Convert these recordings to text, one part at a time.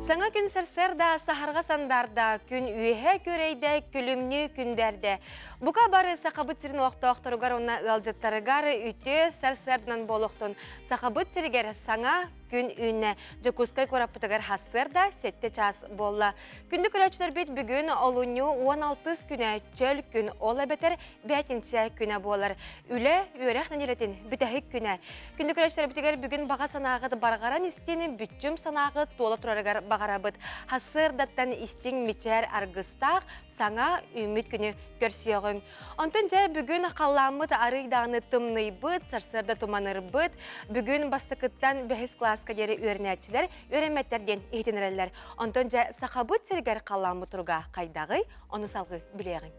Саҥа күн сарсыарда саһарҕа сандаарда, күн үөһэ күөрэйдэ, күлүмнүү күндээрдэ. Бука бары Сахабыт сирин олохтоохторугар уонна ыалдьыттарыгар үтүө сарсыарданан буолуохтун. Сахабыт сиригэр саҥа күн үүннэ. Дьокуускай куораппытыгар сарсыарда 7 чаас буолла. Күндү көрөөччүлэрбит бүгүн олунньу 16 күнэ чөл күн, ол эбэтэр бээтинсэ күнэ буолар. Үлэ, үөрэх нэдиэлэтин бүтэһик күнэ. Күндү көрөөччүлэрбитигэр бүгүн баҕа санааҕыт барҕаран истин, бүччүм санааҕыт туола турарыгар баҕарабыт. Сарсыардаттан истиҥ мичээр аргыстаах саҥа үүммүт күнү көрсүөҕүҥ. Онтон дьэ бүгүн халлааммыт арый даҕаны тымныйбыт, сарсыарда туманырбыт. Бүгүн бастакыттан бэһис кылааска диэри үөрэнээччилэр үөрэммэттэр диэн иһитиннэрэллэр. Онтон дьэ Сахабыт сиригэр халлааммыт туруга хайдаҕый? Ону салгыы билиэҕиҥ.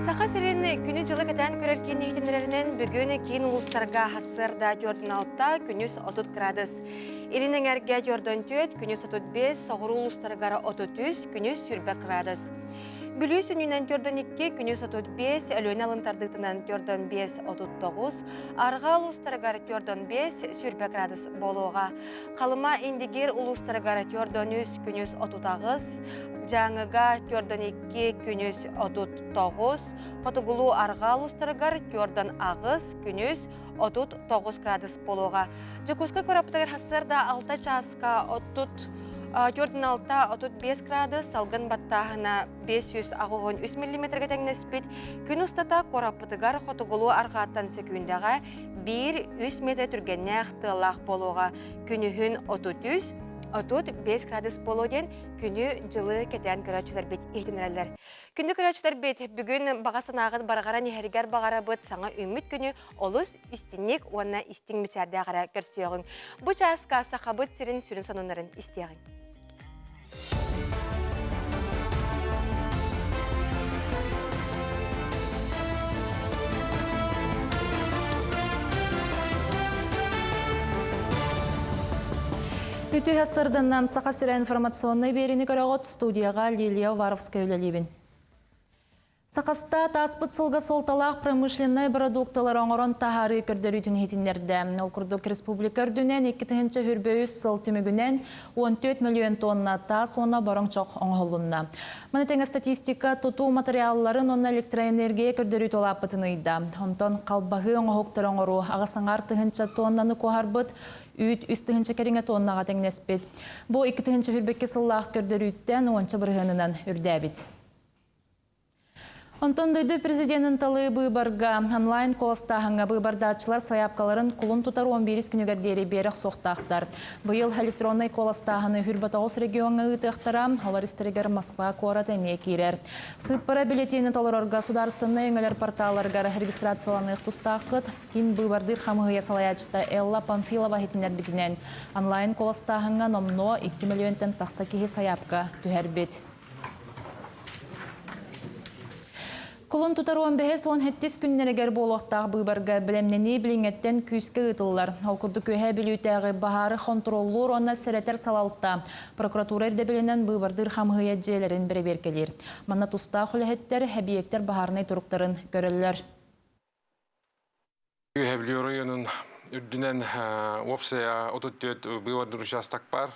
Саха сирин күнү-дьылы кэтээн көрөр киин иһитиннэрэринэн бүгүн киин улуустарга сарсыарда 46, күнүс 30 градус. Илин эҥэргэ 44, күнүс 35, соҕуруу улуустарыгар 33, күнүс 20 градус. Бүлүү сүнньүнэн 42, күнүс 35, Өлүөнэ алын тардыытынан 45, 39, Арҕаа улуустарыгар 45, 20 градус буолуоҕа. Халыма Индигир улуустарыгар 43, күнүс 38, Дьааҥыга 42, күнүс 39, Хотугулуу Арҕаа улуустарыгар 48, күнүс 39 градус буолуоҕа. Дьокуускай куораппытыгар сарсыарда 6 чааска 36-35 градус, салгын баттааһына 583 миллиметргэ тэҥнэспит. Күн устата куораппытыгар хотугулуу арҕааттан сөкүүндэҕэ 1-3 метр түргэннээх тыаллаах буолуоҕа. Күнүһүн 33, 35 градус буолуо диэн күнү-дьылы кэтээн көрөөччүлэрбит иһитиннэрэллэр. Күндү көрөөччүлэрбит, бүгүн баҕа санааҕыт барҕаран иһэригэр баҕарабыт саҥа үүммүт күнү олус истиҥник уонна истиҥ мичээрдээх эрэ көрсүөҕүҥ. Бу чааска Сахабыт сирин сүрүн сонуннарын истиэҕиҥ. Үтүө сырдыннан Саха сирэ информационнай биэриини көрөҕүт студияҕа Лилия Уваровская үлэлиибин. Сахастаат ааспыт сылга суолталаах промышленнай бородуукталары оҥорон таһаарыы көрдөрүүтүн иһитиннэрдэ. Ол курдук республика үрдүнэн 2023 сыл түмүгүнэн 14 мөлүйүөн тонна таас уонна бороҥ чох оҥоһуллунна. Маны тэҥэ статистика тутуу матырыйаалларын уонна электроэнергия көрдөрүүтэ улааппытын ыйда. Онтон халбаһыы оҥоһуктары оҥоруу аҕыс аҥаар тыһыынча тоннаны куоһарбыт, үүт үс тыһыынча кэриҥэ тоннаҕа тэҥнэспит. Бу 2022 сыллаах көрдөрүүттэн уонча бырыһыанынан үрдээбит. Онтон дойду президенин талыы быыбарга онлайн куоластааһыҥҥа быыбардааччылар сайаапкаларын кулун тутар 11 күнүгэр диэри биэрэ охсуохтаахтар. Быйыл электроннай куоластааһыны 29 региоҥҥа ыытыахтара, олор истэригэр Москва куорат эмиэ киирэр. Сыыппара бюллетени толорорго судаарыстыбаннай өҥөлөр порталларыгар регистрацияланыах тустааххыт. Ким быыбардыыр хамыыһыйа салайааччыта Элла Памфилова иһитиннэрбитинэн, онлайн куоластааһыҥҥа номнуо 2 мөлүйүөнтэн тахса киһи сайаапка түһэрбит. Кулун тутар 15-17 күннэригэр буолуохтаах быыбарга бэлэмнэнии билиҥҥэттэн күүскэ ыытыллар. Ол курдук Үөһээ Бүлүүтээҕи баһаары хонтуруоллуур уонна сэрэтэр салалта прокуратура ирдэбилинэн быыбардыыр хамыыһыйа дьиэлэрин бэрэбиэркэлиир. Манна тустаах үлэһиттэр, эбийиэктэр баһаарынай туруктарын көрөллөр. Үөһээ Бүлүү оройуонун үрдүнэн уопсайа 34 быыбардыыр учаастак баар.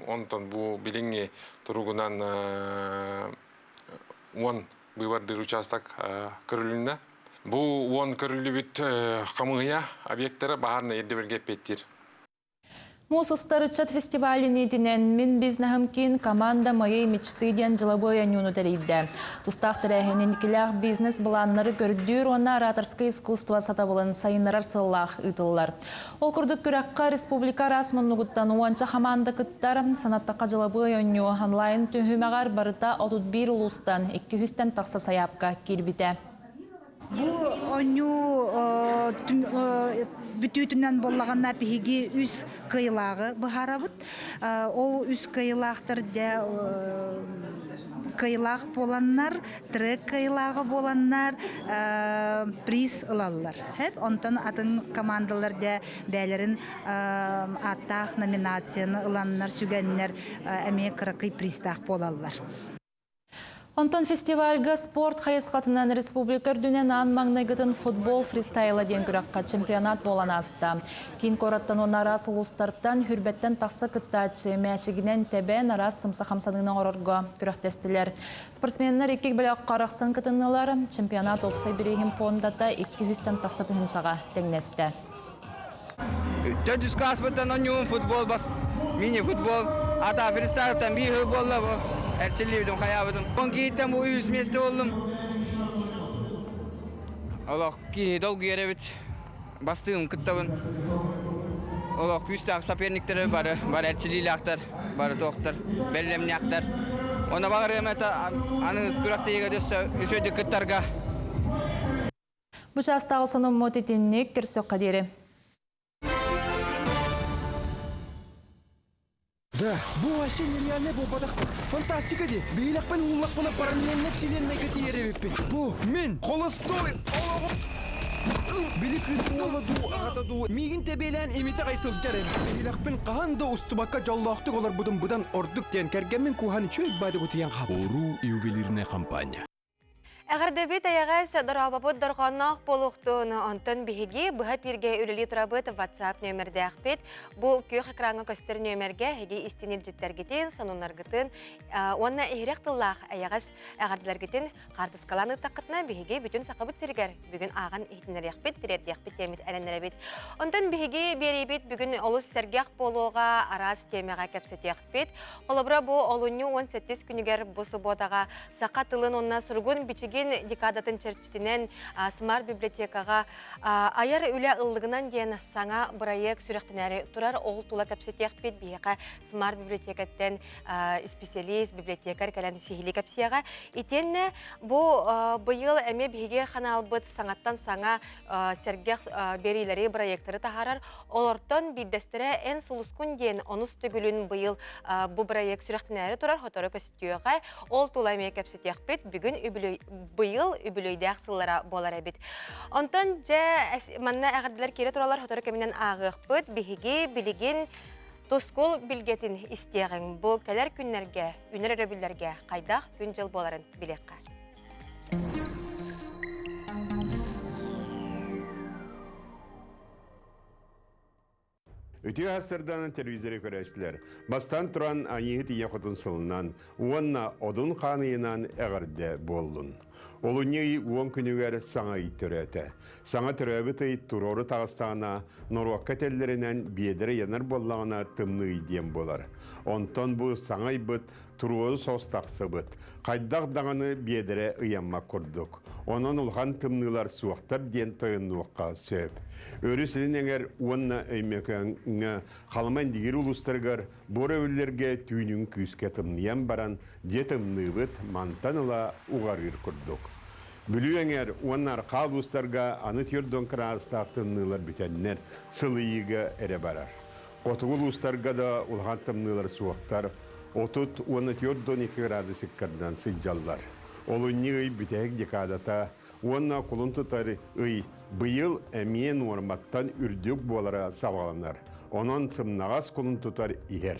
Онтон бу билиҥҥи туругунан 10 быыбардыыр учаастак көрүлүннэ. Бу 10 көрүллүбүт хамыыһыйа объектара баһаарынай ирдэбилгэ эппиэттиир. Муус устар ыччат фестивалын иитинэн «Мин бизнеһым киин команда моей мечты» диэн дьылабыай оонньууну тэрийдэ. Тустаах тэрээһин инникилээх бизнес-былааннары көрдүүр уонна ораторскай искусство сатабылын сайыннарар сыаллаах ыытыллар. Ол курдук күрэххэ республика араас муннугуттан уонча хамаанда кыттар. Санаттахха дьылабыай оонньуу онлайн түһүмэҕэр барыта 31 улуустан 200-тэн тахса сайаапка киирбитэ. Бу оонньуу бүтүүтүнэн буоллаҕына биһиги үс кыайыылааҕы быһаарабыт. Ол үс кыайыылаахтар дьэ кыайыылаах буоланнар, трек кыайыылааҕа буоланнар приз ылаллар. Онтон атын командалар дьэ бэйэлэрин ааттаах номинацияны ыланнар, сүгэннэр эмиэ кыракый призтаах буолаллар. Онтон фестивальга спорт хайысхатынан республика үрдүнэн аан маҥнайгытын футбол фристайла диэн күрэххэ чемпионат буолан ааста. Киин куораттан уонна араас улуустартан хүрбэттэн тахса кыттааччы мээчигинэн тэбэн араас сымса хамсаныыны оҥорорго күрэхтэстилэр. Спортсменнар икки бөлөххө арахсан кытыннылар. Чемпионат уопсай бирииһин пуондата 200-тэн тахса тыһыынчаҕа тэҥнэстэ. Төрдүс класспыттан оонньуум футбол бас мини-футбол. Ата фристайлтан биир сыл буолла бу. Эрчиллибитим, хайаабытым. Он киһиттэн бу үс миэстэ боллум. Олох киһи долгуйар эбит. Бастыым кыттабын. Олох күүстээх соперниктары бары, бары эрчиллиилээхтэр, бары туохтар, бэлэмнээхтэр. Онно баҕарыам этэ аныгыс күрэхтэһиигэ өссө үчүгэйдик кыттарга. Бу чаастааҕы сонуммут итинник көрсөххө диэри. Да, бу вообще нереальный буолбатах. Фантастика ди. Биһилэхпин ууллахпына параллельно вселеннайга тиийэр эбиппин. Бу мин холостой олоҕум Били кыыс уола дуу, аҕата дуу миигин тэбиэлээн имитэ аҕай сылдьар эбит. Биһилэхпин хаһан да устубакка дьоллоохтук олорбутум быдан ордук диэн кэргэммин кууһан үчүгэй баады утуйан хаалбытым. Уруу ювелирная компания. Эҕэрдэбит эйэҕэс дорообобут дорҕоонноох буолуохтун. Онтон биһиги быһа пииргэ үлэлии турабыт WhatsApp нүөмэрдээхпит. Бу күөх экраҥҥа көстөр нүөмэргэ эһиги истин илдьиттэргитин, сонуннаргытын уонна иһирэх тыллаах эйэҕэс эҕэрдэлэргитин хаартыскалаан ыыттаххытына биһиги бүтүн Сахабыт сиригэр бүгүн ааҕан иһитиннэриэхпит, тириэрдиэхпит диэммит эрэннэрэбит. Онтон биһиги биэриибит бүгүн олус сэргэх буолуоҕа, араас тиэмэҕэ кэпсэтиэхпит. Холобура, бу олунньу 18 күнүгэр бу субуотаҕа саха тылын уонна суругун-бичигин декадатын чэрчитинэн Смарт библиотекаҕа айар үлэ ыллыгынан диэн саҥа бырайыак сүрэхтэнээри турар. Ол тула кэпсэтиэхпит. Биһиэхэ Смарт библиотекаттан исписэлиис, библиотекарь кэлэн сиһилии кэпсиэҕэ. Итиэннэ бу быйыл эмиэ биһиги ханаалбыт саҥаттан саҥа сэргэх биэриилэри, бырайыактары таһаарар. Олортон биирдэстэрэ Эн сулускун диэн онус төгүлүн быйыл бу бырайыак сүрэхтэнээри турар сотору көстүөҕэ. Ол тула эмиэ кэпсэтиэхпит. Бүгүн быйыл үбүлүөйдээх сыллара буолар эбит. Онтон дьэ манна эҕэрдэлэр киирэ тураллар сотору кэминэн ааҕыахпыт. Биһиги билигин Тускул билгэтин истиэҕиҥ. Бу кэлэр күннэргэ, үнэр өрөбүллэргэ хайдах күн-дьыл буоларын билиэххэ. Үтүө сарданан телевизоры көрөөччүлэр. Бастаан туран Айыыһыт Ийэ Хотун сылынан уонна Одун хаан ыйынан эҕэрдэ буоллун. Олунньу ый уон күнүгэр саҥа ый төрөөтө. Саҥа төрөөбүт ый туруору таҕыстаҕына, норуокка этэллэринэн биэдэрэ ыйанар буоллаҕына тымныы ый диэн буолар. Онтон бу саҥа ыйбыт туруору соҕус тахсыбыт. Хайдах даҕаны биэдэрэ ыйаммат курдук. Онон улахан тымныылар суохтар диэн тойоннуохха сөп. Өрүс илин эҥэр уонна Өймөкөөҥҥө Халыма Индигир улуустарыгар буор өрүллэргэ түүнүн күүскэ тымныйан баран, дьиэ тымныыбыт мантан ыла уҕарыыр курдук. Бүлүү эҥэр уонна арҕаа улуустарга аны 40 кыраадыстаах тымныылар бүтэннэр, сылыйыыга эрэ барар. Хотугу улуустарга да улахан тымныылар суохтар, 30 уонна 42 градус ыккардан сылдьаллар. Олунньу ый бүтэһик декадата уонна кулун тутар ый быйыл эмиэ нуорматтан үрдүк буолара саҕаланар. Онон сымнаҕас кулун тутар иһэр.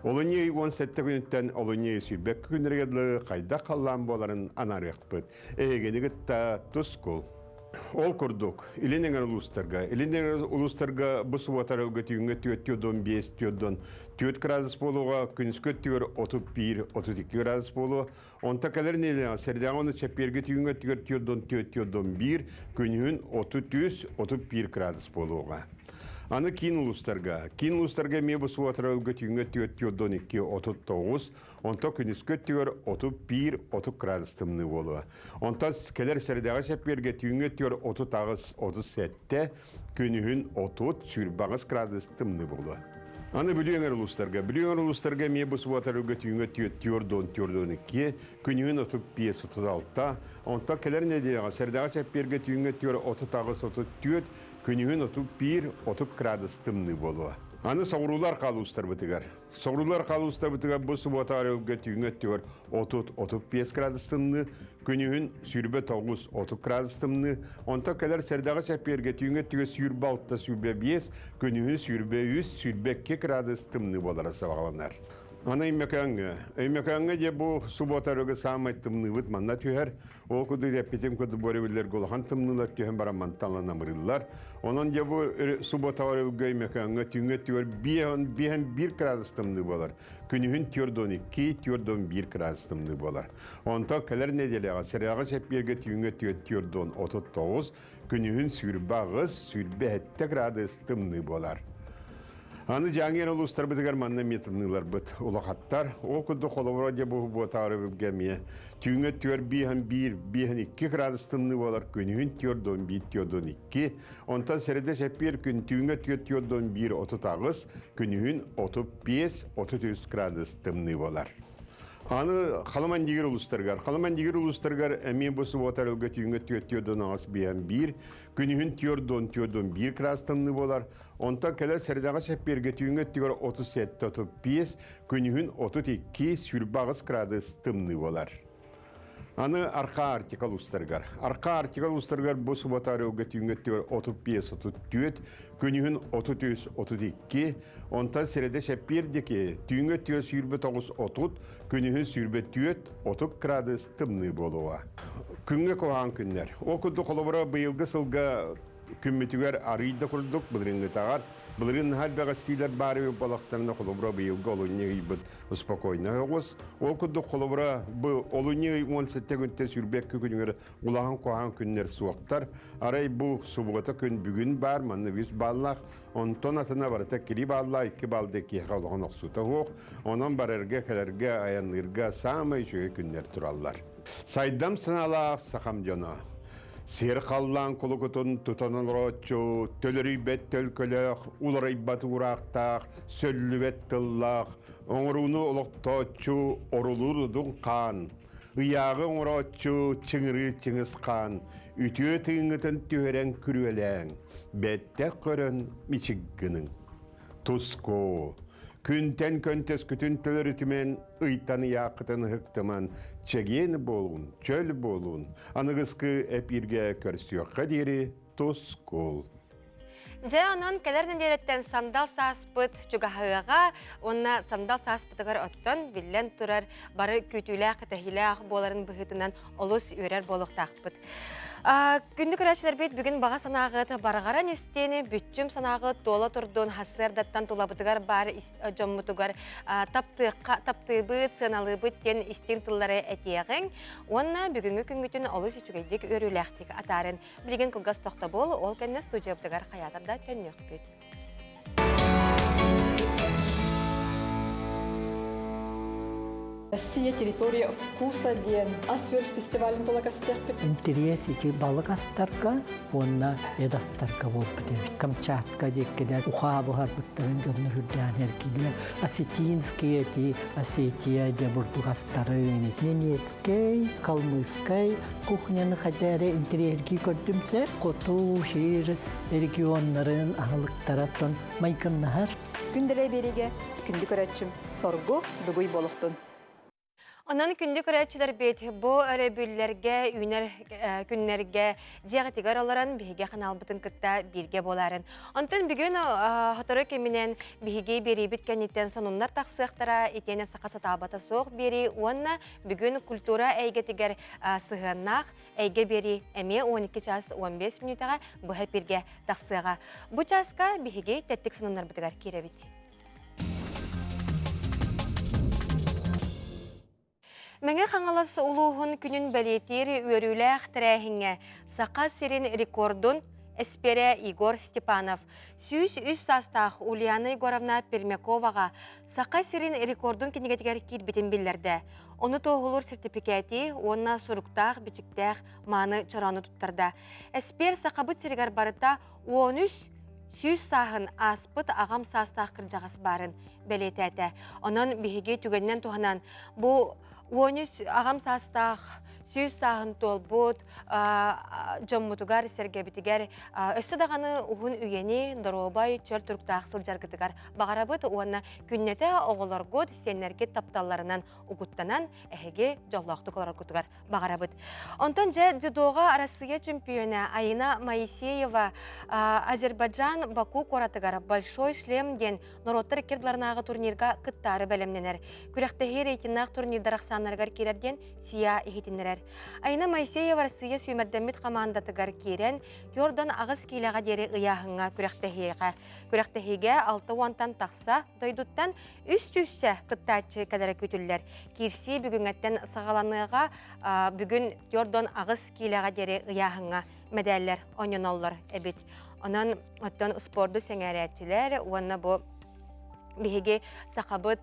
Олунньу ый 17 күнүттэн олунньу ый 22 күннэргэ дылы хайдах халлаан буоларын анаарыахпыт. Эһигини кытта тускул. Ол курдук, Илин эҥэр улуустарга, Илин эҥэр улуустарга бу субуота өрөлгө түүҥҥэ 4,5 4,4 градус буолуоҕа, күнүскү өттүгэр 31-32 градус буолуо. Онто кэлэр нэдиэлэҕэ сэрдэҕэ уонна чэппиэргэ түүҥҥэ өттүгэр 4,4-4,1, күнүһүн 33-31 градус буолуоҕа. Аны киин улуустарга. Киин улуустарга эмиэ бу субуота өрөлгө түүҥҥэ 4,2 39, Онто күнүскү өттүгэр 31-30 градус тымныы буолуо. Онтон кэлэр сэрэдэҕэ чэппиэргэ түүҥҥү өттүгэр 38-37, күнүһүн 30-28 градус тымныы буолуо. Аны Бүлүү эҥэр улуустарга. Бүлүү эҥэр улуустарга эмиэ бу субуота өргө түүҥҥү 4-4-12, күнүһүн 35-36, онтон кэлэр нэдиэлэҕэ сэрэдэҕэ чэппиэргэ түүҥҥү өттүгэр 38-34, күнүһүн 31-30 градус тымныы буолуо. Аны соҕуруулар хаалуустарбытыгар. Соҕуруулар халуустарбытыгар бу субуота арыылга түүҥҥү өттүгэр 30-35 градус тымныы, күнүһүн 29-30 градус тымныы, онтон кэлэр сэрдэҕэ чэппиэргэ түүҥҥү өттүгэр 26-25, күнүһүн 23-22 градус тымныы буолара сабаҕаланар. Аны Өймөкөөҥҥө. Өймөкөөҥҥө дьэ бу субуота саамай тымныыбыт манна түһэр. Ол курдук эппитим курдук бу өрөбүллэргэ улахан тымныылар түһэн баран мантан намырыыллар. Онон дьэ бу субуота өрөбүлгэ Өймөкөөҥҥө түүҥҥэ өттүгэр биэһэн биир градус тымныы буолар. Күнүһүн 42, 41 градус тымныы буолар. Онтон кэлэр нэдиэлэҕэ сэрэҕэ чэппиэргэ түүҥҥэ өттүгэр 439, күнүһүн 28, 27 градус тымныы буолар. Аны Дьааҥы улуустарбытыгар манна эмиэ тымныыларбыт улахаттар. Ол курдук холобура дьэ бу буотаары бүлгэ эмиэ түүҥҥэ түөр биэһэн биир, биэһэн икки градус тымныы буолар, күнүһүн түөрдон биир, түөрдон икки. Онтон сэрэдэ сэппиэр күн түүҥҥэ түөр түөрдон биир отут аҕыс, күнүһүн отут биэс, отут үс градус тымныы буолар. Аны Халамандигир улуустарыгар. Халамандигир улуустарыгар эмиэ бу субуота өрөлгө түүҥҥэ түөрт түөрдон аҕыс биэһэн биир, күнүһүн түөрдон түөрдон биир кыраас тымныы буолар. Онтон кэлэр сэрэдэҕэ чэппиэргэ түүҥҥэ өттүгэр 37 35, күнүһүн 32 28 градус тымныы буолар. Аны Архаа Арктика улуустарыгар. Архаа Арктика улуустарыгар бу суббота өрөбүлгэ түүҥҥэ өттүгэр 35-34, күнүһүн 33-32, онтон сэрэдэ чэппиэр диэки түүҥҥэ өттүгэр 29-30, күнүһүн 24-30 градус тымныы буолуоҕа. Күҥҥэ куһаҕан күннэр. Ол курдук холобура быйылгы сылга күммүтүгэр арыый да курдук былырыыҥҥытааҕар былырыын наһаа элбэх эстиилэр баар эбит буоллахтарына холобура быйылгы олунньу ыйбыт спокойно оҕус ол курдук холобура бу олунньу ый уон сэттэ күнтэн сүүрбэкки күнүгэр улахан куһаҕан күннэр суохтар арай бу субуота күн бүгүн баар манна үс бааллаах онтон атына барыта кири бааллаах икки баал да киэхэ олоҕун охсуута суох онон барарга кэлэргэ айанныырга саамай үчүгэй күннэр тураллар сайдам санаалаах сахам дьоно Сир-халлаан кулукутун тутан олорооччу, төлөрүйбэт төлкөлөөх, уларыйбат уураахтаах, сөллүбэт тыллаах, оҥорууну олохтооччу орулуур удун хаан, ыйааҕы оҥорооччу чыҥырыы чыҥыс хаан, үтүө тыыҥҥытын түһэрэн күрүөлээҥ, бэттэх көрөн мичик гыныҥ. Туску, күнтэн көнтөскүтүн төлөрүтүмэн, ыйтан ыйааххытын ыһыктыман, чэгиэн буолун, чөл буолун, аныгыскы эпииргэ көрсүөххэ диэри тускул. Дьэ, онон кэлэр нэдиэлэттэн сандал сааспыт чугаһыаҕа уонна сандал сааспытыгар оттон биллэн турар бары күүтүүлээх, кэтэһиилээх буоларын быһыытынан олус үөрэр буолуохтаахпыт. Күндү көрөөччүлэрбит бүгүн баҕа санааҕыт барҕаран истиэни бүччүм санааҕыт туола турдун сарсыардаттан тулабытыгар баар дьоммутугар таптыахха таптыыбыт, сыаналыыбыт диэн истиҥ тыллары этиэҕиҥ уонна бүгүҥҥү күҥҥүтүн олус үчүгэйдик үөрүүлээхтик атаарын. Билигин кылгас тохтобул, ол кэннэ студиябытыгар хайаатар да төннүөхпүт. Россия территория вкуса диэн ас-үөл фестивалын тула кастыахпыт. Интэриэс ити балык астарга уонна эт астарга буолбут эбит. Камчатка диэккилэр ухаа буһарбыттарын дьоннор үрдээн эргилэр. Осетинские эти Осетия дьэ бурдук астарын Ненецкэй, Калмыцкай кухняны хотя интэриэһиргии көрдүмсэ. Хоту сир регионнарын аһылыктараттан майгыннаһар. Күндэлэй биэриигэ күндү көрөөччүм соргу дугуй буолуохтун. Онон күндү көрөөччүлэрбит бу өрөбүллэргэ, үүнэр күннэргэ дьиэҕитигэр олорон биһиги ханаалбытын кытта бииргэ буоларын. Онтон бүгүн сотору кэминэн биһиги биэриибит кэнниттэн сонуннар тахсыахтара, итиэнэ саха сатаабата суох биэрии уонна бүгүн культура эйгэтигэр сыһыаннаах эйгэ биэрии эмиэ 12 час 15 мүнүүтэҕэ быһа эпииргэ тахсыаҕа. Бу чааска биһиги тэттик сонуннарбытыгар киирэбит. Мэҥэ Хаҥалас улууһун күнүн бэлиэтиир үөрүүлээх тэрээһиҥҥэ Саха сирин рекордун эспиэрэ Егор Степанов 103 саастаах Ульяна Егоровна Пермяковаҕа Саха сирин рекордун кинигэтигэр киирбитин биллэрдэ. Ону туоһулуур сертификати уонна суруктаах-бичиктээх мааны чороону туттарда. Эспиэр Сахабыт сиригэр барыта 13 сүүс сааһын ааспыт аҕам саастаах кырдьаҕас баарын бэлиэтээтэ. Онон биһиги түгэнинэн туһанан бу 13 аҕам саастаах 100 сааһын туолбут дьоммутугар, сэргэбитигэр өссө даҕаны уһун үйэни, доруобай, чөл туруктаах сылдьаргытыгар баҕарабыт уонна күннэтэ оҕолоргут, сиэннэргит тапталларынан угуттанан эһиги дьоллоохтук олороргутугар баҕарабыт. Онтон дьэ дзюдоҕа Арассыыйа чемпиона Аина Моисеева Азербайджан Баку куоратыгар Большой шлем диэн норуоттар иккирдларынааҕы турнирга кыттаары бэлэмнэнэр. Күрэхтэһии рейтиннаах турнирдар ахсааннарыгар киирэр диэн СИА иһитиннэрэр. Аина Моисеева Россия сүүмэрдэммит хамаандатыгар киирэн, Тёрдон 8 киилэҕэ диэри ыйааһыҥҥа күрэхтэһиэҕэ. Күрэхтэһиигэ 60-тан тахса дойдуттан үс сүүсчэ кыттааччы кэлэрэ күүтүллэр. Киирсии бүгүҥҥэттэн саҕаланыаҕа. Бүгүн Тёрдон 8 киилэҕэ диэри ыйааһыҥҥа мэдээллэр оонньоноллор эбит. Онон оттон спорду сэҥээрээччилэр уонна бу биһиги сахабыт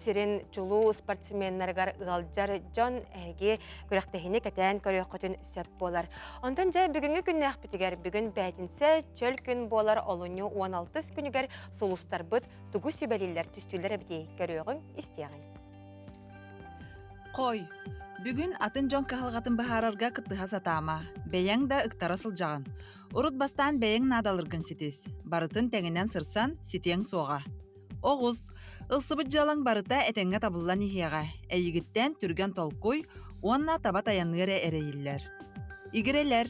сирин чулуу спортсменнарыгар ыалдьар дьон эһиги күрэхтэһиини кэтээн көрүөххүтүн сөп буолар. Онтон дьэ бүгүҥҥү күннээхпитигэр бүгүн бээтинсэ чөл күн буолар олунньу 16 күнүгэр сулустарбыт тугу сүбэлииллэр түстүүлэр эбитий көрүөҕүҥ истиэҕиҥ. Хой, бүгүн атын дьон кыһалҕатын быһаарарга кыттыһа сатаама, бэйэҥ да ыктара сылдьаҕын. Урут бастаан бэйэҥ наадаларгын ситис, барытын тэҥинэн сырсан ситиэҥ суоҕа. Оҕус, ылсыбыт дьыалаҥ барыта этэҥҥэ табыллан иһиэҕэ, эйигиттэн түргэн толкуй уонна таба тайаныы эрэ эрэйиллэр. Игирэлэр,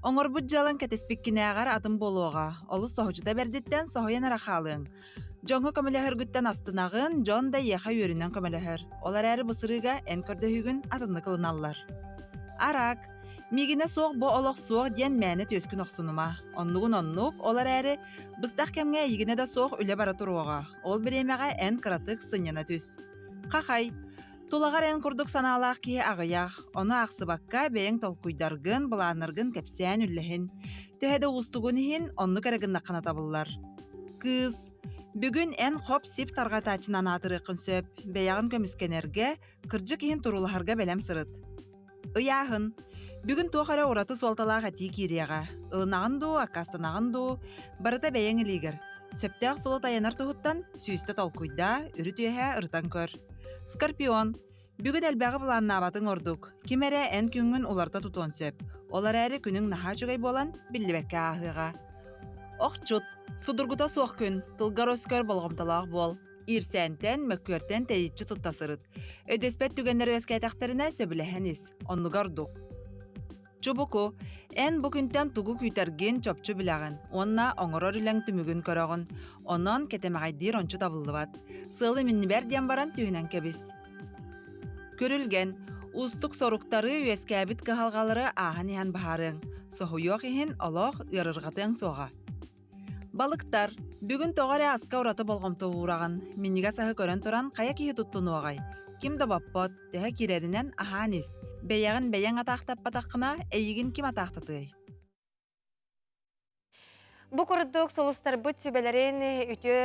оҥорбут дьыалаҥ кэтэспиккинээҕэр атын буолуоҕа, олус соһуччута бэрдиттэн соһуйан эрэ хаалыаҥ. Дьоҥҥо көмөлөһөргүттэн астынаҕын, дьон да эйиэхэ үөрүнэн көмөлөһөр. Ол эрээри бу сырыыга эн көрдөһүүгүн атыннык ылыналлар. Араак, миигинэ суох бу олох суох диэн мээнэ түөскүн охсунума. Оннугун оннук, ол эрээри быстах кэмҥэ эйигинэ да суох үлэ бара туруоҕа. Ол бириэмэҕэ эн кыратык сынньана түс. Хахай, тулаҕар эн курдук санаалаах киһи аҕыйах, ону аахсыбакка бэйэҥ толкуйдаргын, былааннаргын кэпсээн үллэһин. Төһө да уустугун иһин, оннук эрэ гыннаххына табыллар. Кыыс, бүгүн эн хоп-сип тарҕатааччынан аатырыаххын сөп, бэйэҕин көмүскэнэргэ, кырдьык иһин туруулаһарга бэлэм сырыт. Ыйааһын. Бүгүн туох эрэ ураты суолталаах этии киириэҕэ. Ылынаҕын дуу, аккаастанаҕын дуу, барыта бэйэҥ илиигэр. Сөптөөх суолу тайанар туһуттан сүүстэ толкуйдаа, үрүт-үөһэ ырытан көр. Скорпион. Бүгүн элбэҕи былааннаабатыҥ ордук. Ким эрэ эн күҥҥүн уларыта тутуон сөп. Ол эрээри күнүҥ наһаа үчүгэй буолан, биллибэккэ ааһыаҕа. Охчут. Судургута суох күн. Тылгар-өскөр болҕомтолоох буол. Иирсээнтэн, мөккүөртэн тэйиччи тутта сырыт. Өйдөспөт түгэннэр үөскээтэхтэринэ сөбүлэһэн ис, оннугар ордук. Чубуку, эн бу күнтэн тугу күүтэргин чопчу билэҕин уонна оҥорор үлэҥ түмүгүн көрөҕүн. Онон кэтэмэҕэйдиир ончу табыллыбат. Сыалы миннибэр диэн баран түһүнэн кэбис. Күрүлгэн, уустук соруктары, үөскээбит кыһалҕалары ааһан иһэн баһаарыаҥ. Соһуйуох иһин олох ыарырҕатыаҥ суоҕа. Балыктар, бүгүн тоҕо эрэ аска ураты болҕомто уураҕын, минньигэс аһы көрөн туран хайа киһи туттунуоҕай? Ким да боппот, төһө киирэринэн аһаан ис. Бэйэҕин бэйэҥ атаахтаппатаххына, эйигин ким атаахтатыай? Бу курдук сулустарбыт сүбэлэрин үтүө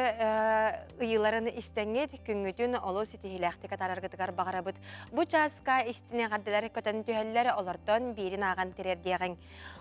ыйыыларын истэҥҥит, күҥҥүтүн олус ситиһиилээхтик атаараргытыгар баҕарабыт. Бу чааска истиҥ эҕэрдэлэр көтөн түһэллэр, олортон биирин ааҕан тириэрдиэҕиҥ.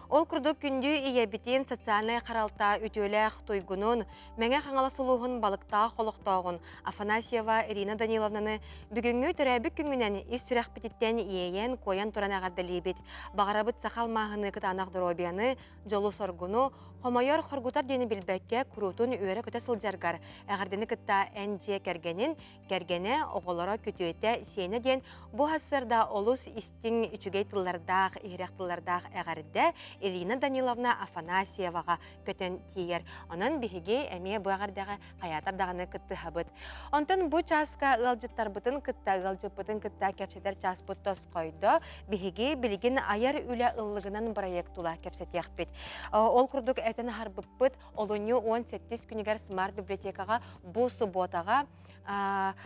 Ол курдук күндү ийэбитин социальнай харалта үтүөлээх туйгунун, Мэҥэ Хаҥалас улууһун балыктаах олохтооҕун Афанасьева Ирина Даниловнаны бүгүҥҥү төрөөбүт күҥҥүнэн ис сүрэхпититтэн иэйэн, куойан туран эҕэрдэлиибит. Баҕарабыт саха алмааһыныы кытаанах доруобуйаны, дьолу-соргуну, хомойор, хоргутар диэни билбэккэ куруутун үөрэ-көтө сылдьаргар, эҕэрдэни кытта эн дьиэ кэргэнин, кэргэнэ, оҕолоро, күтүөтэ, сиэнэ диэн бу сарсыарда олус истиҥ, үчүгэй тыллардаах, иһирэх тыллардаах эҕэрдэ Ирина Даниловна Афанасьеваҕа көтөн тиийэр. Онон биһиги эмиэ бу эҕэрдэҕэ хайаатар даҕаны кыттыһабыт. Онтон бу чааска ыалдьыттарбытын кытта, ыалдьыппытын кытта кэпсэтэр чааспыт тосхойдо. Биһиги билигин айар үлэ ыллыгынан проект тула кэпсэтиэхпит. Ол курдук этэн аһарбыппыт, олунньу 18 күнүгэр Смарт библиотекаҕа бу субуотаҕа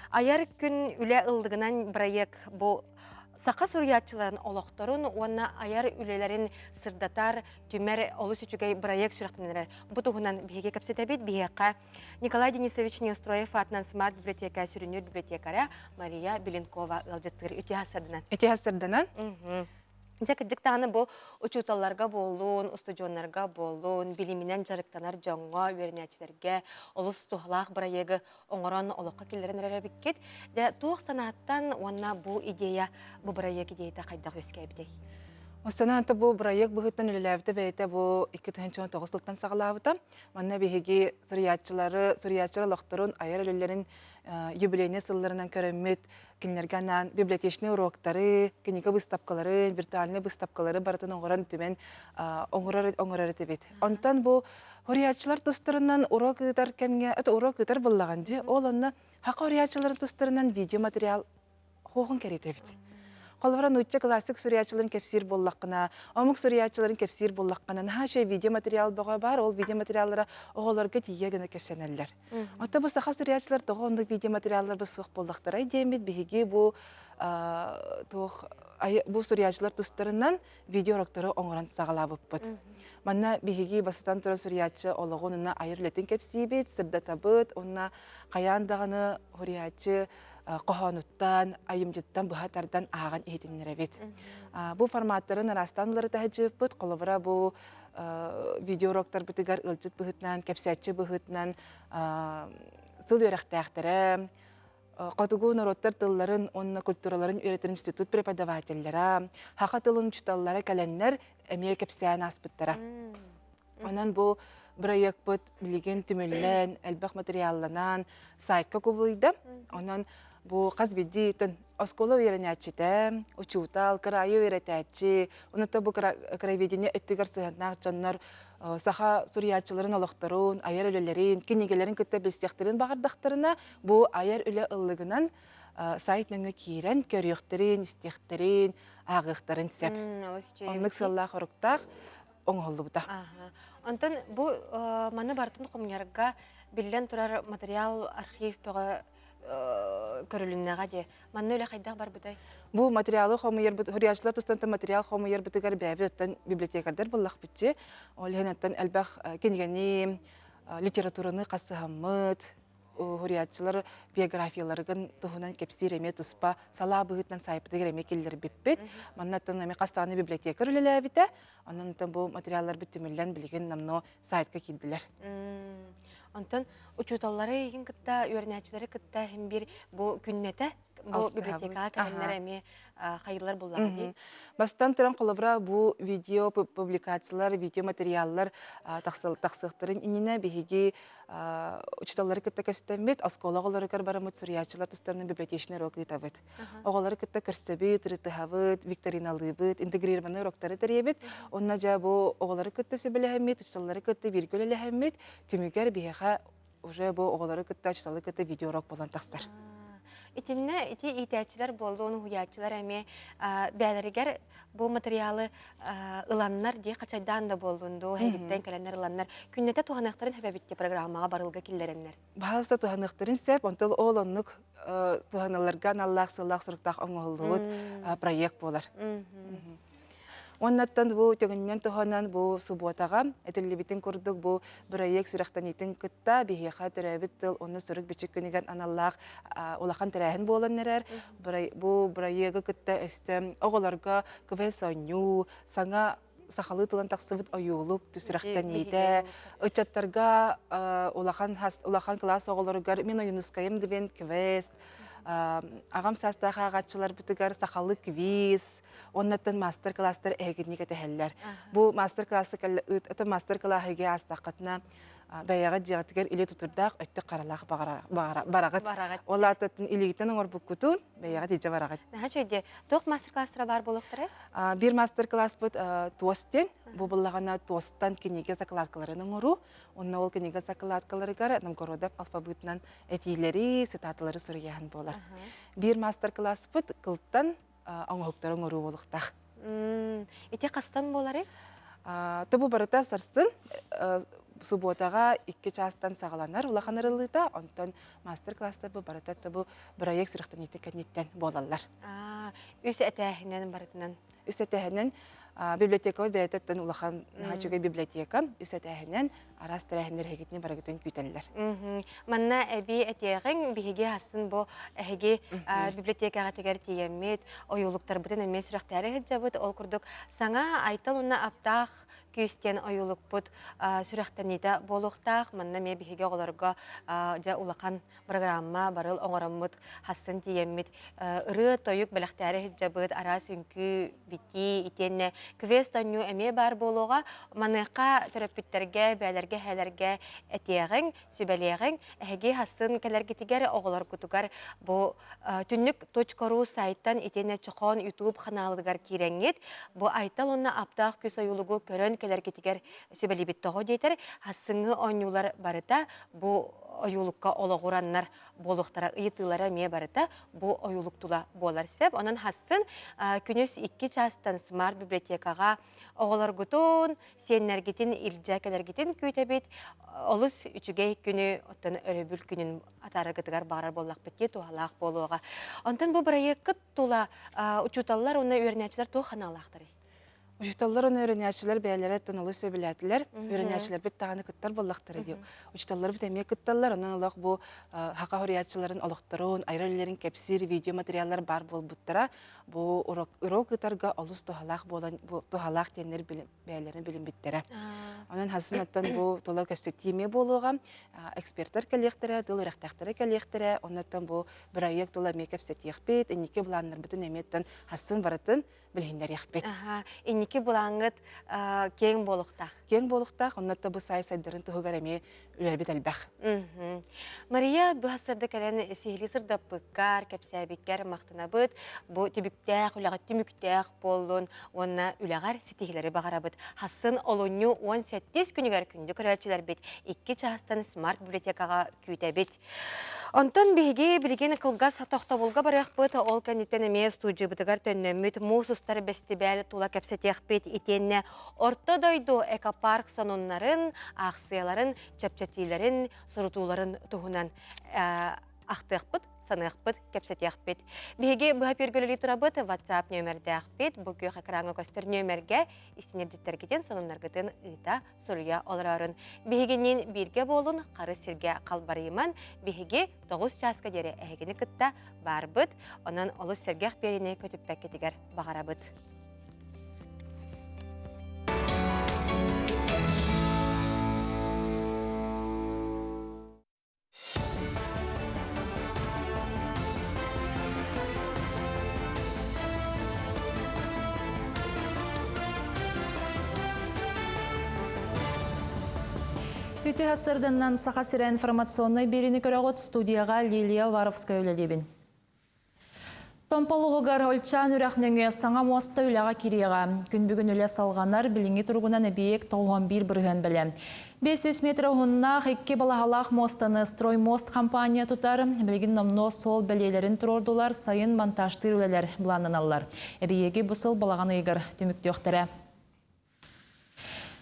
айар күн үлэ ыллыгынан проект бу саха суруйааччыларын олохторун уонна айар үлэлэрин сырдатар, түмэр олус үчүгэй проект сүрэхтэнэр. Бу туһунан биһиги кэпсэтэбит. Биһиэхэ Николай Денисович Неустроев аатынан Смарт библиотека сүрүннүүр библиотекаря Мария Беленкова ыалдьыттыыр. Үтүө сарданан. Үтүө сарданан. Дьэ, кырдьык даҕаны бу учууталларга буоллун, устудьуоннарга буоллун, билиминэн дьарыктанар дьоҥҥо, үөрэнээччилэргэ олус туһалаах бырайыагы оҥорон олоххо киллэрэн эрэр эбиккит. Дьэ, туох санааттан уонна бу идея, бу бырайыак идеята хайдах үөскээбитэй? Останаанта бу бырайыак быһыытынан үлэлээбитэ бэйэтэ бу 2019 сылтан саҕалаабыта. Манна биһиги суруйааччылары, суруйааччылар олохторун, айар үлэлэрин юбилейнай сылларынан көрөммүт, кинилэргэ анаан библиотечнай уроктары, кинигэ быыстапкаларын, виртуальнай быыстапкалары барытын оҥорон түмэн оҥорор оҥорор этибит. Онтон бу Хоруйааччылар тустарынан урок ыытар кэмҥэ, это урок ыытар буоллаҕын дии, ол онно хака хоруйааччыларын тустарынан видеоматериал хоһун кэриэтэбит. Холобура, нуучча классик суруйааччыларын кэпсиир буоллаххына, омук суруйааччыларын кэпсиир буоллаххына, наһаа үчүгэй видеоматериал бөҕө баар, ол видеоматериаллара оҕолорго тиийэ гына кэпсэнэллэр. Оттон бу саха суруйааччылар тоҕо оннук видеоматериалларбыт суох буоллахтарай диэммит биһиги бу туох бу суруйааччылар тустарынан видеоуроктары оҥорон саҕалаабыппыт. Манна биһиги бастатан туран суруйааччы олоҕун уонна айар үлэтин кэпсиибит, сырдатабыт уонна хайаан даҕаны суруйааччы хоһоонуттан, айымньыттан быһа тардан ааҕан иһитиннэрэбит. Бу форматтарын араастаан уларыта сылдьыбыппыт. Холобура, бу видеоуроктарбытыгар ыалдьыт быһыытынан, кэпсээччи быһыытынан тыл үөрэхтээхтэрэ, Хотугу норуоттар тылларын уонна культураларын үөрэтэр институт преподавателлара, саха тылын учууталлара кэлэннэр эмиэ кэпсээн ааспыттара. Онон бу бырайыакпыт билигин түмүллэн, элбэх материалланан сайтка кубулуйда. Онон бу хас биирдии оскуола үөрэнээччитэ, учуутал, кыраайы үөрэтээччи, онута бу краеведение өттүгэр сыһыаннаах дьоннор саха суруйааччыларын олохторун, айар үлэлэрин, кинигэлэрин кытта билсиэхтэрин баҕардахтарына, бу айар үлэ ыллыгынан сайт нөҥүө киирэн көрүөхтэрин, истиэхтэрин, ааҕыахтарын сөп. Оннук сыаллаах-соруктаах оҥоһуллубута. Онтон бу маны барытын хомуйарга биллэн турар материал архив бөҕө көрүлүннэҕэ дии. Манна үлэ хайдах барбытай? Бу материалы хомуйарбыт, суруйааччылар тустан материал хомуйарбытыгар бэйэбит оттон библиотекардар буллахпытчы. Ол иһин оттон элбэх кинигэни, литератураны хасыһаммыт, суруйааччылар биографияларыгын туһунан кэпсиир эмиэ туспа салаа быһыытынан саайпытыгар эмиэ киллэрбиппит. Манна оттон эмиэ хас даҕаны библиотекарь үлэлээбитэ. Онон оттон бу материалларбыт түмүллэн билигин намно сайтка киирдилэр. Онтон учууталлары эйигин кытта, үөрэнээччилэри кытта иһин биир бу күннэтэ бу библиотекаҕа кэлэннэр эмиэ хайыылар буллаҕа дии. Бастан туран холобура бу видео публикациялар, видеоматериаллар тахсыахтарын иннинэ биһиги учууталлары кытта көстөммүт, оскуола оҕолоругар бараммыт суруйааччылар тустарынан библиотечный урок ыытабыт. Оҕолору кытта көрсөбүт, ырытыһабыт, викториналыыбыт, интегрированный уроктары тэрийэбит. Онно дьэ бу оҕолору кытта сөбүлэһэммит, учууталлары кытта бииргэ үлэлэһэммит, түмүгэр биһиэхэ уже бу оҕолору кытта, учууталы кытта видеоурок буолан тахсар. Итиннэ ити иитээччилэр буоллун, уһуйааччылар эмиэ бэйэлэригэр бу материалы ыланнар дии хачайдаан да буоллун дуу, эһигиттэн кэлэннэр ыланнар күннэтэ туһаныахтарын сөп программаҕа барылга киллэрэннэр. Баһаалыста туһаныахтарын сөп, онтон ол оннук туһаналларга аналлаах сыллаах-соруктаах оҥоһуллубут проект буолар. Уоннаттан бу төгүннэн туһанан бу субуотаҕа этиллибитин курдук бу бырайыак сүрэхтэниитин кытта биһиэхэ төрөөбүт тыл уонна сурук-бичик күнүгэр аналлаах улахан тэрээһин буолан эрэр. Бу бырайыагы кытта өссө оҕолорго квест оонньуу, саҥа сахалыы тылын тахсыбыт ойуулук сүрэхтэниитэ, ыччаттарга улахан улахан кылаас оҕолоругар мин ойуунускайым диэн квест, аҕам саастаах ааҕааччыларбытыгар сахалыы квиз, Оннуттан мастер-класстар эһигинник этэһэллэр. Бу мастер-классы это мастер-класс аастаххытына бэйэҕит дьиэҕитигэр илии тутурдаах өттүк харалаах бараҕыт. Ол аатыттан илиигиттэн оҥорбуккутун бэйэҕит илдьэ бараҕыт. Наһаа үчүгэй. Туох мастер-класстара баар буолуохтарай? Биир мастер-класспыт туос диэн. Бу буллаҕына туостан кинигэ закладкаларын оҥоруу. Онно ол кинигэ закладкаларыгар Новгородов алфавитынан этиилэри, цитаталары суруйааһын буолар. Биир мастер-класспыт кылтан оҥоһуктары оҥоруу буолуохтаах. Ити хастан буоларый? Тобу барыта сарсын субуотаҕа 2 чаастан саҕаланар улахан арыллыыта, онтон мастер-класстар бу барыта тобу бырайыак сүрэхтэниитэ кэнниттэн буолаллар. Үс этээһинэн барытынан. Үс этээһинэн. Библиотекабыт бэйэтэ улахан наһаа үчүгэй библиотека үс этээһинэн араас тэрээһиннэр эһигитини барыгытын күүтэллэр. Манна эбии этиэҕиҥ, биһиги асын бу эһиги библиотекаҕытыгар тиийэммит, ойуулуктарбытын эмиэ сүрэхтээри сылдьабыт. Ол курдук саҥа Айтал уонна Аптаах күүс диэн ойуулукпут сүрэхтэниитэ буолуохтаах. Манна эмиэ биһиги оҕолорго дьэ улахан программа барыл оҥороммут, хассын тиийэммит ырыа-тойук бэлэхтээри сылдьабыт, араас үҥкүү, битии, итиэннэ квест оонньуу эмиэ баар буолуоҕа. Маныаха төрөппүттэргэ, бээлэргэ, эһээлэргэ этиэҕиҥ, сүбэлиэҕиҥ. Эһиги хассын кэлэргитигэр оҕолоргутугар бу түннүк .ру сайтан итиэннэ Чохоон YouTube ханаалыгар киирэҥҥит, бу Айтал уонна Аптаах күс ойуулугу көрөн кэлэргитигэр сүбэлиибит. Тоҕо диэтэр, хассыҥҥы оонньуулар барыта бу ойуулукка олоҕураннар буолуохтара ыйытыылара эмиэ барыта бу ойуулук тула буолар сөп. Онон хассын күнүс 2 чаастан смарт библиотекаҕа оҕолоргутун, сиэннэргитин илдьэ кэлэргитин күүтэбит. Олус үчүгэй күнү, оттон өрөбүл күнүн атаараргытыгар баҕарар буоллахпыт дии туһалаах буолуоҕа. Онтон бу бырайыаккыт тула учууталлар уонна үөрэнээччилэр туох санаалаахтарый? Учууталлар уонна үөрэнээччилэр бэйэлэрэ оттон олус сөбүлээтилэр. Үөрэнээччилэрбит даҕаны кыттар буоллахтара дии. Учууталларбыт эмиэ кытталлар. Онон олох бу саха суруйааччыларын олохторун, айар үлэлэрин кэпсиир видеоматериаллар баар буолбуттара. Бу урок, урок ыытарга олус туһалаах буолан, бу туһалаах диэннэр бэйэлэрин билиммиттэрэ. Онон хасын оттон бу тула кэпсэтии эмиэ буолуоҕа. Экспертэр кэлиэхтэрэ, тыл үөрэхтээхтэрэ кэлиэхтэрэ. Оннуттан бу бырайыак тула эмиэ кэпсэтиэхпит. Инники былааннарбытын эмиэ оттон хасын барытын билиһиннэриэхпит. Инники былааҥҥыт киэҥ буолуохтаах. Киэҥ буолуохтаах, онно бу сай сайдарын туһугар эмиэ үлэбит элбэх. Мария, бу сарда кэлэн сиһилии сырдаппыккар, кэпсээбиккэр махтанабыт. Бу түбүктээх, үлэҕэ түмүктээх буоллун уонна үлэҕэр ситиһиилэри баҕарабыт. Хассын олунньу 18 күнүгэр күндү көрөөччүлэрбит 2 чаастан смарт библиотекаҕа күүтэбит. Онтон биһиги билигин кылгас тохтобулга барыахпыт, ол кэнниттэн эмиэ студиябытыгар төннөммүт муус устар бэстибээл тула кэпсэтиэхпит итиэннэ Орто дойду экопарк сонуннарын, аахсыйаларын, чэпчэтиилэрин, сурутууларын туһунан ахтыахпыт, саныахпыт, кэпсэтиэхпит. Биһиги быһа пүөргөлөлүү турабыт, WhatsApp нүөмэрдээхпит, бу күөх экраҥҥа көстөр нүөмэргэ истинэрдьиттэргитин, сонуннаргытын ыыта суруйа олорорун. Биһигинниин бииргэ буолун, хары сиргэ халбарыйыман, биһиги 9 чааска диэри эһигини кытта баарбыт. Онон олус сэргэх биэриини көтүппэккитигэр баҕарабыт. Үтүө сарсыарданнан Саха сирэ информационнай биэриини көрөҕүт студияҕа Лилия Уваровская үлэлиибин. Томполуһугар Ольчаан үрэх нөҥүө саҥа муоста үлэҕэ киириэҕэ. Күн бүгүн үлэ салҕанар, билиҥҥи туругунан эбийиэк 91% бэлэм. 500 метр уһуннаах икки балаһалаах муостаны «Строймост» компания тутар. Билигин номнуо суол бэлиэлэрин туруордулар, сайын монтажтыыр үлэлэр былааннаналлар. Эбийиэги бу сыл балаҕан ыйыгар түмүктүөхтэрэ.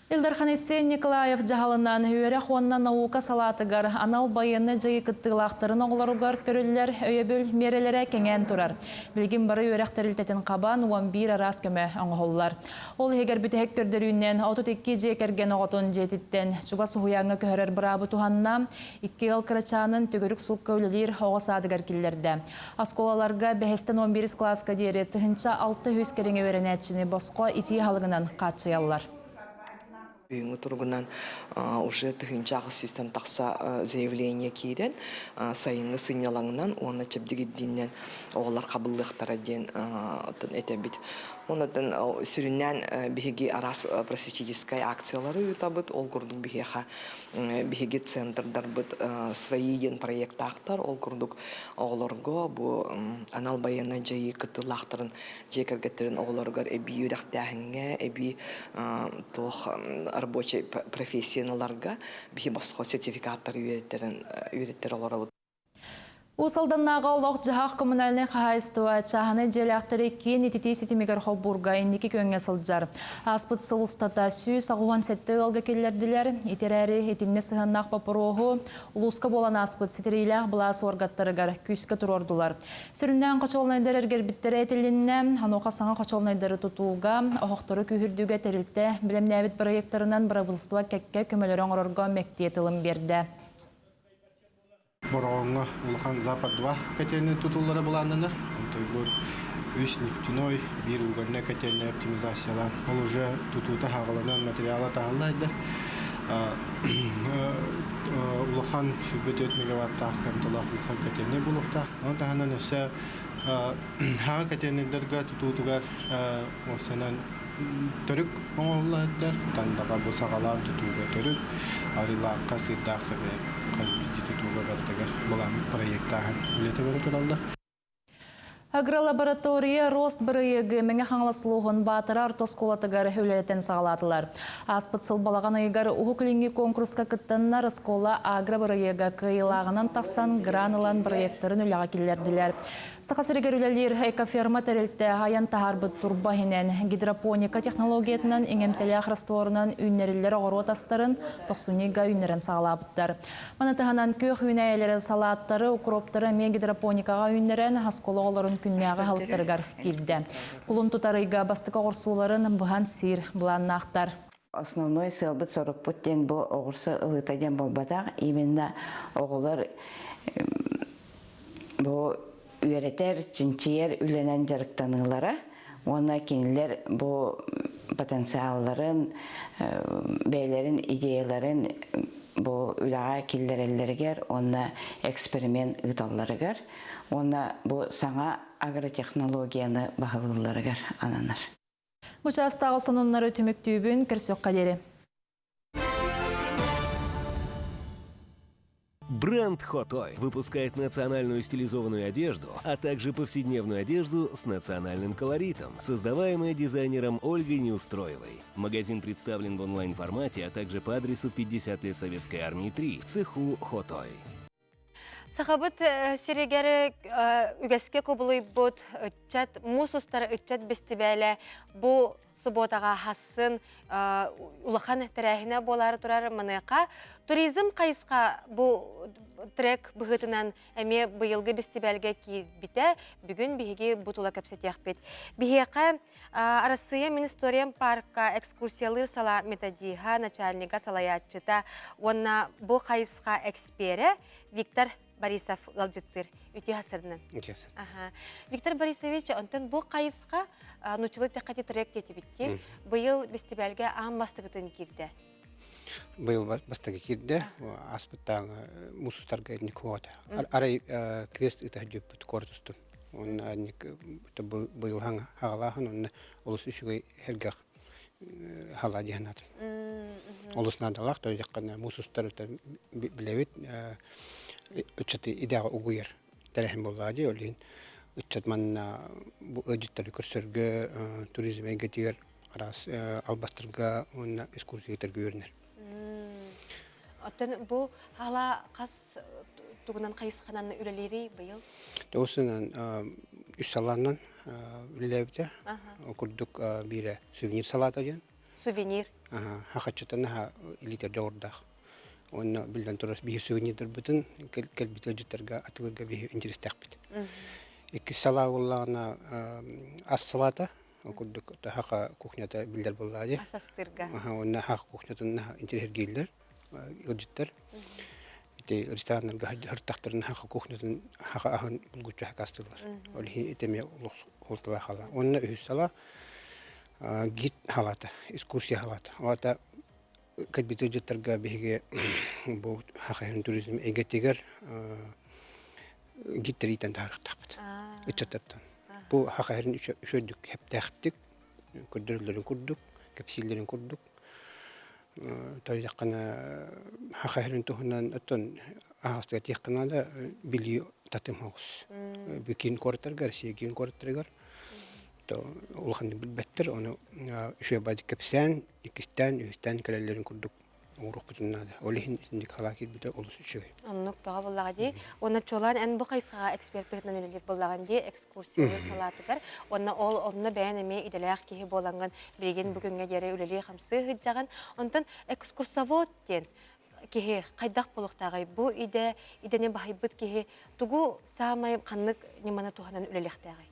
Ил Дархан Айсен Николаев дьаһалынан үөрэх уонна наука салаатыгар анал байыаннай дьайыы кыттыылаахтарын оҕолоругар көрүллэр өйөбүл миэрэлэрэ кэҥээн турар. Билигин бары үөрэх тэрилтэтин хабан 11 араас көмө оҥоһуллар. Ол иһигэр бүтэһик көрдөрүүнэн 32 дьиэ кэргэн оҕотун дьиэтиттэн чугас уһуйааҥҥа көһөрөр быраабы туһанна, икки ыал кырачаанын төгүрүк суукка үлэлиир оҕо саадыгар киллэрдэ. Оскуолаларга бэһистэн 11 кылааска диэри 1600 кэриҥэ үөрэнээччини босхо итии аһылыгынан хааччыйаллар. Бүгүҥҥү туругунан уже 1800-тэн тахса заявление киирэн, сайыҥҥы сынньалаҥынан уонна чэбдигирдиинэн оҕолор хабыллыахтара диэн этэбит. Онон сүрүннээн биһиги араас просветительскай акциялары ыытабыт. Ол курдук биһиэхэ биһиги центрдарбыт свои диэн проектаахтар. Ол курдук оҕолорго бу анал байыаннай дьайыы кыттыылаахтарын дьиэ кэргэттэрин оҕолоругар эбии үөрэхтээһиҥҥэ, эбии туох рабочай профессияны ыларга биһи босхо сертификаттары үөрэттэрэн үөрэттэрэ олоробут. Уус Алданнааҕы олох-дьаһах коммунальнай хаһаайыстыба чааһынай дьиэлээхтэри киин ититии ситимигэр холбуурга инники күөҥҥэ сылдьар. Ааспыт сыл устата 187 ыалга киллэрдилэр. Ити эрээри итиннэ сыһыаннаах боппуруоһу улууска буолан ааспыт ситэриилээх былаас уоргаттарыгар күүскэ туруордулар. Сүрүннээн хочуолунайдар эргэрбиттэрэ этилиннэ. Онуоха саҥа хочуолунайдары тутууга, оһохтору күүһүрдүүгэ тэрилтэ бэлэмнээбит бырайыактарынан бырабыылыстыба кэккэ көмөлөрү оҥорорго мэктиэ тылын биэрдэ. Бороҕоҥҥо улахан Запад-2 котельнай тутуллара былааннанар. Онтойбут үс нефтяной, биир угольнай котельнай оптимизациялаан. Ол уже тутуута хаҕыланан материала таһылла сылдьар. Улахан 24 мегаваттаах кыамталаах улахан котельнай буолуохтаах. Ону таһынан өссө хаҕа котельнайдарга тутуутугар уопсайынан төрүк оҥоһулла сылдьар. Тандаҕа бу саҕалаан тутууга төрүк, Арыылаахха, Сыырдаахха эмиэ хас биирдии тутууга барытыгар былаан проектааһын үлэтэ бара тураллар. Агролаборатория Рост бырайыагы Мэҥэ Хаҥалас улууһун Баатара орто оскуолатыгар үлэлэтэн саҕалаатылар. Ааспыт сыл балаҕан ыйыгар Уһук Илиҥҥи куонкуруска кыттаннар оскуола агро бырайыага кыайыылааҕынан тахсан гран ылан бырайыактарын үлэҕэ киллэрдилэр. Саха сиригэр үлэлиир экоферма тэрилтэ айан таһаарбыт турба иһинэн гидропоника технологиятынан иҥэмтэлээх растворунан үүннэриллэр оҕуруот астарын тохсунньуга үүннэрэн саҕалаабыттар. Маны таһынан күөх үүнээйилэри, салааттары, укроптары эмиэ гидропоникаҕа үүннэрэн оскуола оҕолорун күннээҕи аһылыктарыгар киирдэ. Кулун тутар ыйга бастакы оҕурсууларын быһан сиир былааннаахтар. Основной сыалбыт-сорукпут диэн бу оҕурсу ылыыта диэн буолбатах. Именно оҕолор бу үөрэтэр, чинчийэр үлэнэн дьарыктаныылара уонна кинилэр бу потенциалларын, бэйэлэрин идеяларын бу үлэҕэ киллэрэллэригэр уонна эксперимент ыыталларыгар уонна бу саҥа агротехнологияны баһылыылларыгар ананар. Бу чаастааҕы сонуннары түмүктүүбүн, көрсүөххэ диэри. Бренд Хотой выпускает национальную стилизованную одежду, а также повседневную одежду с национальным колоритом, создаваемая дизайнером Ольгой Неустроевой. Магазин представлен в онлайн-формате, а также по адресу 50 лет Советской Армии 3 в цеху Хотой. Сахабыт сиригэр үгэскэ кубулуйбут ыччат, муус устар ыччат бэстибээлэ бу субуотаҕа хассын улахан тэрээһинэ буолаары турар маныаха туризм хайысха бу трек быһыытынан эмиэ быйылгы бэстибээлгэ киирбитэ бүгүн биһиги бу тула кэпсэтиэхпит. Биһиэхэ Арассыыйа Мин историям парка экскурсиялыыр салаа методиһа, начальнига, салайааччыта уонна бу хайысха эксперэ Виктор Борисов ыалдьыттыыр. Үтүө сырдынан. Виктор Борисович, онтон бу хайысха нуччалыы тэххати трек диэтибитти. Быйыл бэстибээлгэ аан бастакытын киирдэ. Быйыл бастакы киирдэ. Аспыттааҥы мусустарга инник хуота. Арай квест ыта дьүппүт куорат устун. Онно инник быйыл хагалааһын онно олус үчүгэй эргэх хала диэн атын. Олус наадалаах төрүтэххинэ муус устар билэбит ыччаты идэҕэ угуйар тэрээһин буоллаҕа дии. Ол иһин ыччат манна бу ыалдьыттары көрсөргө туризм эйгэтигэр араас албастарга уонна экскурсияларга үөрэнэр. Оттон бу хала хас тугунан хайысханан үлэлиирий быйыл? Тоҕусунан үс салааннан үлэлээбитэ. Ол курдук биирэ сувенир салаата диэн. Сувенир. Хахаччытан аха илиитэр дьоҕурдаах. Уонна биллэн турар биһи сувенирдарбытын кэлбит ыалдьыттарга атыыларга биһи интэриэстээхпит. Иккис салаа буоллаҕына ас салаата. Ол курдук хаха кухнята биллэр буоллаҕа дии. Ас астыырга. Уонна хаха кухнятын интэриэһиргииллэр ыалдьыттар. Ити рестораннарга сырыттахтарына хаха кухнятын хаха аһын булгуччу хакастыыллар. Ол иһин ити эмиэ олох суолталаах хала. Уонна үһүс сала гид халата, экскурсия халата. Ол аата кэлбит ыалдьыттарга биһиги бу хаха туризм эйгэтигэр гидтэр иитэн таһаарыахтаахпыт. Ыччаттартан. Бу хаха үчүгдүк хэптээхтик көрдөрөллөрүн курдук, кэпсииллэрин курдук Тойдаххына саха сирин туһунан оттон аһаҕастык этиэххэ наада билии татым соҕус. Киин куораттарга, Россия киин куораттарыгар то улаханнык билбэттэр. Ону үчүгэй баайдык кэпсээн, иккистээн, үһүстээн кэлэллэрин курдук. оҥоруохпутун наада. Ол иһин итинник халаа киирбитэ олус үчүгэй. Оннук бөҕө буоллаҕа дии. Уонна чуолаан эн бу хайысхаҕа эксперт быһыытынан үлэлиир буоллаҕын дии, экскурсия салаатыгар. Уонна ол онно бэйэн эмиэ идэлээх киһи буолаҥҥын билигин бу күҥҥэ диэри үлэлии-хамсыы сылдьаҕын. Онтон экскурсовод диэн киһи хайдах буолуохтааҕый? Бу идэ идэни баһыйбыт киһи тугу саамай ханнык ньыманы туһанан үлэлиэхтээҕий?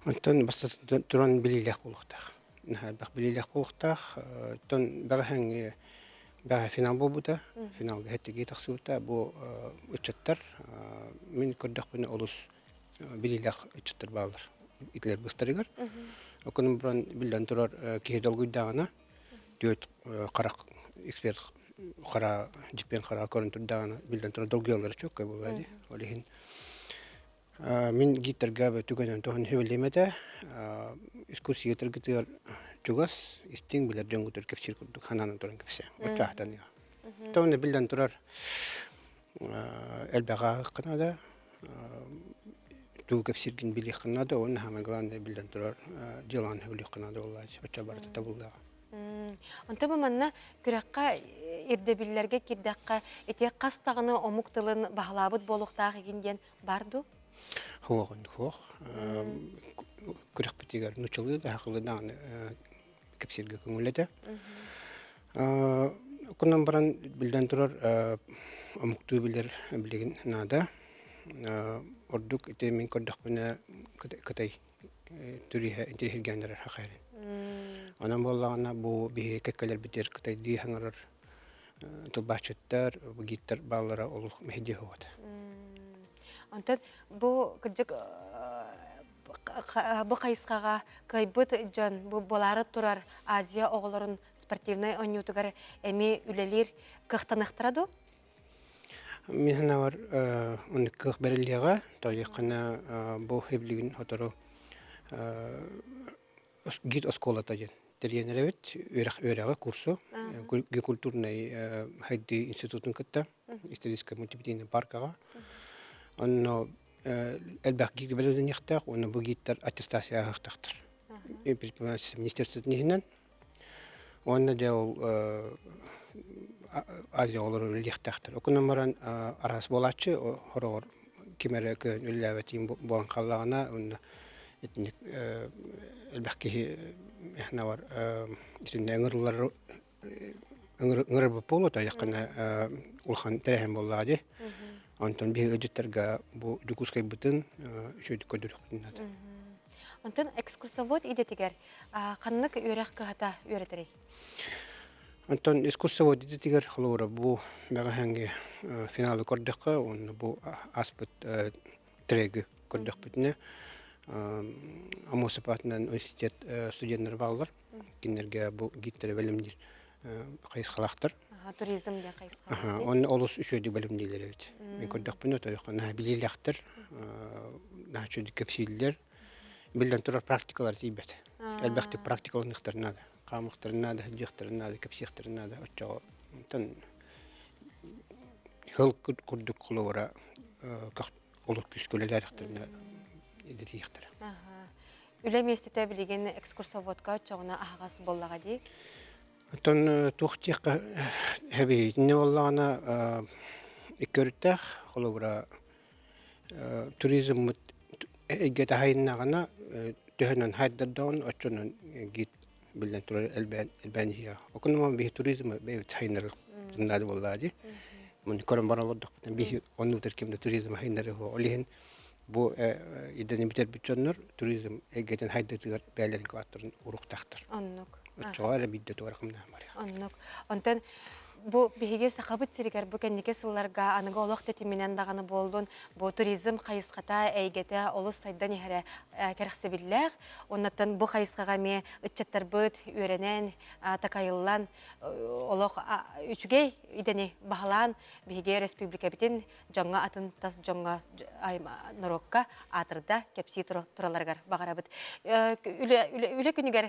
Онтон бастатан туран билиилээх буолуохтаах. Наһаа элбэх билиилээх буолуохтаах. Оттон бэҕэһээҥҥи бэҕэһээ финал буолбута. Финалга хэттиги тахсыбыта. Бу ыччаттар мин көрдөхпүнэ олус билиилээх ыччаттар бааллар итилэр быстарыгар. Окунун баран биллэн турар киһи долгуйдаҕына түөрт харах эксперт хара дьиппиэн хара көрөн турдаҕына биллэн турар долгуйаллара чуоккай буолла дии. Ол иһин Мин гидтарга түгэнэн туһан сүбэлиэм этэ. Искусствоҕытыгар чугас, истиҥ билэр дьоҥҥутугар кэпсиир курдук санаанан туран кэпсээ. Оччоохтон Тоҕо биллэн турар элбэҕи ааҕыахха наада, тугу кэпсииргин билиэххэ наада уонна самое главное биллэн турар дьыалаҕын сөбүлүөххэ наада буоллааччы. Оччо барыта табыллыаҕа. Онтон бу манна күрэххэ ирдэбиллэргэ киирдэххэ ити хас даҕаны омук тылын баһылаабыт буолуохтаах игин диэн бар дуу? Суоҕун суох. Күрэхпитигэр нуччалыы да сахалыы даҕаны кэпсииргэ көҥүл этэ. Кунан баран биллэн турар омуктуу билэр билигин наада. Ордук ити мин көрдөхпүнэ Кытай туриһа интириэһиргээн эрэр хахайрын. Онон буоллаҕына бу биһиги кэккэлэрбитигэр кытайдыы хаҥарар тылбаасчыттар, гидтэр бааллара олус мэһэйдиэ суоҕа Онтон бу кырдьык бу хайысхаҕа кыайбыт дьон бу буолаары турар Азия оҕолорун спортивнай оонньуутугар эмиэ үлэлиир кыахтаныахтара дуу? Мин санаабар оннук кыах бэриллиэҕэ. Тоҕо бу эбилигин сотору гид оскуолата диэн тэрийэн эрэбит. Үөрэх үөрэҕи курсу геокультурнай хайдыы институтун кытта историческай мультимедийнай паркаҕа. Онно элбэх гид бэлэмнэниэхтээх уонна бу гидтэр аттестация ааһыахтаахтар. Предпринимательство министерствотын иһинэн Уонна дьэ ол Азия оҕолоро үлэлиэхтээхтэр. Окунан баран араас буолааччы, хороҕор ким эрэ көөн үлэлээбэтиин буолан хааллаҕына, уонна итинник элбэх киһи бар итиннэ ыҥырыллар ыҥырарбыт буолуо тайаххына улахан тэрээһин буоллаҕа дии. Онтон биһиги ыалдьыттарга бу Дьокуускайбытын үчүгэйдик көрдөрүөхпүтүн наада. Онтон экскурсовод идэтигэр ханнык үөрэх кыһата үөрэтэрий? Онтон экскурсовод идэтигэр холобура бу бэҕэһээҥҥи финалы көрдөххө уонна бу ааспыт треги көрдөхпүтүнэ Аммосов аатынан университет студеннара бааллар. Кинилэргэ бу гидтэри бэлэмниир хайысхалаахтар. Туризм диэн хайысха. Онно олус үчүгэйдик бэлэмнииллэр эбит. Мин көрдөхпүнэ тойоххо наһаа билиилээхтэр, наһаа үчүгэйдик кэпсииллэр. Биллэн турар практикалар тиийбэт. Элбэхтик практикаланыахтарын наада. Хаамыахтарын наада, сылдьыахтарын наада, кэпсиэхтэрин наада. Оччоҕо онтон хыл курдук холобура олох күүскэ үлэлээтэхтэринэ идэтийиэхтэрэ. Үлэ миэстэтэ билигин экскурсоводка оччоҕуна аһаҕас буоллаҕа дии. Оттон туох диэххэ эбиитинэ буоллаҕына икки өрүттээх холобура туризммыт эйгэтэ хайыннаҕына төһөнөн хайдардаҕын оччонон гид биллэн турар элбээн элбээн иһиэҕэ. Окунуман биһи туризмы бэйэбит хайыннарар наада буоллаҕа дии. Маны көрөн баран олордохпутуна биһи оннугар ким да туризм хайыннары ол иһин бу идэни бүтэрбит дьоннор туризм эйгэтин хайдытыгар бэйэлэрин кылааттарын уруохтаахтар. Оннук. Оччоҕо эрэ биирдэ туора хамнаан барыах. Оннук. Онтон бу биһиги Сахабыт сиригэр бу кэнники сылларга аныгы олох тэтиминэн даҕаны буоллун, бу туризм хайысхата, эйгэтэ олус сайдан иһэрэ кэрэхсэбиллээх. Оннуттан бу хайысхаҕа эмиэ ыччаттарбыт үөрэнэн, такайыллан, олох үчүгэй идэни баһылаан биһиги өрөспүүбүлүкэбитин дьоҥҥо атын тас дьоҥҥо норуокка аатырда кэпсии тураларыгар баҕарабыт. Үлэ күнүгэр,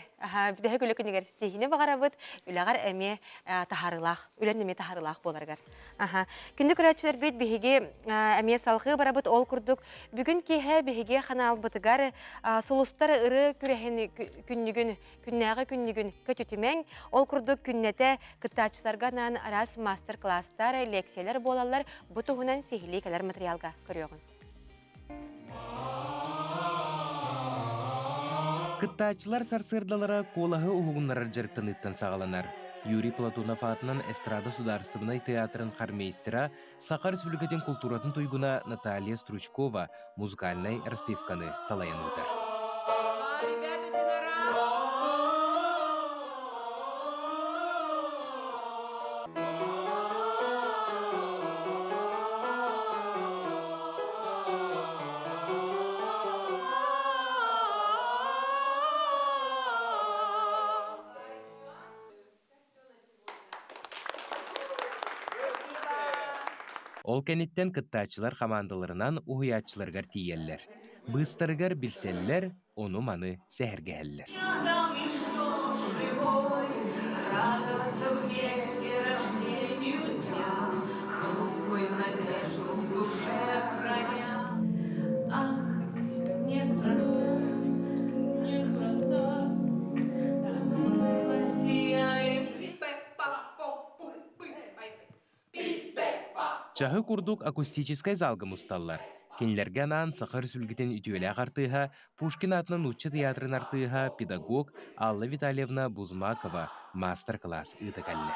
бүтэһик үлэ күнүгэр ситиһиини баҕарабыт, үлэҕэр эмиэ таһаарыылаах үлэ. Үлэн эмиэ таһарылаах буоларыгар. Аха. Күндү көрөөччүлэрбит биһиги эмиэ салҕыы барабыт ол курдук бүгүн киэһэ биһиги ханаалбытыгар сулустар ыры күрэһин күннүгүн күннээҕи күннүгүн көтүтүмэҥ. Ол курдук күннэтэ кыттааччыларга анаан араас мастер-класстар, лекциялар буолаллар. Бу туһунан сиһилии кэлэр материалга көрүөҕүҥ. Кыттааччылар сарсыардалара куолаһы уһугуннарар дьарыктаныыттан саҕаланар. Юрий Платонов аатынан эстрада судаарыстыбаннай театрын хормейстера, Саха Республикатын култууратын туйгуна Наталья Стручкова музыкальнай распевканы салайан ыытар. Ол кэнниттэн кыттааччылар хамаандаларынан уһуйааччыларыгар тиийэллэр. Быыстарыгар билсэллэр, ону-маны сэһэргэһэллэр. Чаһы курдук акустическай залга мусталлар. Кинилэргэ анаан Саха Өрөспүүбүлүкэтин үтүөлээх артыыһа, Пушкин аатынан нуучча тыйаатырын артыыһа, педагог Алла Витальевна Бузмакова маастар-кылаас ыыта кэллэ.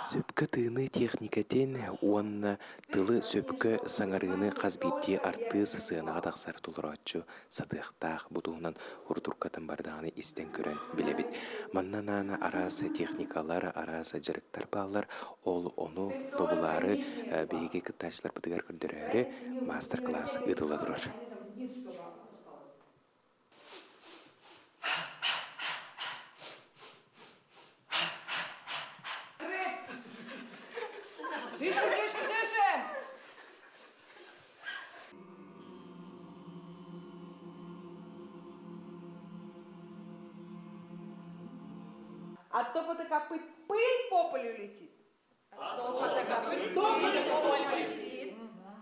Сөпкө тыыныы техникэтин уонна тылы сөпкө саҥарыыны хас биирдии артыыс сыанаҕа тахсар толорооччу сатыахтаах. Бу туһунан урутуркатын бардаҕына истэн көрөн билэбит. Манна анаан араас техникалар, араас дьарыктар бааллар. Ол ону тобулаары биһиги кыттааччыларбытыгар көрдөрөөрү маастар-кылаас ыытылла турар. Дышим, дышим, дышим! От топота копыт пыль по полю летит.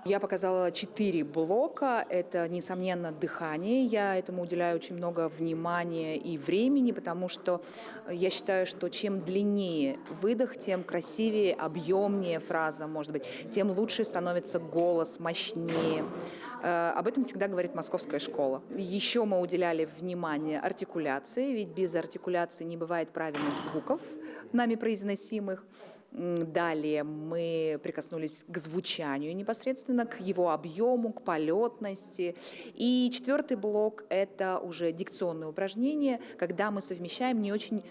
Я показала четыре блока. Это, несомненно, дыхание. Я этому уделяю очень много внимания и времени, потому что я считаю, что чем длиннее выдох, тем красивее, объемнее фраза может быть, тем лучше становится голос, мощнее. Об этом всегда говорит московская школа. Еще мы уделяли внимание артикуляции, ведь без артикуляции не бывает правильных звуков нами произносимых. Далее мы прикоснулись к звучанию непосредственно, к его объему, к полетности. И четвертый блок – это уже дикционные упражнения, когда мы совмещаем не очень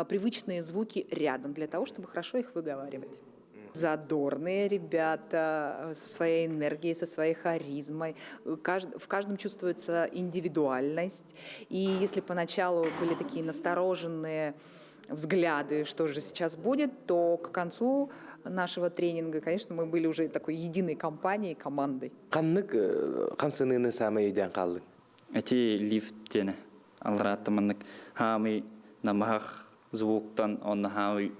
привычные звуки рядом для того, чтобы хорошо их выговаривать. Задорные ребята со своей энергией, со своей харизмой. В каждом чувствуется индивидуальность. И если поначалу были такие настороженные взгляды, что же сейчас будет, то к концу нашего тренинга, конечно, мы были уже такой единой компанией, командой. Ханнык хамсаныыны саамай өйдөөн хааллыҥ? Эти лифт диэни аллараатта маннык хаамый намыһах звуктан онно хаамый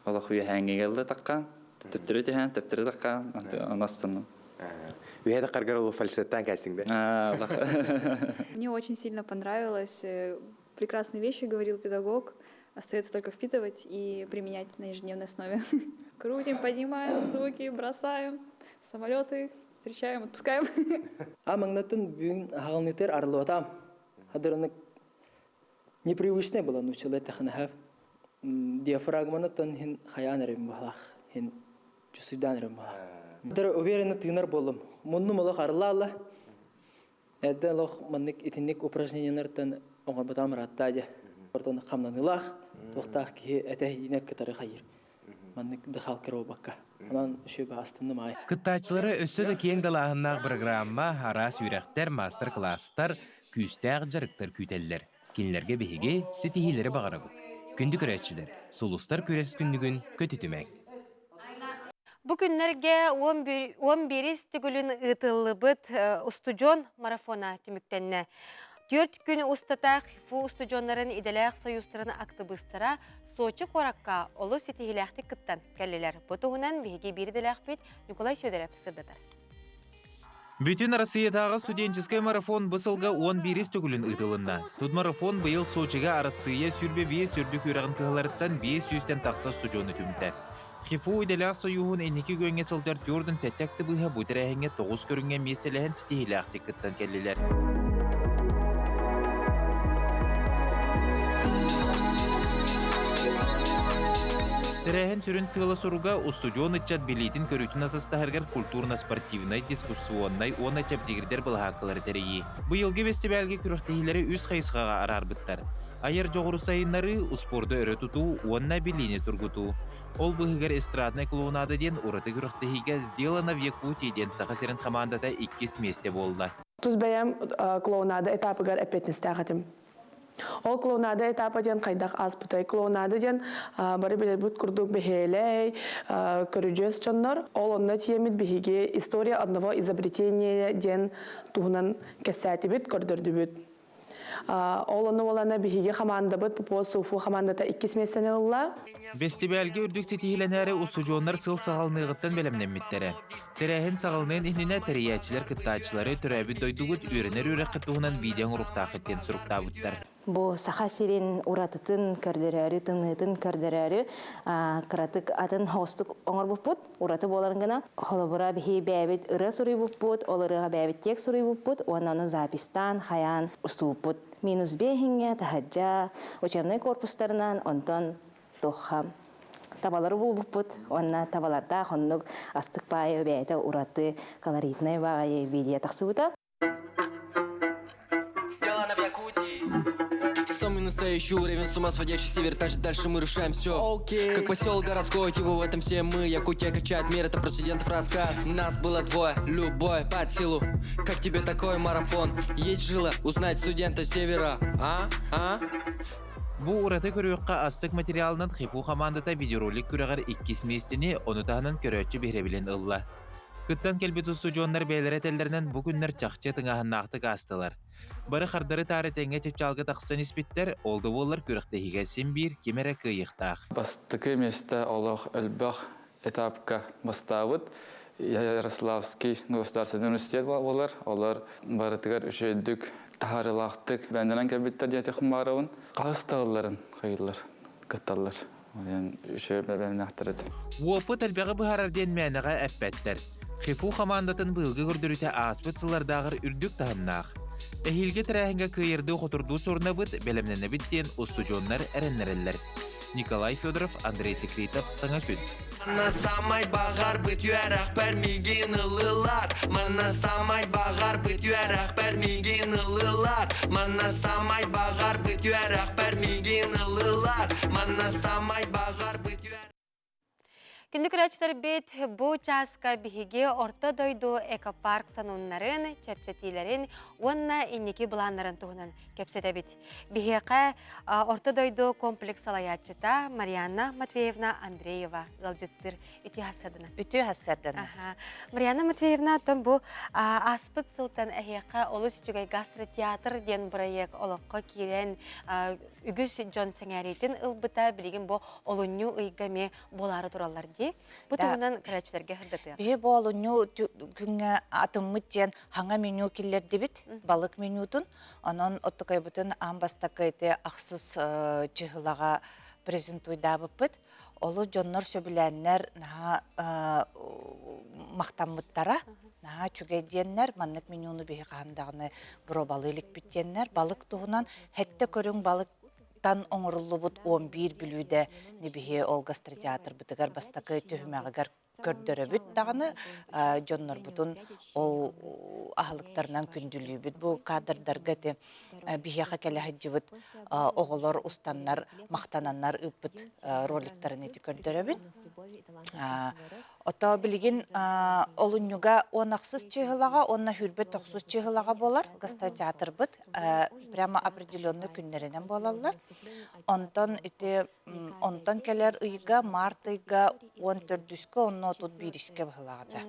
олох үөһээҥҥэ келле таккаан төптөрү түһээн төптөрү таккаан оностанным. Үһэ тахаргар ол фальцеттаан кээсиҥ бе? Мне очень сильно понравилось. Прекрасные вещи говорил педагог. Остается только впитывать и применять на ежедневной основе. Крутим, поднимаем звуки, бросаем самолеты, встречаем, отпускаем. А маҥнайтан бүгүн аһаҕалнытыр арыллыбатаам. Хадырынык непривычное было нууччалыы эттэххинэ диафрагманы хин хайаан эрим баһалаах хин чувствуйдаан эрим баһалаах. Уверенно тыынар буоллум. Муннум олох арылла Эрдэ олох маннык итинник упражнениелартан оҥорботоҕум ыраатта дьэ. Ортон хамнаныылаах, туохтаах киһи этэ иинэ кытары хайыр. Маннык дыхалка буолбакка. Онон үчүгэй астынным аҕай. Кыттааччылары өссө да киэҥ далааһыннаах бырагыраамма, араас үөрэхтэр, маастар-кылаастар, күүстээх дьарыктар күүтэллэр. Кинилэргэ биһиги ситиһиилэри баҕарабыт. Күндү көрөөччүлэр, сулустар күрэс күннүгүн көтүтүмэҥ. Бу күннэргэ 11 төгүлүн ыытыллыбыт устудьуон марафона түмүктэннэ. Түөрт күн устата ХИФУ устудьуоннарын идэлээх сойуустарын актыбыыстара Сочи куоракка олус ситиһиилээхтик кыттан кэллилэр. Бу туһунан биһиги биир идэлээхпит Николай Федоров сырдатар. Бүтүн Арассыыйатааҕы студенческай марафон бу сылга 11 төгүлүн ыытылынна. Студмарафон быйыл Сочига Арассыыйа 25 үрдүк үөрэҕин кыһаларыттан 500-тэн тахса устудьуону түмтэ. ХИФУ идэлээх сойууһун инники күөҥҥэ сылдьар 47 актыбыыһа бу тэрээһиҥҥэ тоҕус көрүҥҥэ миэстэлэһэн ситиһиилээхтик кыттан кэллилэр. Тэрээһин сүрүн сыала-соруга устудьуон ыччат билиитин-көрүүтүн атастаһарыгар культурно-спортивнай, дискуссионнай уонна чэбдигирдэр былаһааккалары тэрийии. Быйылгы бэстибээлгэ күрэхтэһиилэри үс хайысхаҕа араарбыттар. Айар дьоҕуру сайыннарыы, успуорду өрө тутуу уонна билиини тургутуу. Ол быыһыгар эстраднай клоунада диэн ураты күрэхтэһиигэ «Сделано в Якутии» диэн Саха сирин хамаандата иккис миэстэ буолла. Тус бэйэм клоунада этапыгар эппиэтинэстээх этим. Ол клоунада этапа диэн хайдах ааспытай? Клоунада диэн бары билэрбит курдук бэһиэлэй, көрүдьүөс дьоннор. Ол онно тиэмит биһиги «История одного изобретения» диэн туһунан кэпсээтибит, көрдөрдүбүт. Ол ону уолана биһиги хамаандабыт Попова Суфу хамаандата иккис миэстэни ылла. Бэстибээлгэ үрдүк ситиһиилэнээри устудьуоннар сыл саҕаланыаҕыттан бэлэмнэммиттэрэ. Тэрээһин саҕаланыан иннинэ тэрийээччилэр кыттааччылары төрөөбүт дойдугут үөрэнэр үөрэххит туһунан видео оҥоруохтааххыт диэн суруктаабыттар. Бу Саха сирин уратытын көрдөрөөрү, тымныытын көрдөрөөрү кыратык атын хоҕустук оҥорбуппут. Ураты буоларын гына. Холобура, биһи бэйэбит ырыа суруйбуппут, ол ырыаҕа бэйэбит текст суруйбуппут уонна ону записьтаан, хайаан устубуппут. Минус биэһиҥҥэ, таһырдьа, учебнай корпустарынан, онтон туохха табалары булбуппут уонна табалардаах оннук астык баайы бэйэтэ ураты колоритнай баҕайы видео тахсыбыта. Сделано в Якутии. Самый настоящий уровень, с ума сводящий север, значит дальше мы решаем все. Okay. Как поселок городской, типа в этом все мы. Якутия качает мир, это про студентов рассказ. Нас было двое, любой под силу. Как тебе такой марафон? Есть жила узнать студента севера, а? А? Бу ураты көрүөххэ астык материалынан ХИФУ хамаандата видеоролик күрэҕэр иккис миэстэни, ону таһынан көрөөччү биһирэбилин ылла. Кыттан кэлбит устудьуоннар бэйэлэрэ этэллэринэн бу күннэр чахчы тыҥааһыннаахтык аастылар. Бары хардары-таары тэҥҥэ чыпчаалга тахсан испиттэр, ол да буоллар күрэхтэһиигэ син биир ким эрэ кыайыахтаах. Бастакы миэстэ олох элбэх этапка бастаабыт Ярославский государственный университет буолар. Олор барытыгар үчүгэйдик таһаарыылаахтык бэйэлэрин кэлбиттэр диэтих баарабын. Хаһыс тағылларын хайыллар, кытталлар. Үчүгэй бэлэмнээхтэр этэ. Уопут элбэҕи быһаарар диэн мээнэҕэ эппэттэр. ХИФУ хамаандатын быйылгы көрдөрүүтэ ааспыт сыллардааҕар үрдүк таһымнаах. Эһиилги тэрээһиҥҥэ кыайардыы-хотурдуу сорунабыт, бэлэмнэнэбит диэн устудьуоннар эрэннэрэллэр. Николай Федоров, Андрей Секретов, Саҥа күн. Манна самай баҕарбыт үөрэхпэр миигин ыллылар Манна самай баҕарбыт үөрэхпэр миигин ыллылар Манна самай баҕарбыт үөрэхпэр миигин ыллылар Манна самай баҕарбыт Күндү көрөөччүлэрбит, бу чааска биһиги Орто дойду экопарк сонуннарын, чэпчэтиилэрин уонна инники былааннарын туһунан кэпсэтэбит. Биһиэхэ Орто дойду комплекс салайааччыта Марианна Матвеевна Андреева ыалдьыттыыр үтүө хассардана. Үтүө хассардана. Марианна Матвеевна, оттон бу ааспыт сылтан эһиэхэ олус үчүгэй гастротеатр диэн бырайыак олоххо киирэн үгүс дьон сэҥээриитин ылбыта билигин бу олунньу ыйга эмиэ буолаары тураллар дии. Бу туһунан көрөөччүлэргэ сырдатыах. Биһи бу олунньу күҥҥэ атыммыт диэн хаҥа меню киллэрдибит, балык менютун. Онон оттукайбытын аан бастакы ити ахсыс чыһылаҕа презентуйдаабыппыт. Олус дьоннор сөбүлээннэр наһаа махтаммыттара. Наһаа үчүгэй диэннэр, маннык менюну биһи хаһан даҕаны боруобалыы иликпит диэннэр. Балык туһунан хэттэ көрүҥ балыктан оҥоруллубут 11 бүлүүдэ биһи ол гастротеатрбытыгар бастакы түһүмэҕигэр көрдөрөбүт даҕаны дьоннорбутун ол аһылыктарынан күндүлүүбүт. Бу кадрдарга ити биһиэхэ кэлэ сылдьыбыт оҕолор устаннар махтананнар ыыппыт роликтарын ити көрдөрөбүт. Ото билигин олунньуга он ахсыс чыһылаҕа уонна хүрбэ тохсус чыһылаҕа буолар гастротеатрбыт прямо определенный күннэринэн буолаллар. Онтон ити Онтон кэлэр ыйга, март ыйга 14-үскэ, онно 31-искэ быһылаҕата.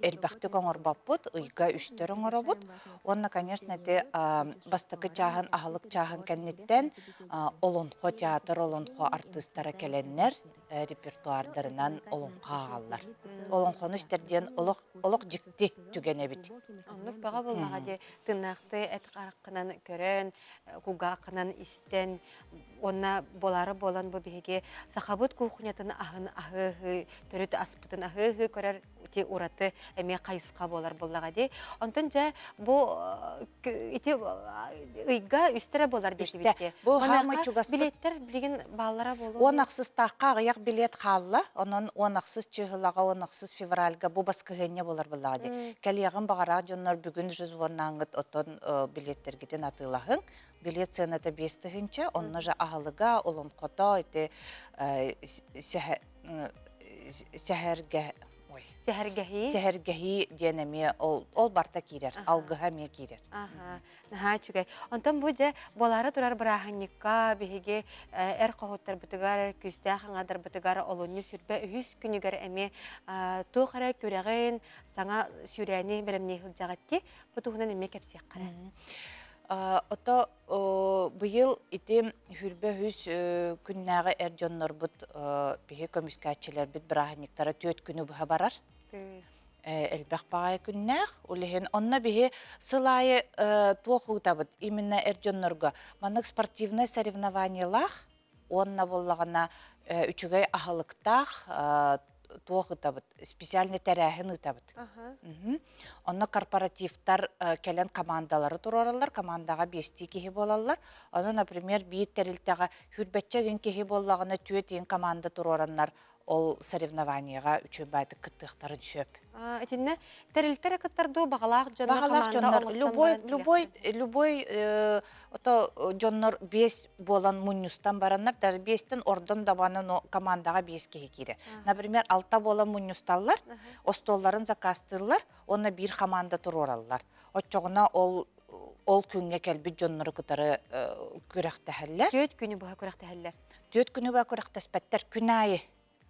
элбэхтик оҥорбоппут, ыйга үстэр оҥоробут. Уонна, конечно, ити бастакы чааһын, аһылык чааһын кэнниттэн олонхо театр, олонхо артыыстара кэлэннэр репертуардарынан олоҥхо ааҕаллар. Олоҥхону истэр диэн олох олох дьикти түгэн эбит. Оннук бөҕө буоллаҕа дии тыыннаахтыы эт хараххынан көрөн, кулгааххынан истэн уонна буолаары буолан бу биһиги сахабыт кухнятын аһын аһыы-аһыы, төрүт аспытын аһыы-аһыы көрөр ити ураты эмиэ хайысха буолар буоллаҕа дии. Онтон дьэ бу ити ыйга үстэрэ буолар диэтибит. Бу хаамай чугас билеттер билигин бааллара буолуо. Уон ахсыстаахха аҕыйах билет хаалла. Онон уон ахсыс чыыһылаҕа, уон ахсыс февральга бу баскыһыанньа буолар буоллаҕа дии. Кэлиэҕин баҕараах дьоннор бүгүн жизвоннааҥҥыт оттон билеттергитин атыылаһыҥ. Билет сыаната 5000, онно же аһылыга, олонхото ити сэһэргэ ой сэһэргэһии сэһэргэһии диэн эмиэ ол ол барта киирэр алгыһа эмиэ киирэр аха наһаа үчүгэй онтон бу дьэ буолаары турар бырааһынньыкка биһиги эр хоһуттарбытыгар күүстээх аҥадарбытыгар олунньу сүрбэ үһүс күнүгэр эмиэ туох эрэ күрэҕин саҥа сүүрээни бэлэмнии сылдьаҕыт дии бу туһунан эмиэ кэпсиэххэ эрэ Ото быйыл ити хүрбэ үһүс күннээҕи эр дьоннорбут биһи көмүскээччилэрбит бырааһынньыктара түөрт күнү быһа барар. Элбэх баҕайы күннээх. Ол иһин онно биһи сыл аайы туох ыытабыт именно эр дьоннорго маннык спортивнай соревнованиелаах уонна буоллаҕына үчүгэй аһылыктаах туох ыытабыт специальный тэрээһин ыытабыт. Онно корпоративтар кэлэн командалары туруораллар, командаҕа биэстии киһи буолаллар. Ону, например, биир тэрилтэҕэ хүрбэччэ гин киһи буоллаҕына түөрт иин команда туруораннар ол соревнованиеҕа үчүгэй баайдык кыттыахтарын сөп. Итиннэ тэрилтэ эрэ кыттар дуу баҕалаах дьоннор баҕалаах дьоннор любой любой любой ото дьоннор биэс буолан мунньустан бараннар даже биэстэн ордон дабаны но командаҕа биэс киһи киирэр. Например, алта буолан мунньусталлар, остуолларын заказтыыллар уонна биир команда туруораллар. Оччоҕуна ол ол күҥҥэ кэлбит дьоннору кытары күрэхтэһэллэр. Түөрт күнү быһа күрэхтэһэллэр. Түөрт күнү быһа күрэхтэспэттэр. Күн аайы.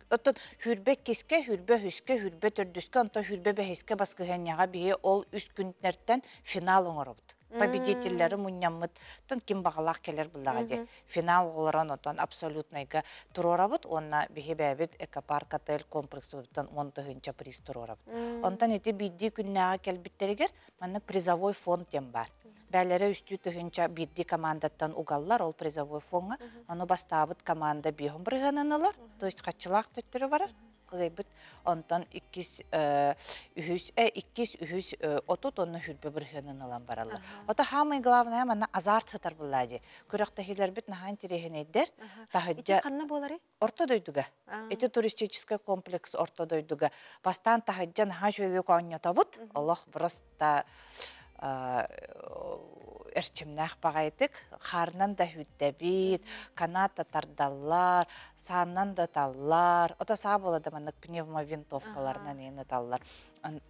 Оттон хүрбэ иккискэ, хүрбэ үһүскэ, хүрбэ төрдүскэ, онтон хүрбэ бэһискэ баскыһыанньаҕа биһи ол үс күннэртэн финал оҥоробут. Победителлэри мунньаммыт. Оттон ким баҕалаах кэлэр буллаҕа дии. Финал оҥорон отон абсолютнайга туруорабыт уонна биһи бэйэбит экопарк отель комплексыбытыттан 10 000 приз туруорабыт. Онтон ити биирдии күннээҕи кэлбиттэригэр Маннык призовой фонд диэн баар. Бээлэрэ үстүү тыһыынча биирдии командаттан угаллар ол призовой фоҥҥа. Ону бастаабыт команда биэһин бырыһыанын ылар, то есть хаччылаах төттөрү барар. Кыайбыт. Онтон иккис, үһүс, иккис, үһүс отут уонна хүрбэ бырыһыанын ылан бараллар. Ото самое главное манна азарт сытар буллаа дии. Күрэхтэһиилэрбит наһаа интэриэһинэйдэр. Таһырдьа ханна буоларый? Орто дойдуга. Ити туристическай комплекс Орто дойдуга. Бастаан таһырдьа наһаа үчүгэйдик оонньотобут. Олох просто эрчимнээх баҕайытык. Хаарынан да сүүрдэбит, канат да тардаллар, сааннан да ыталлар. Ото саа буола да маннык пневмовинтовкаларынан иһин ыталлар.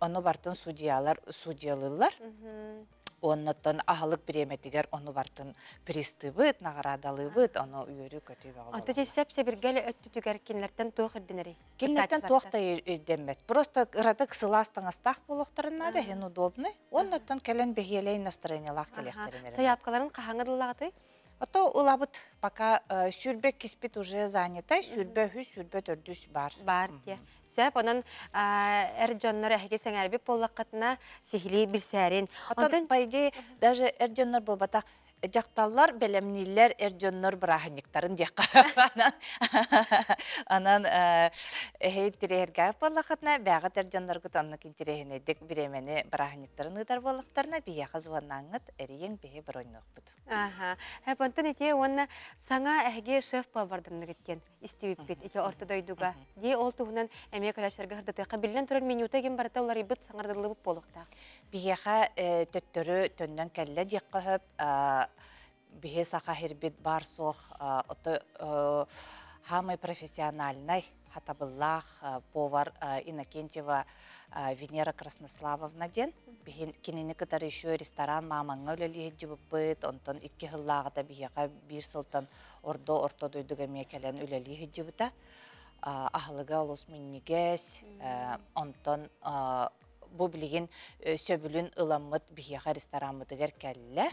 Ону бартын судьялар судьялыыллар. Уоннаттан аһылык бириэмэтигэр ону бартын призтыыбыт, наҕараадалыыбыт, ону үөрүү-көтүү бөҕө Онто ити сэп-сэбиргэл өттүтүгэр кинилэртэн туох ирдэнэрий? Кинилэртэн туох да ирдэммэт. Просто ыратык сылаас таҥастаах буолуохтарын наада, иһин удобный. Уоннаттан кэлэн бэһиэлэй настроениелаах кэлиэхтэрин эрэ. Сайаапкаларын хаһаҥар ыллаҕытый? Ото ылабыт пока сүүрбэ киспит уже занятай, сүүрбэ үһүс, сүүрбэ төрдүс бар. Бар диye. Сөп, онон эр дьоннор эһиги сэҥээрбит буоллаххытына сиһилии билсээрин. Онтон, по идее, даже эр дьоннор буолбатах, дьахталлар бэлэмнииллэр эр дьоннор бырааһынньыктарын диэххэ. Анан эһи интириэһиргээбит буоллаххытына, бэйэҕит эр дьонноргут оннук интириэһинэйдик бириэмэни бырааһынньыктарын ыытар буоллахтарына, биһиэхэ звоннааҥҥыт, эрийиҥ, биһи броньнуохпут. Аха. Онтон ити уонна саҥа эһиги шеф-поварданныгыт диэн истибиппит ити орто дойдуга. Дии ол туһунан эмиэ көрөөччүлэргэ сырдатыахха биллэн турар менюта ким барыта уларыйбыт саҥардыллыбыт буолуохтаах. Биһиэхэ төттөрү төннөн кэллэ диэххэ сөп. Биһи саха сирбит баар суох ото самый профессиональный хатабыллаах повар Иннокентьева Венера Краснославовна диэн. Кинини кытары еще ресторан Мамаҥҥа үлэлии сылдьыбыппыт, онтон икки сыллааҕыта биһиэхэ биир сылтан ордо орто дойдуга эмиэ кэлэн үлэлии сылдьыбыта. Аһылыга олус минньигэс, онтон бу билигин сөбүлүн ыламмыт биһиэхэ рестораммытыгар кэллэ.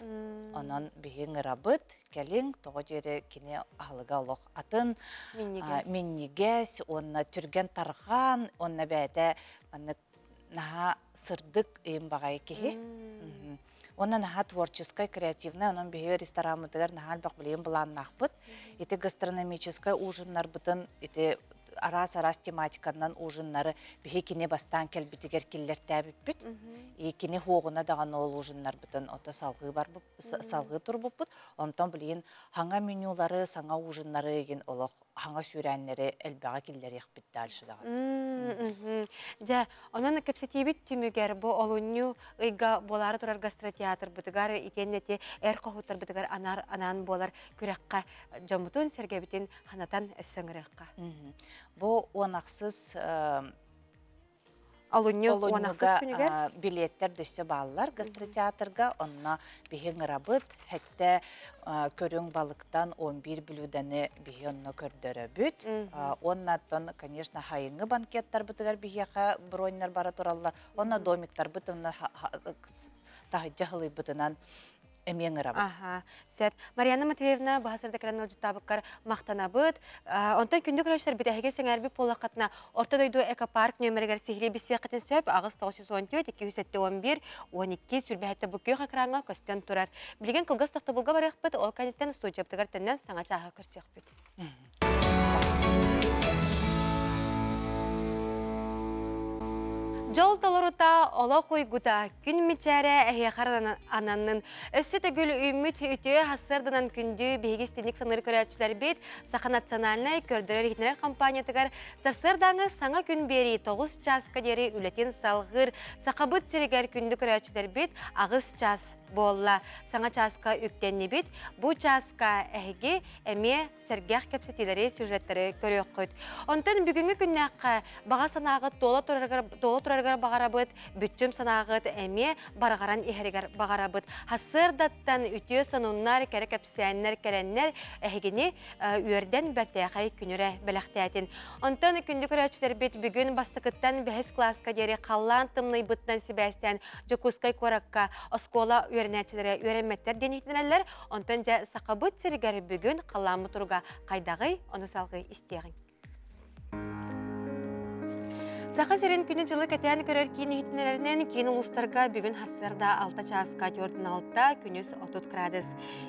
Онон биһи ыҥырабыт, кэлиҥ, тоҕо диэри кини аһылыга олох атын, минньигэс уонна түргэн тарҕаан, уонна бэйэтэ маннык наһаа сырдык ыйым баҕайы киһи. Уонна наһаа творческай, креативнай, онон биһиги рестораммытыгар наһаа элбэх билигин былааннаахпыт. Ити гастрономическай ужиннарбытын ити араас-араас тематиканан ужиннары биһи кини бастаан кэлбитигэр киллэртээбиппит. И кини хуоҕуна даҕаны ол ужиннарбытын ото салҕыы барбып салҕыы турбуппут. Онтон билигин хаҥа менюлары, саҥа ужиннары игин олох хаҥа сүүрээннэри элбэҕи киллэриэхпит дальше даҕаны. Дьэ, онон кэпсэтиибит түмүгэр бу олунньу ыйга буолаары турар гастротеатрбытыгар итиэннэ ити эр хоһууттарбытыгар анаар анаан буолар күрэххэ дьоммутун, сэргэбитин ханатан өссө ыҥырыахха. Бу уон ахсыс Олунньу уон ахсыс күнүгэр билиэттэр дөссө бааллар гастротеатрга. Онно биһи ыҥырабыт. Хэттэ көрүҥ балыктан 11 блюданы биһи онно көрдөрөбүт. Уонна оттон, конечно, хайыҥы банкеттарбытыгар биһиэхэ броньнар бара тураллар. Онно домиктарбыт онно таһыдьа хылыйбытынан эмиэ ыҥырабыт. Аха, сөп. Марьяна Матвеевна, баһа сырда кэлэн ыалдьыттаабыккар махтанабыт. Онтон күндү көрөөччүлэр эһиги сэҥээрбит буоллаххытына, Орто дойду экопарк нүөмэригэр сиһилии билсиэххитин сөп. 8 914 271 12 сүрбэһэттэ бу күөх экраҥҥа көстөн турар. Билигин кылгас тохтобулга барыахпыт, ол кэнниттэн студиябытыгар төннөн саҥа чааһы көрсүөхпүт. Дьол толорута, олох уйгута, күн мичээрэ эһиэхэ ананнын. Өссө төгүл үүммүт үтүө сарсыарданан күндү биһиги истинник саныыр көрөөччүлэрбит Саха национальнай көрдөрөр-иһитиннэрэр компаниятыгар сарсыардааҥы саҥа күн биэрии 9 чааска диэри үлэтин салҕыыр Сахабыт сиригэр күндү көрөөччүлэрбит 8 чаас буолла. Саҥа чааска үктэннибит. Бу чааска эһиги эмиэ сэргэх кэпсэтиилэри, сюжеттары көрүөххүт. Онтон бүгүҥҥү күннээххэ баҕа санааҕыт туола турарыгар, туола турарыгар баҕарабыт, бүччүм санааҕыт эмиэ барҕаран иһэригэр баҕарабыт. Сарсыардаттан үтүө сонуннар, кэрэ кэпсээннэр кэлэннэр эһигини үөрдэн бэртээхэй күнүрэ бэлэхтээтин. Онтон күндү көрөөччүлэрбит бүгүн бастакыттан бэһис кылааска диэри халлаан тымныйбытынан сибээстээн Дьокуускай куоракка оскуола үөрэнээччилэрэ үөрэммэттэр диэн иһитиннэрэллэр. Онтон дьэ Сахабыт сиригэр бүгүн халлааммыт туруга хайдаҕый, ону салҕыы истиэҕиҥ. Саха сирин күнү-дьылы кэтээн көрөр киин иһитиннэрэринэн киин улуустарга бүгүн сарсыарда 6 чааска 46, күнүс 30 градус.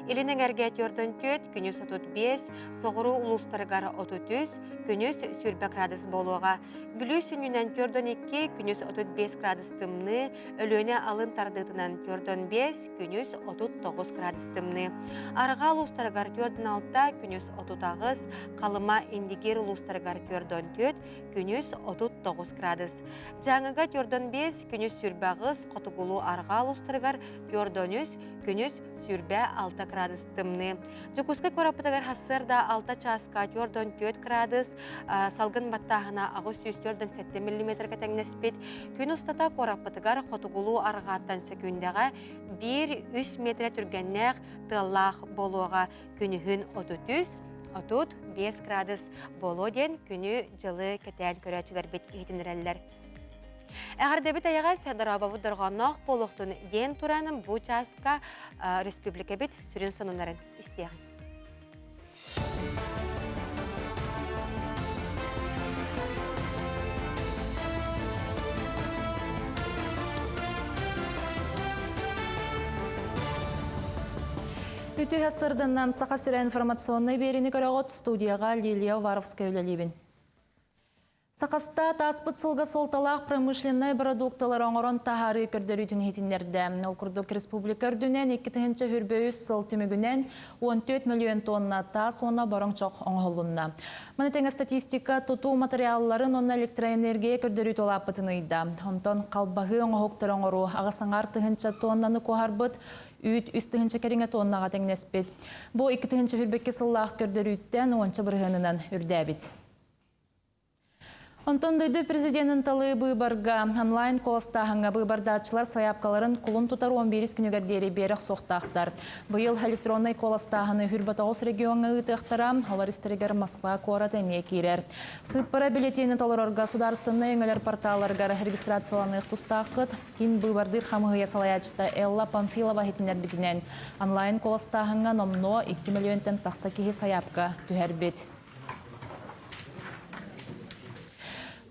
Илин эҥэргэ 44, күнүс 35, соҕуруу улуустарыгар 33, күнүс 20 градус буолуоҕа. Бүлүү сүнньүнэн 42, күнүс 35 градус тымныы, Өлүөнэ алын тардыытынан 45, күнүс 39 градус тымныы. Арҕаа улуустарыгар 46, күнүс 38, Халыма, Индигир улуустарыгар 44, күнүс 39 градус. Дьааҥыга 45, күнүс 28, Хотугулуу арҕаа улуустарыгар 43, күнүс 26 градус тымныы. Дьокуускай куораппытыгар сарсыарда 6 чааска 44 градус, салгын баттааһына 847 миллиметргэ тэҥнэспит. Күн устата куораппытыгар хотугулуу арҕааттан сөкүүндэҕэ 1-3 метрэ түргэннээх тыаллаах буолуоҕа. Күнүһүн 33, 35 градус буолуо диэн күнү-дьылы кэтээн көрөөччүлэрбит иһитиннэрэллэр. Эҕэрдэбит эйэҕэс, дорообобут дорҕоонноох буолуохтун диэн туран бу чааска республикабит сүрүн сонуннарын истиэҕиҥ. Үтүө сырдыннан Саха сирэ информационнай биэриини көрөҕүт студияҕа Лилия Уваровская үлэлиибин. Сахастаат ааспыт сылга суолталаах промышленнай бородуукталары оҥорон таһаарыы көрдөрүүтүн иһитиннэрдэ. Ол курдук республика үрдүнэн 2023 сыл түмүгүнэн 14 мөлүйүөн тонна таас уонна бороҥ чох оҥоһуллунна. Маны тэҥэ статистика тутуу матырыйаалларын уонна электроэнергия көрдөрүүтэ улааппытын ыйда. Онтон халбаһыы оҥоһуктары оҥоруу аҕыс аҥаар тыһыынча тоннаны куоһарбыт, үүт үс тыһыынча кэриҥэ тоннаҕа тэҥнэспит. Бу 2022 сыллаах көрдөрүүттэн уонча бырыһыанынан үрдээбит. Онтон дойду президенин талыы быыбарга онлайн куоластааһыҥҥа быыбардааччылар сайаапкаларын кулун тутар 11 күнүгэр диэри биэрэх суохтаахтар. Быйыл электроннай куоластааһыны 29 региоҥҥа ыытыахтара, олор истэригэр Москва куорат эмиэ киирэр. Сыыппара бюллетени толорорго судаарыстыбаннай өҥөлөр порталларыгар регистрацияланыах тустааххыт. Киин быыбардыыр хамыыһыйа салайааччыта Элла Памфилова иһитиннэрбитинэн, онлайн куоластааһыҥҥа номнуо 2 мөлүйүөнтэн тахса киһи сайаапка түһэрбит.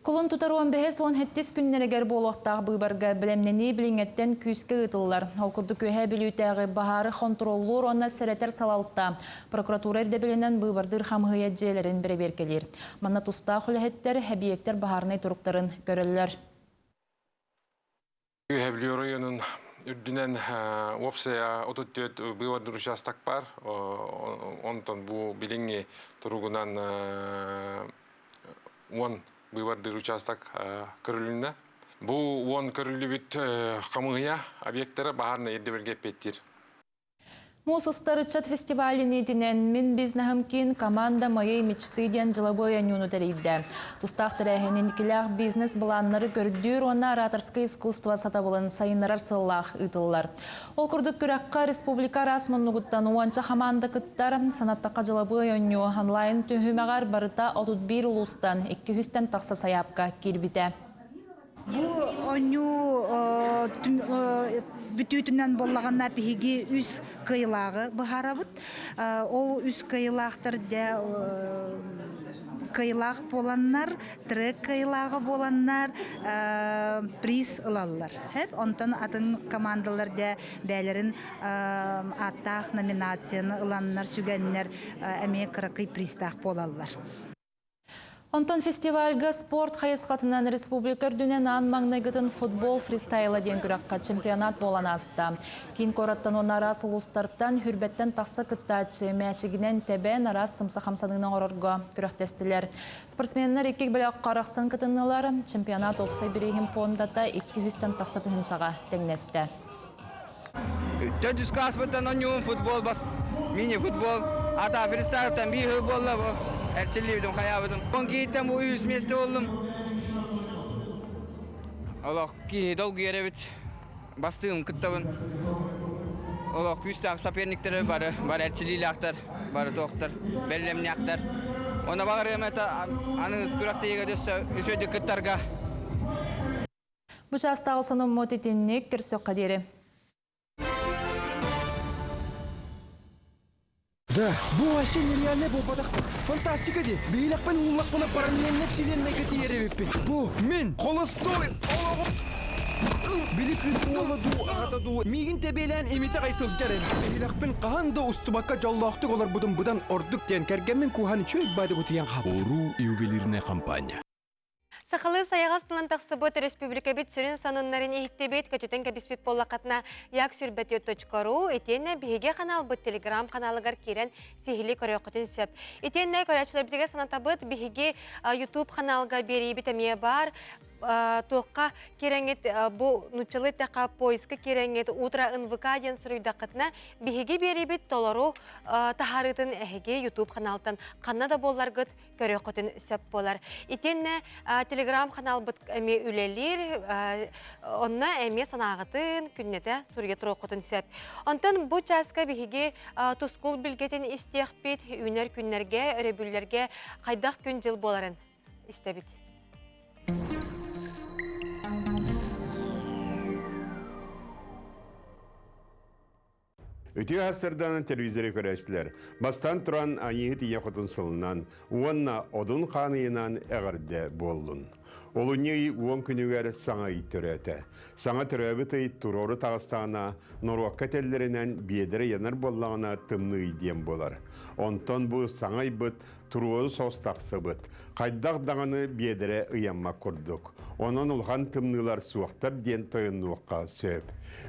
Кулун тутар 15-17 күннэригэр буолуохтаах быыбарга бэлэмнэнии билиҥҥэттэн күүскэ ыытыллар. Ол курдук Үөһээ Бүлүүтээҕи баһаары хонтуруоллуур уонна сэрэтэр салалта прокуратура ирдэбилинэн быыбардыыр хамыыһыйа дьиэлэрин бэрэбиэркэлиир. Манна тустаах үлэһиттэр эбийиэктэр баһаарынай туруктарын көрөллөр. Үөһээ Бүлүү оройуонун үрдүнэн уопсайа 34 быыбардыыр учаастак баар. Онтон бу билиҥҥи туругунан 10 быыбардыыр учаастак көрүлүннэ. Бу 10 көрүллүбүт хамыыһыйа объектара баһаарынай ирдэбилгэ эппиэттиир. Муус устар ыччат фестивалын иитинэн «Мин бизнеһым киин команда моей мечты» диэн дьылабыай оонньууну тэрийдэ. Тустаах тэрээһин инникилээх бизнес-былааннары көрдүүр уонна ораторскай искусство сатабылын сайыннарар сыаллаах ыытыллар. Ол курдук күрэххэ республика араас муннугуттан уонча хамаанда кыттар. Санаттахха дьылабыай оонньуу онлайн түһүмэҕэр барыта 31 улуустан 200-тэн тахса сайаапка киирбитэ. Бу оонньуу бүтүүтүнэн буоллаҕына биһиги үс кыайыылааҕы быһаарабыт. Ол үс кыайыылаахтар дьэ кыайыылаах буоланнар, трек кыайыылааҕа буоланнар приз ылаллар. Онтон атын командалар дьэ бэйэлэрин ааттаах номинацияны ыланнар, сүгэннэр эмиэ кыракый призтаах буолаллар. Онтон фестивальга спорт хайысхатынан республика үрдүнэн аан маҥнайгытын футбол фристайла диэн күрэххэ чемпионат буолан ааста. Киин куораттан уонна араас улуустартан хүрбэттэн тахса кыттааччы мээчигинэн тэбэн араас сымса хамсаныыны оҥорорго күрэхтэстилэр. Спортсменнар икки бөлөххө арахсан кытыннылар. Чемпионат уопсай бирииһин пуондата 200-тэн тахса тыһыынчаҕа тэҥнэстэ. Төрдүс класспыттан оонньуум футбол бас мини-футбол. Ата фристайлтан биир сыл буолла бу. Эрчиллибитим, хайаабытым. Он киһиттэн бу үс миэстэ боллум. Олох киһи долгуйар эбит. Бастыым кыттабын. Олох күүстээх соперниктары бары, бары эрчиллиилээхтэр, бары туохтар, бэлэмнээхтэр. Онно баҕарыам этэ аныгыс күрэхтэһиигэ өссө үчүгэйдик кыттарга. Бу чаастааҕы сонуммут итинник көрсөххө диэри. Да, бу вообще нереальный буолбатах. Фантастика ди. Биһилэхпин ууллахпына параллельно вселеннайга тиийэр эбиппин. Бу мин холостой олоҕум Били кыыс уола дуу, аҕата дуу миигин тэбиэлээн имитэ аҕай сылдьар эбит. Биһилэхпин хаһан да устубакка дьоллоохтук олорбутум быдан ордук диэн кэргэммин кууһан үчүгэй баады утуйан хаалбытым. Уруу ювелирная компания. Сахалыы сайаҕас тылын тахсыбыт өрөспүүбүлүкэбит сүрүн сонуннарын иһиттибит, көтүтэн кэбиспит буоллаххытына як сүрбэтиө.ру итиэннэ биһиги ханаалбыт телеграм-ханаалыгар киирэн сиһилии көрүөххүтүн сөп. Итиэннэ көрөөччүлэрбитигэр санатабыт, биһиги YouTube ханаалга биэриибит эмиэ баар. Туохха киирэҥҥит бу нуччалыы эттэххэ поиска киирэҥҥит утро НВК диэн суруйдаххытына биһиги биэриибит толору таһаарыытын эһиги YouTube ханаалтан ханна да буолларгыт көрүөххүтүн сөп буолар. Итиэннэ телеграм-ханаалбыт эмиэ үлэлиир, онно эмиэ санааҕытын күннэтэ суруйа туруоххутун сөп. Онтон бу чааска биһиги тускул билгэтин истиэхпит, үүнэр күннэргэ, өрөбүллэргэ хайдах күн-дьыл буоларын истэбит. Үтүө сарсыарданан телевизоры көрөөччүлэр бастаан туран Айыыһыт Ийэ Хотун сылынан уонна Одун Хаан ыйынан эҕэрдэ буоллун. Олунньу ый уон күнүгэр саҥа ый төрөөтө. Саҥа төрөөбүт ый туруору таҕыстаҕына норуокка этэллэринэн биэдэрэ ыйанар буоллаҕына тымныы ый диэн буолар. Онтон бу саҥа ыйбыт туруору соҕус тахсыбыт. Хайдах даҕаны биэдэрэ ыйаммат курдук. Онон улахан тымныылар суохтар диэн тойоннуохха сөп.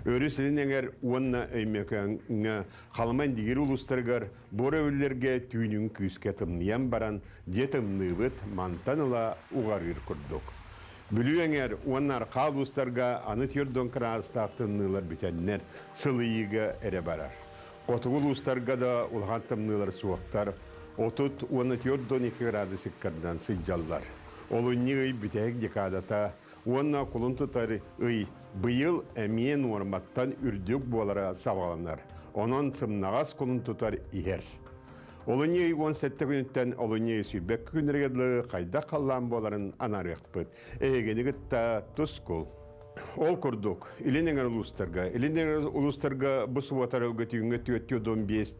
Өрүс илин эҥэр уонна Өймөкөөҥҥө Халыма Индигир улуустарыгар буор өрүллэргэ түүнүн күүскэ тымныйан баран, дьиэ тымныыбыт мантан ыла уҕарыыр курдук. Бүлүү эҥэр уонна арҕаа улуустарга аны 40 кыраадыстаах тымныылар бүтэннэр, сылыйыыга эрэ барар. Хотугу улуустарга да улахан тымныылар суохтар, 30 уонна 42 градус ыккардан сылдьаллар. Олунньу ый бүтэһик декадата уонна кулун тутар ый быйыл эмиэ нуорматтан үрдүк буолара сабаҕаланар. Онон сымнаҕас кулун тутар иһэр. Олунньу ый 17 күнүттэн олунньу ый 22 күннэригэр дылы хайдах халлаан буоларын анаарыахпыт. Эһигини кытта тускул. Ол курдук, Илин эҥэр улуустарга, Илин эҥэр улуустарга бу субуота өрөлгө түүҥҥэ 4,5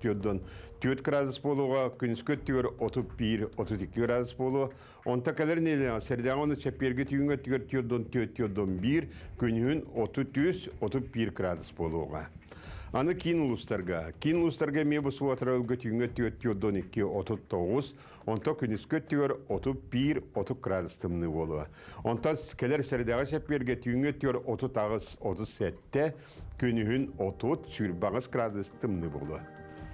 4,4 градус буолуоҕа, күнүскү өттүгэр 31-32 градус буолуо. Онто кэлэр нэдиэлэҕэ сэрдэҕэ уонна чэппиэргэ түүҥҥэ өттүгэр 4,4-4,1, күнүһүн 33-31 градус буолуоҕа. Аны киин улуустарга. Киин улуустарга эмиэ бу субуота өрөлгө түүҥҥэ 4,2 39, Онто күнүскү өттүгэр 31-30 градус тымныы буолуо. Онтон кэлэр сэрэдэҕэ чэппиэргэ түүҥҥү өттүгэр 38-37, күнүһүн 30-28 градус тымныы буолуо.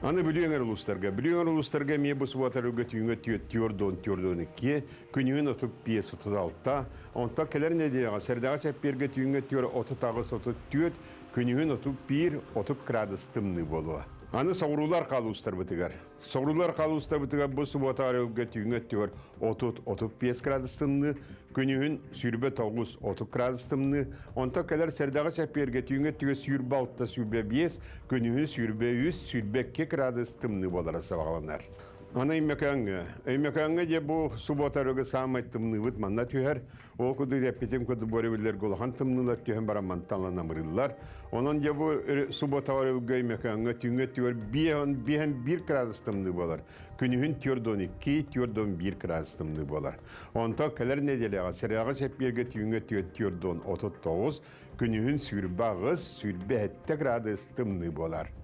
Аны Бүлүү эҥэр улуустарга. Бүлүү эҥэр улуустарга эмиэ бу субуотарга түүҥҥү өттүгэр 44-42, күнүһүн 35-36, онтон кэлэр нэдиэлэҕэ сэрэдэҕэ чэппиэргэ түүҥҥү өттүгэр 38-34, күнүһүн 31-30 градус тымныы буолуо. Аны соҕуруулар хаалуустарбытыгар. Соҕуруулар халуустарбытыгар бу субуота арыгыга түүҥҥү өттүгэр 30-35 градус тымныы, күнүһүн 29-30 градус тымныы, онтон кэлэр сэрдэҕэ чэппиэргэ түүҥҥү өттүгэр 26-25, күнүһүн 23-22 градус тымныы буолара сабаҕаланар. Аны Өймөкөөҥҥө. Өймөкөөҥҥө дьэ бу субуота арыгы саамай тымныыбыт манна түһэр. Ол курдук эппитим курдук бу өрөбүллэргэ улахан тымныылар түһэн баран мантан намырыыллар. Онон дьэ бу субуотаҕа өрөбүлгэ Өймөкөөҥҥө түүҥҥү өттүгэр 5-1 градус тымныы буолар. Күнүһүн 4-2, 4-1 градус тымныы буолар. Онтон кэлэр нэдиэлэҕэ сэрээҕэ чэппиэргэ түүҥҥү өттүгэр 4-39, күнүһүн 28, 27 градус тымныы буолар.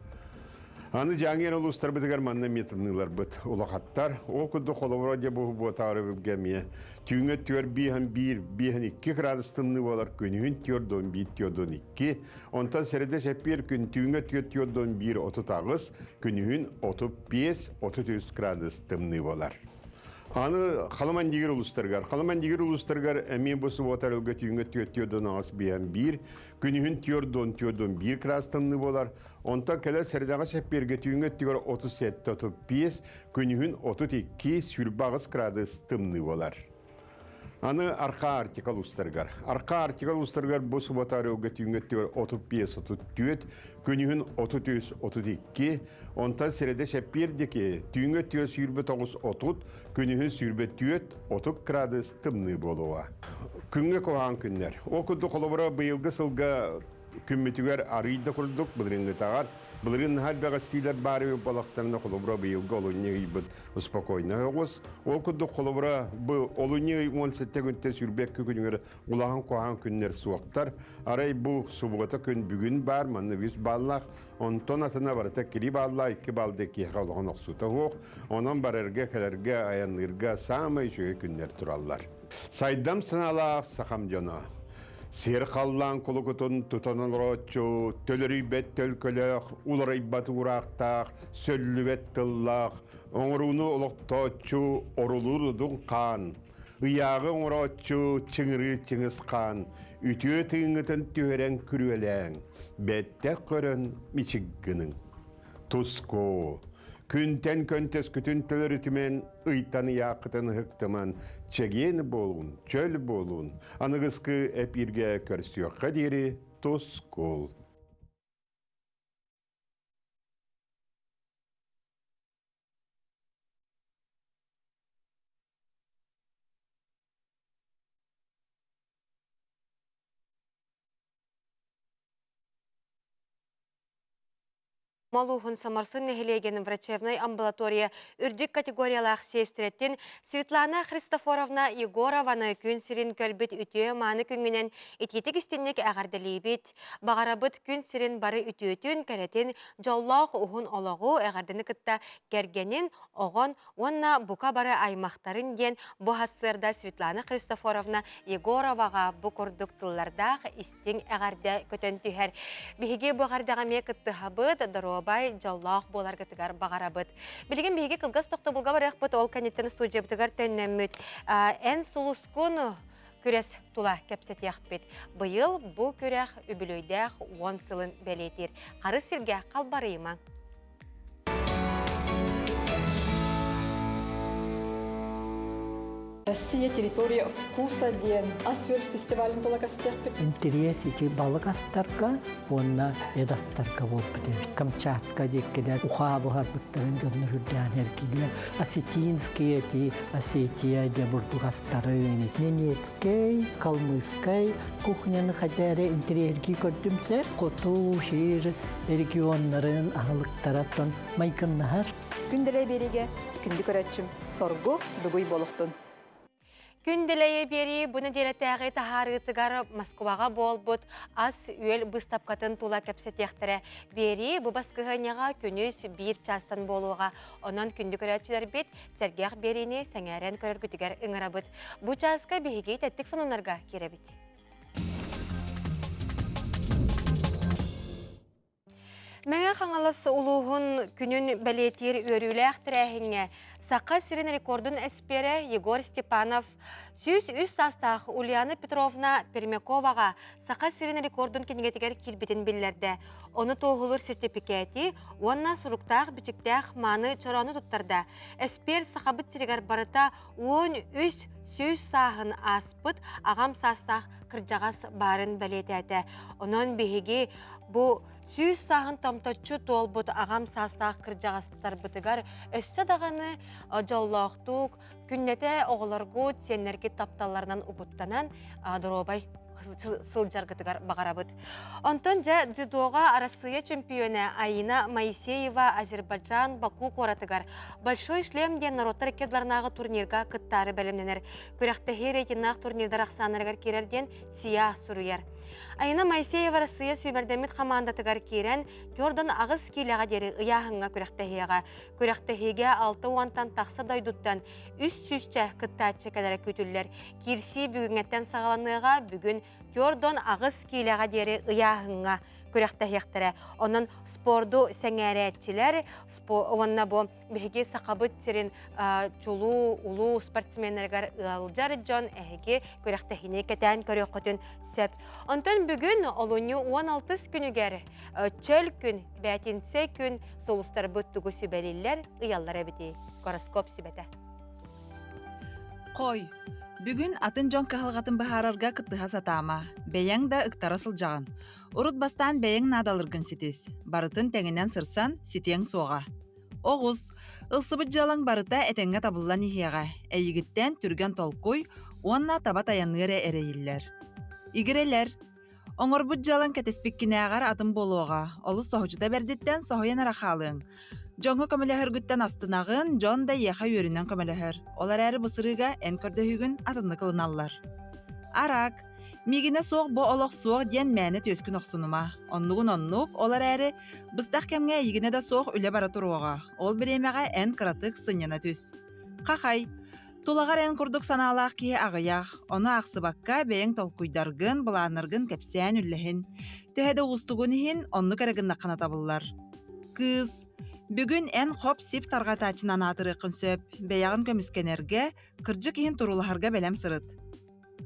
Аны Дьааҥы улуустарбытыгар манна эмиэ тымныыларбыт улахаттар. Ол курдук холобура дьэ бу буотаары бүлгэ эмиэ түүҥҥэ түөр биэһэн биир, биэһэн икки градус тымныы буолар, күнүһүн түөр дон биир, түөр дон икки. Онтон сэрэдэ чэппиэр күн түүҥҥэ түөр түөр дон биир 38, күнүһүн 35, 33 градус тымныы буолар. Аны Халамандигир улуустарыгар. Халамандигир улуустарыгар эмиэ бу субуота өрөлгө түүҥҥэ түөрт түөрдөн аҕыс биэһэн биир, күнүһүн түөрдөн түөрдөн биир кыраастаныы буолар. Онтон кэлэр сэрэдэҕэ чэппиэргэ түүҥҥэ өттүгэр 37-35, күнүһүн 32, 28 градус тымныы буолар. Аны Архаа Арктика улуустарыгар. Архаа Арктика улуустарыгар бу субуота өрөлгө түүҥҥэ өттүгэр 35-34, күнүһүн 33-32, онтон сэрэдэ чэппиэр диэки түүҥҥэ өттүгэр 29-30, күнүһүн 24-30 градус тымныы буолуоҕа. Күҥҥэ куһаҕан күннэр. Ол курдук холобура быйылгы сылга күммүтүгэр арыый да курдук былырыыҥҥытааҕар былырыын наһаа элбэх эстиилэр баар эбит буоллахтарына холобура быйылгы олунньу ыйбыт спокойно оҕус. Ол курдук холобура бу олунньу ый 17 күнтэн 22 күнүгэр улахан куһаҕан күннэр суохтар. Арай бу субуота күн бүгүн баар, манна үс бааллаах. Онтон атына барыта кири бааллаах, икки баалда киэхэ олоҕун охсуута суох. Онон барарга, кэлэргэ, айанныырга саамай үчүгэй күннэр тураллар. Сайдам санаалаах сахам дьоно. Сир халлаан кулукутун тутан олорооччу, төлөрүйбэт төлкөлөөх, уларыйбат уураахтаах, сөллүбэт тыллаах, оҥорууну олохтооччу орулуур удун хаан, ыйааҕы оҥорооччу чыҥырыы чыҥыс хаан, үтүө тыыҥҥытын түһэрэн күрүөлээҥ, бэттэх көрөн мичик гыныҥ. Туску, күнтэн көнтөскүтүн төлөрүтүмэн, ыйтан ыйааххытын ыһыктыман, чэгиэн буолун, чөл буолун, аныгыскы эпииргэ көрсүөххэ диэри тускул. Молууһун Самарсун нэһилиэгин врачебнай амбулатория үрдүк категориялаах сиэстэрэтин Светлана Христофоровна Егорованы күн сирин көрбүт үтүө-мааны күҥҥүнэн итиитик истинник эҕэрдэлиибит. Баҕарабыт күн сирин бары үтүөтүн, кэрэтин, дьоллоох уһун олоҕу эҕэрдэни кытта кэргэнин, оҕон уонна бука бары аймахтарын диэн бу сарсыарда Светлана Христофоровна Егороваҕа бу курдук тыллардаах истиҥ эҕэрдэ көтөн түһэр. Биһиги бу эҕэрдэҕэ эмиэ кыттыһабыт, доруобай, дьоллоох буоларгытыгар баҕарабыт. Билигин биһиги кылгас тохтобулга барыахпыт, ол кэнниттэн студиябытыгар төннөммүт. Эн сулускун күрэс тула кэпсэтиэхпит. Быйыл бу күрэх үбүлүөйдээх 10 сылын бэлиэтиир. Харыс сиргэ халбарыйымаҥ. Россия территория вкуса диэн ас-үөл фестивалын тула кастыахпыт. Интэриэс ити балык астарга уонна эт астарга буолбут эбит. Камчатка диэккилэр ухаа буһарбыттарын дьоннор үрдээн эргиллэр. Осетинские эти Осетия дьэ бурдук астарын Ненецкэй, Калмыцкай кухняны хайда эрэ интэриэһиргии көрдүмсэ. Хоту сир регионнарын аһылыктараттан майгыннаһар. Күндэлэй биэриигэ күндү көрөөччүм соргу дугуй буолуохтун. Күн дэлэйэ биэрии бу нэдиэлэтээҕи таһаарыытыгар Москваҕа буолбут ас-үөл быыстапкатын тула кэпсэтиэхтэрэ. Биэрии бу баскыһыанньаҕа күнүс биир чаастан буолуоҕа. Онон күндү көрөөччүлэрбит сэргэх биэриини сэҥээрэн көрөргүтүгэр ыҥырабыт. Бу чааска биһиги тэттик сонуннарга киирэбит. Мэҥэ Хаҥалас улууһун күнүн бэлиэтиир үөрүүлээх тэрээһиҥҥэ Саха сирин рекордун эспиэрэ Егор Степанов 103 саастаах Ульяна Петровна Пермяковаҕа Саха сирин рекордун кинигэтигэр киирбитин биллэрдэ. Ону туоһулуур сэртипикээти уонна суруктаах-бичиктээх мааны чороону туттарда. Эспиэр Сахабыт сиригэр барыта 13 сүүс сааһын ааспыт аҕам саастаах кырдьаҕас баарын бэлиэтээтэ. Онон биһиги бу сүүс сааһын томточчу туолбут аҕам саастаах кырдьаҕастарбытыгар өссө даҕаны дьоллоохтук, күннэтэ оҕолоргут, сиэннэргит тапталларынан угуттанан доруобай сылдьаргытыгар баҕарабыт. Онтон дьэ дзюдоҕа Арассыыйа чөмпүйүөнэ Аина Моисеева Азербайджан Баку куоратыгар Большой шлем диэн норуоттар икки ардыларынааҕы турнирга кыттаары бэлэмнэнэр. Күрэхтэһии рейтиннаах турнирдар ахсааннарыгар киирэр диэн СИА суруйар. Аина Моисеева Россия сүүмэрдэммит хамаандатыгар киирэн, төрдөн аҕыс киилэҕэ диэри ыйааһыҥҥа күрэхтэһиэҕэ. Күрэхтэһиигэ алта уонтан тахса дойдуттан үс сүүсчэ кыттааччы кэлэрэ күүтүллэр. Киирсии бүгүҥҥэттэн саҕаланыаҕа, бүгүн төрдөн аҕыс киилэҕэ диэри ыйааһыҥҥа күрэхтэһиэхтэрэ. Онон спорду сэҥээрээччилэр уонна бу биһиги Сахабыт сирин чулуу, улуу спортсменнарыгар ыалдьар дьон эһиги күрэхтэһиини кэтээн көрүөххүтүн сөп. Онтон бүгүн олунньу 16 күнүгэр чөл күн, бээтинсэ күн сулустарбыт тугу сүбэлииллэр, ыйаллар эбитий? Гороскоп сүбэтэ. Хой, бүгүн атын дьон кыһалҕатын быһаарарга кыттыһа сатаама. Бэйэҥ да ыктара сылдьаҕын. Урут бастаан бэйэҥ наадалыргын ситис. Барытын тэҥинэн сырсан, ситиэҥ суоҕа. Оҕус, ылсыбыт дьыалаҥ барыта этэҥҥэ табыллан иһиэҕэ. Эйигиттэн түргэн толкуй уонна таба тайаныы эрэ эрэйиллэр. Игирэлэр, Оҥорбут дьыалаҥ кэтэспиккинээҕэр атын буолуоҕа, олус соһуччута бэрдиттэн соһуйан эрэ хаалыаҥ. Дьоҥҥо көмөлөһөргүттэн астынаҕын, дьон да эйиэхэ үөрүнэн көмөлөһөр. Ол эрээри бу сырыыга эн көрдөһүүгүн атыннык ылыналлар. Арак, миигинэ суох бу олох суох диэн мээнэ түөскүн охсунума. Оннугун оннук, ол эрээри быстах кэмҥэ эйигинэ да суох үлэ бара туруоҕа. Ол бириэмэҕэ эн кыратык сынньана түс. Хахай, Тулаҕар эн курдук санаалаах киһи аҕыйах, ону аахсыбакка бэйэҥ толкуйдаргын, былааннаргын кэпсээн үллэһин. Төһө да уустугун иһин, оннук эрэ гыннаххына табыллар. Кыыс, бүгүн эн хоп-сип тарҕатааччынан аатырыаххын сөп, бэйэҕин көмүскэнэргэ, кырдьык иһин туруулаһарга бэлэм сырыт.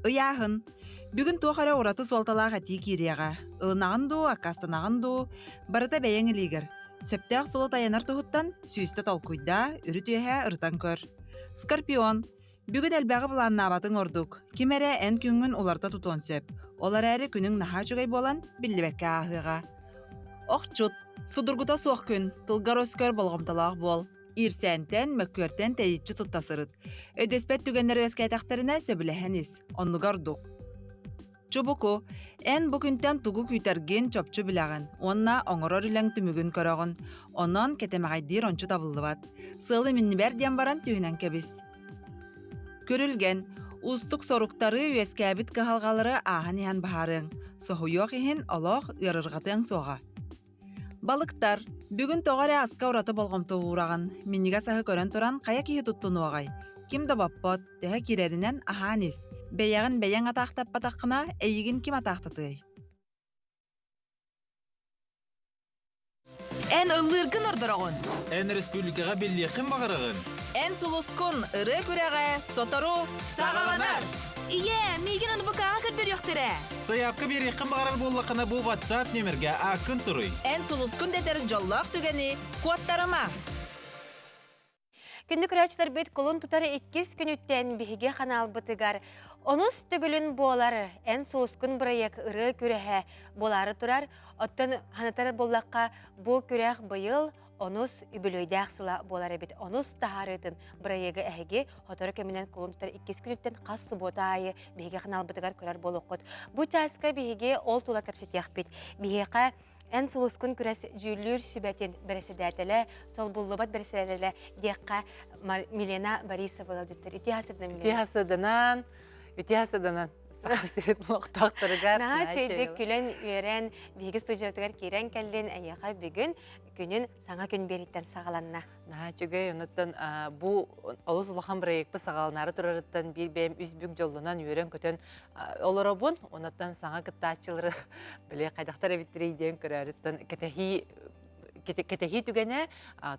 Ыйааһын. Бүгүн туох эрэ ураты суолталаах этии киириэҕэ. Ылынаҕын дуу, аккаастанаҕын дуу, барыта бэйэҥ илиигэр. Сөптөөх суолу тайанар туһуттан сүүстэ толкуйдаа, үрүт-үөһэ ырытан көр. Скорпион. Бүгүн элбэҕи былааннаабатыҥ ордук. Ким эрэ эн күҥҥүн уларыта тутуон сөп. Ол эрээри күнүҥ наһаа үчүгэй буолан, биллибэккэ ааһыаҕа. Охчут. Судургута суох күн. Тылгар-өскөр болҕомтолоох буол. Иирсээнтэн, мөккүөртэн тэйиччи тутта сырыт. Өйдөспөт түгэннэр үөскээтэхтэринэ сөбүлэһэн ис, оннугар ордук. Чубуку, эн бу күнтэн тугу күүтэргин чопчу билэҕин уонна оҥорор үлэҥ түмүгүн көрөҕүн. Онон кэтэмэҕэйдиир ончу табыллыбат. Сыалы миннибэр диэн баран түһүнэн кэбис. Күрүлгэн, уустук соруктары үөскээбит кыһалҕалары ааһан иһэн баһаарыаҥ. Соһуйуох иһин олох ыарырҕатыаҥ суоҕа. Балыктар, бүгүн тоҕо эрэ аска ураты болҕомто уураҕын, минньигэс аһы көрөн туран хайа киһи туттунуоҕай? Ким да боппот, төһө киирэринэн аһаан ис. Бэйэҕин бэйэҥ атаахтаппатаххына, эйигин ким атаахтатыай? Эн ыллыыргын ордороҕун. Эн республикаҕа биллиэххин баҕараҕын. Эн сулускун ырыа күрэҕэ сотору саҕаланар! Ийээ, миигин НВК-ҕа көрдөрүөхтэрэ. Сайаапка биэриэххин баҕарар буоллаххына бу WhatsApp нүөмэргэ ааккын суруй. Эн сулускун дэтэр дьоллоох түгэни куоттарыма! Күндү көрөөччүлэрбит кулун тутар иккис күнүттэн биһиги ханаалбытыгар онус төгүлүн буолар эн сулускун бырайыак ырыа күрэһэ буолаары турар. Оттон ханатар буоллахха бу күрэх быйыл онус үбүлүөйдээх сыла буолар эбит. Онус таһаарыытын бырайыагы эһиги сотору кэминэн кулун тутар иккис күнүттэн хас субуота аайы биһиги ханаалбытыгар көрөр буолуоххут. Бу чааска биһиги ол тула кэпсэтиэхпит. Биһиэхэ Эн сулускун күрэс дьүүллүүр сүбэтин бэрэссэдээтэлэ, солбуллубат бэрэссэдээтэлэ диэххэ Милена Борисова ыалдьыттар. Үтүө хасырдан Милена. Үтүө хасырданан, үтүө хасырданан Саха сирин олохтоохторугар. Наһаа үчүгэйдик күлэн, үөрэн, биһиги студиябытыгар киирэн кэллин. Эйиэхэ бүгүн күнүн саҥа күн биэриттэн саҕаланна. Наһаа үчүгэй. Онуттан бу олус улахан бырайыакпыт саҕаланаары турарыттан биир бэйэм үс бүк дьоллонон үөрэн-көтөн олоробун. Онуттан саҥа кыттааччылары били хайдахтар эбиттэрий диэн көрөөрүттэн кэтэһии кэтэһии түгэнэ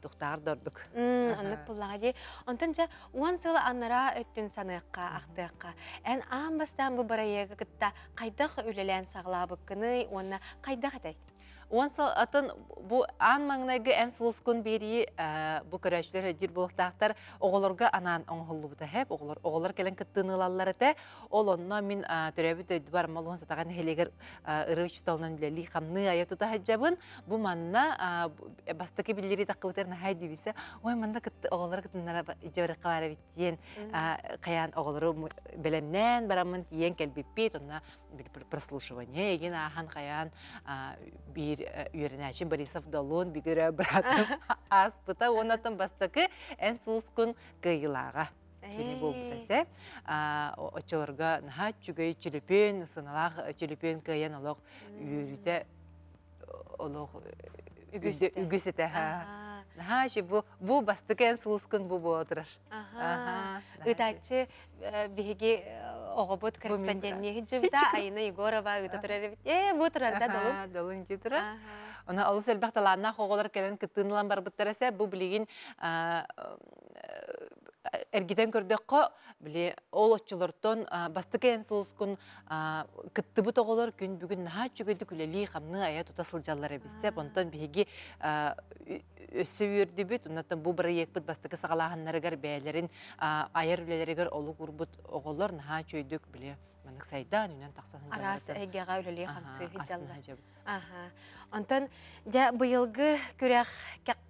тухтааҕар да ордук. Оннук буллаҕа дии. Онтон дьэ 10 сыл анараа өттүн саныахха, ахтыахха. Эн аан бастаан бу бырайыагы кытта хайдах үлэлээн саҕалаабыккыный уонна хайдах этэй? 10 сыл атын бу аан маҥнайгы эн сулускун биэрии бу көрөөччүлэр өйдүүр буолуохтаахтар оҕолорго анаан оҥоһуллубута хэп оҕолор оҕолор кэлэн кыттыыны ылаллар этэ ол онно мин төрөөбүт дойдубар Малуһун Сатаҕа нэһилиэгэр ырыа учууталынан үлэлии хамныы айа тута сылдьабын бу манна бастакы биллэрии таххыбытыгар наһаа дивисэ ой манна кытты оҕолору кытыннара дьиэбэрэххэ баар эбит диэн хайаан оҕолору бэлэмнээн бараммын тиийэн кэлбиппит онно прослушивание эгин аахан хайаан биир үөрэнээччи Борисов Долун бүгүрэ быраатым ааспыта уоннаттан бастакы эн сулускун кыайыылааҕа кини буолбута сэ оччолорго наһаа үчүгэй чүлүпүөн сыналаах чүлүпүөн кыайан олох үөрүүтэ олох үгүс этэ наһаа бу бу бастакы эн сулускун бу буола турар Ыытааччы биһиги оҕобут корреспондентнии сылдьыбыта Айына Егорова ыыта турар эбит. Ээ, бу турар да Долун. Долун дии турар. Она олус элбэх талааннаах оҕолор кэлэн кыттыын ылан барбыттара сэ бу билигин эргитэн көрдөххө били ол оччолортон бастакы эн сулускун кыттыбыт оҕолор күн бүгүн наһаа үчүгэйдик үлэлии хамныы айа тута сылдьаллар эбит сеп онтон биһиги өссө үөрдүбүт. Оннуттан бу бырайыакпыт бастакы саҕалааһыннарыгар бэйэлэрин айар үлэлэригэр олук уурбут оҕолор наһаа үчүгэйдик били маннык сайдаан үүнэн тахсан Араас эйгэҕэ үлэлии хамсыы сылдьаллар. Аха. Онтон дьэ быйылгы күрэх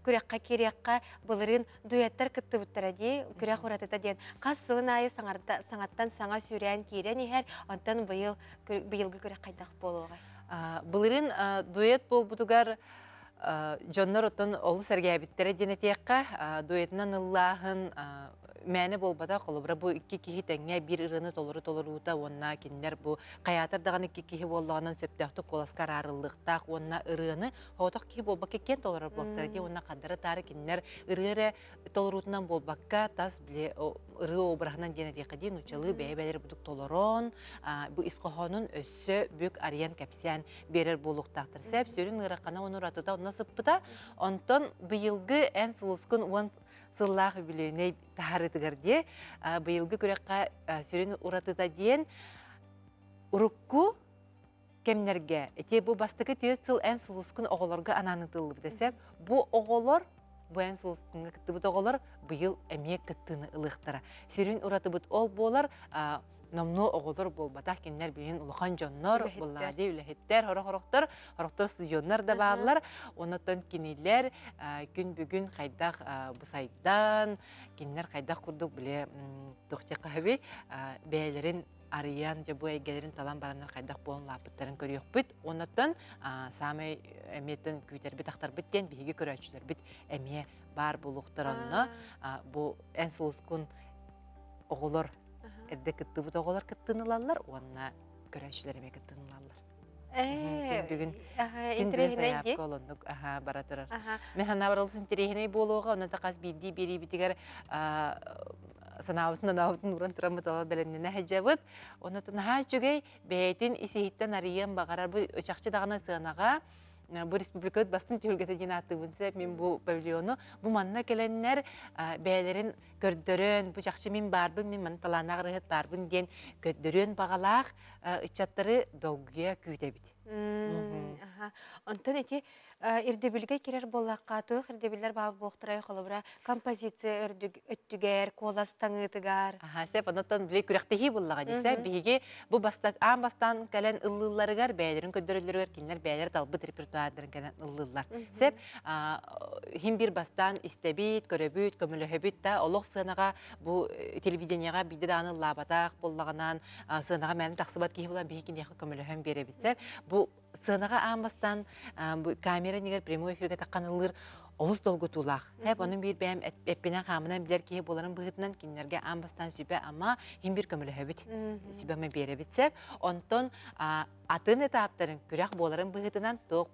күрэххэ киириэххэ былырыын дуэттар кыттыбыттара дии күрэх уратыта диэн хас сылын аайы саҥарда саҥаттан саҥа сүүрээн киирэн иһэр онтон быйыл быйылгы күрэх хайдах буолуоҕай Былырыын дуэт буолбутугар Дьоннор оттон олус сэргээбиттэрэ диэн этиэххэ, дуэтынан ыллааһын мээнэ буолбатах, холобура бу икки киһи тэҥҥэ биир ырыаны толору толоруута уонна кинилэр бу хайаатар даҕаны икки киһи буоллаҕынан сөптөөхтүк куоласка араарыллыахтаах уонна ырыаны соҕотох киһи буолбакка иккиэн толорор буолтара дии уонна хардары таары кинилэр ырыа эрэ толоруутунан буолбакка тас били ырыа обраһынан диэн этиэххэ дии нууччалыы бэйэ-бэйэлэри бурдук толорон бу ис хоһоонун өссө бүк арыйан кэпсээн биэрэр буолуохтаахтар. Сэп сүрүн ыарахана уонна уратыта онно сыппыта. Онтон быйылгы эн сулускун 10 сыллаах үбүлүөйнэй таһаарыытыгар диэ быйылгы күрэххэ сүрүн уратыта диэн урукку кэмнэргэ ити бу бастакы 4 сыл эн сулускун оҕолорго анаан ыытыллыбыта сеп бу оҕолор бу эн сулускуҥҥа кыттыбыт оҕолор быйыл эмиэ кыттыыны ылыахтара сүрүн уратыбыт ол буолар номнуо оҕолор буолбатах кинилэр билигин улахан дьоннор буоллаҕа үлэһиттэр хорох-хорохтор хорохтор студионнар да бааллар оннуттан кинилэр күн бүгүн хайдах бу сайдан кинилэр хайдах курдук били туох диэххэ бэйэлэрин арыйан дьэ бу эйгэлэрин талан бараннар хайдах буолан улааппыттарын көрүөхпүт оннуттан саамай эмиэтин күүтэрбит ахтарбыт диэн биһиги көрөөччүлэрбит эмиэ баар буолуохтар онно бу эн сулускун оҕолор эрдэ кыттыбыт оҕолор кыттыын ылаллар уонна көрөөччүлэр эмиэ кыттыын ылаллар. Бүгүн күн сайаапка олоннук бара турар. Мен санаабар олус интэриэһинэй буолуоҕа, онон хас биирдии биэриибитигэр санаабытын анаабытын ууран тураммыт ала бэлэмнэнэ сылдьабыт. Онон наһаа үчүгэй бэйэтин ис-иһиттэн арыйыан баҕарар бу чахчы даҕаны сыанаҕа бу республикабыт бастыҥ түһүлгэтэ диэн ааттыыбын сөп мин бу павильону бу манна кэлэннэр бэйэлэрин көрдөрөн, бу чахчы мин баарбын, мин маны талааннаах ырыаһыт баарбын диэн көрдөрүөн баҕалаах ыччаттары долгуйа күүтэбит. Онтон ити ирдэбилгэ кирэр буоллахха, туох ирдэбиллэр баар буолуохтарай холобура композиция өттүгэр, куолас таҥыытыгар. Аха, сеп, онтон били күрэхтэһии буллаҕа дии, биһиги бу бастак аан бастаан кэлэн ыллыылларыгар, бэйэлэрин көрдөрөллөрүгэр кинилэр бэйэлэрэ талбыт репертуардарын кэлэн ыллыыллар. Сеп, хим бир бастаан истэбит, көрөбүт, көмөлөһөбүт да, олох сыанаҕа бу телевидениеҕа биирдэ даҕаны ыллаабатах буоллаҕынан, сыанаҕа мээнэ тахсыбат киһи буолан биһиги киниэхэ көмөлөһөн биэрэбит. Сеп, бу сыанаҕа аан бастаан бу камера иннигэр прямой эфиргэ таххан ыллыыр олус долгутуулаах. Хэп ону биир бэйэм эппинэн-хаамынан билэр киһи буоларын быһыытынан кинилэргэ аан бастаан сүбэ-ама иһин биир көмөлөһөбүт. Сүбэ-ама биэрэбит сеп. Онтон атын этаптарын күрэх буоларын быһыытынан туох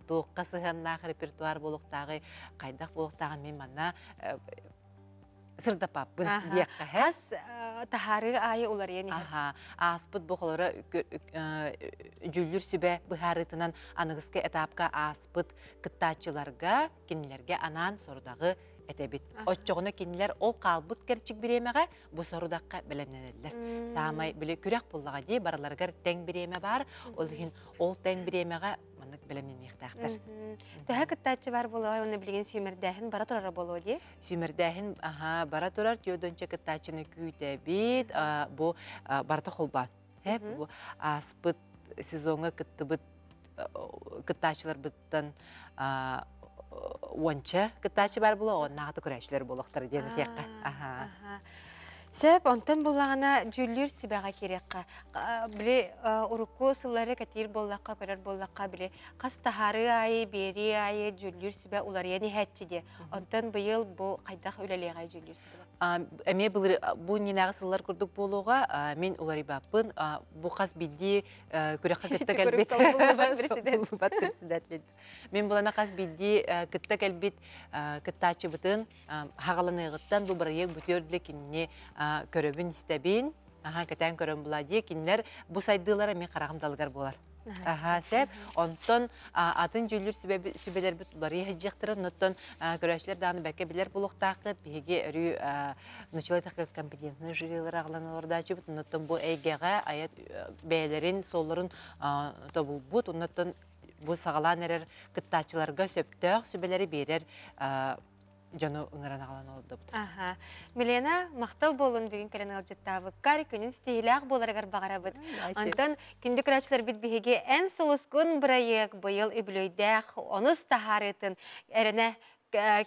туохха сыһыаннаах репертуар буолуохтааҕый, хайдах буолуохтааҕын мин манна сырдапаппын диэххэ. Хас таһаарыы аайы уларыйан иһэр. Аха, ааспыт бу холоро дьүүллүүр сүбэ быһаарыытынан аныгыскы этапка ааспыт кыттааччыларга кинилэргэ анаан сорудаҕы этэбит. Оччоҕуна кинилэр ол хаалбыт кэрчик бириэмэҕэ бу сорудахха бэлэмнэнэллэр. Саамай били күрэх буллаҕа дии барыларыгар тэҥ бириэмэ баар. Ол иһин ол тэҥ бириэмэҕэ маннык бэлэмнэниэхтээхтэр. Төһө кыттааччы бар буолуой уонна билигин сүүмэрдээһин бара турара буолуо дии? Сүүмэрдээһин аха бара турар түөрдөнчө кыттааччыны күүтэбит. Бу барыта холбоон. Бу ааспыт сезоҥҥа кыттыбыт кыттааччыларбыттан уонча кыттааччы бар буолуо, оннааҕыта көрөөччүлэр буолуохтара диэн этиэххэ. Аха. Сөп, онтон буллаҕына дьүүллүүр сүбэҕэ киириэххэ. Били урукку сыллары кэтиир буоллахха, көрөр буоллахха, били хас таһаарыы аайы, биэрии аайы дьүүллүүр сүбэ уларыйан иһээччи диэ. Онтон быйыл бу хайдах үлэлиэҕэй дьүүллүүр сүбэ? Эмиэ былыр бу иннинээҕи сыллар курдук буолуоҕа, мин уларыйбаппын. Бу хас биирдии күрэххэ кытта кэлбит председатель. Мин булана хас биирдии кытта кэлбит кыттааччыбытын хаҕаланыаҕыттан бу бырайыак бүтүөр дылы кинини көрөбүн истэбин аха кэтээн көрөн була дии кинилэр бу сайдыылара мин хараҕым далыгар буолар аха сеп онтон атын дьүүллүүр сүбэлэрбит уларыйа сылдьыахтара оннуттан көрөөччүлэр даҕаны бэркэ билэр буолуохтааххыт биһиги өрүү начала компетентный жюрилар аҕалан олордооччубут оннуттан бу эйгэҕэ айат бэйэлэрин суолларын тобулбут оннуттан бу саҕалаан эрэр кыттааччыларга сөптөөх сүбэлэри биэрэр дьону ыҥыран аҕалан олордубут. Аха. Милена, махтал буолун бүгүн кэлэн ыалдьыттаабыккар, күнүн ситиһиилээх буоларыгар баҕарабыт. Онтон күндү көрөөччүлэрбит биһиги Эн сулускун бырайыак быйыл үбүлүөйдээх онус таһаарыытын эрэнэ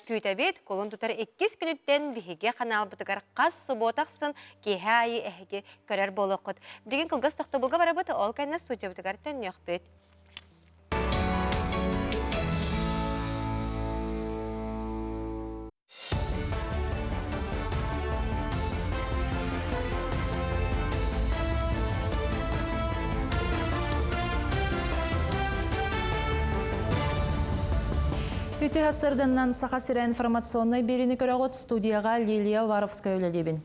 күүтэбит. Кулун тутар иккис күнүттэн биһиги ханаалбытыгар хас субуота ахсын киэһэ аайы эһиги көрөр буолуоххут. Билигин кылгас тохтобулга барабыт, ол кэннэ студиябытыгар төннүөхпүт. Үтүө сарсыарданнан Саха сирэ информационнай биэриини көрөҕүт студияҕа Лилия Уваровская үлэлиибин.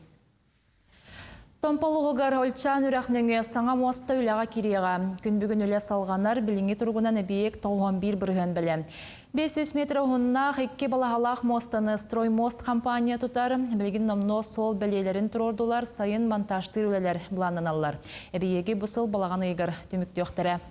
Томполугугар Ольчаан үрэх нөҥүө саҥа муоста үлэҕэ кириэҕэ. Күн бүгүн үлэ салҕанар, билиҥҥи туругунан эбийиэк 91% бэлэм. 500 метр уһуннаах икки балаһалаах муостаны «Строймост» компания тутар. Билигин номнуо суол бэлиэлэрин туруордулар, сайын монтажтыыр үлэлэр былааннаналлар. Эбийиэги бу сыл балаҕан ыйыгар түмүктүөхтэрэ.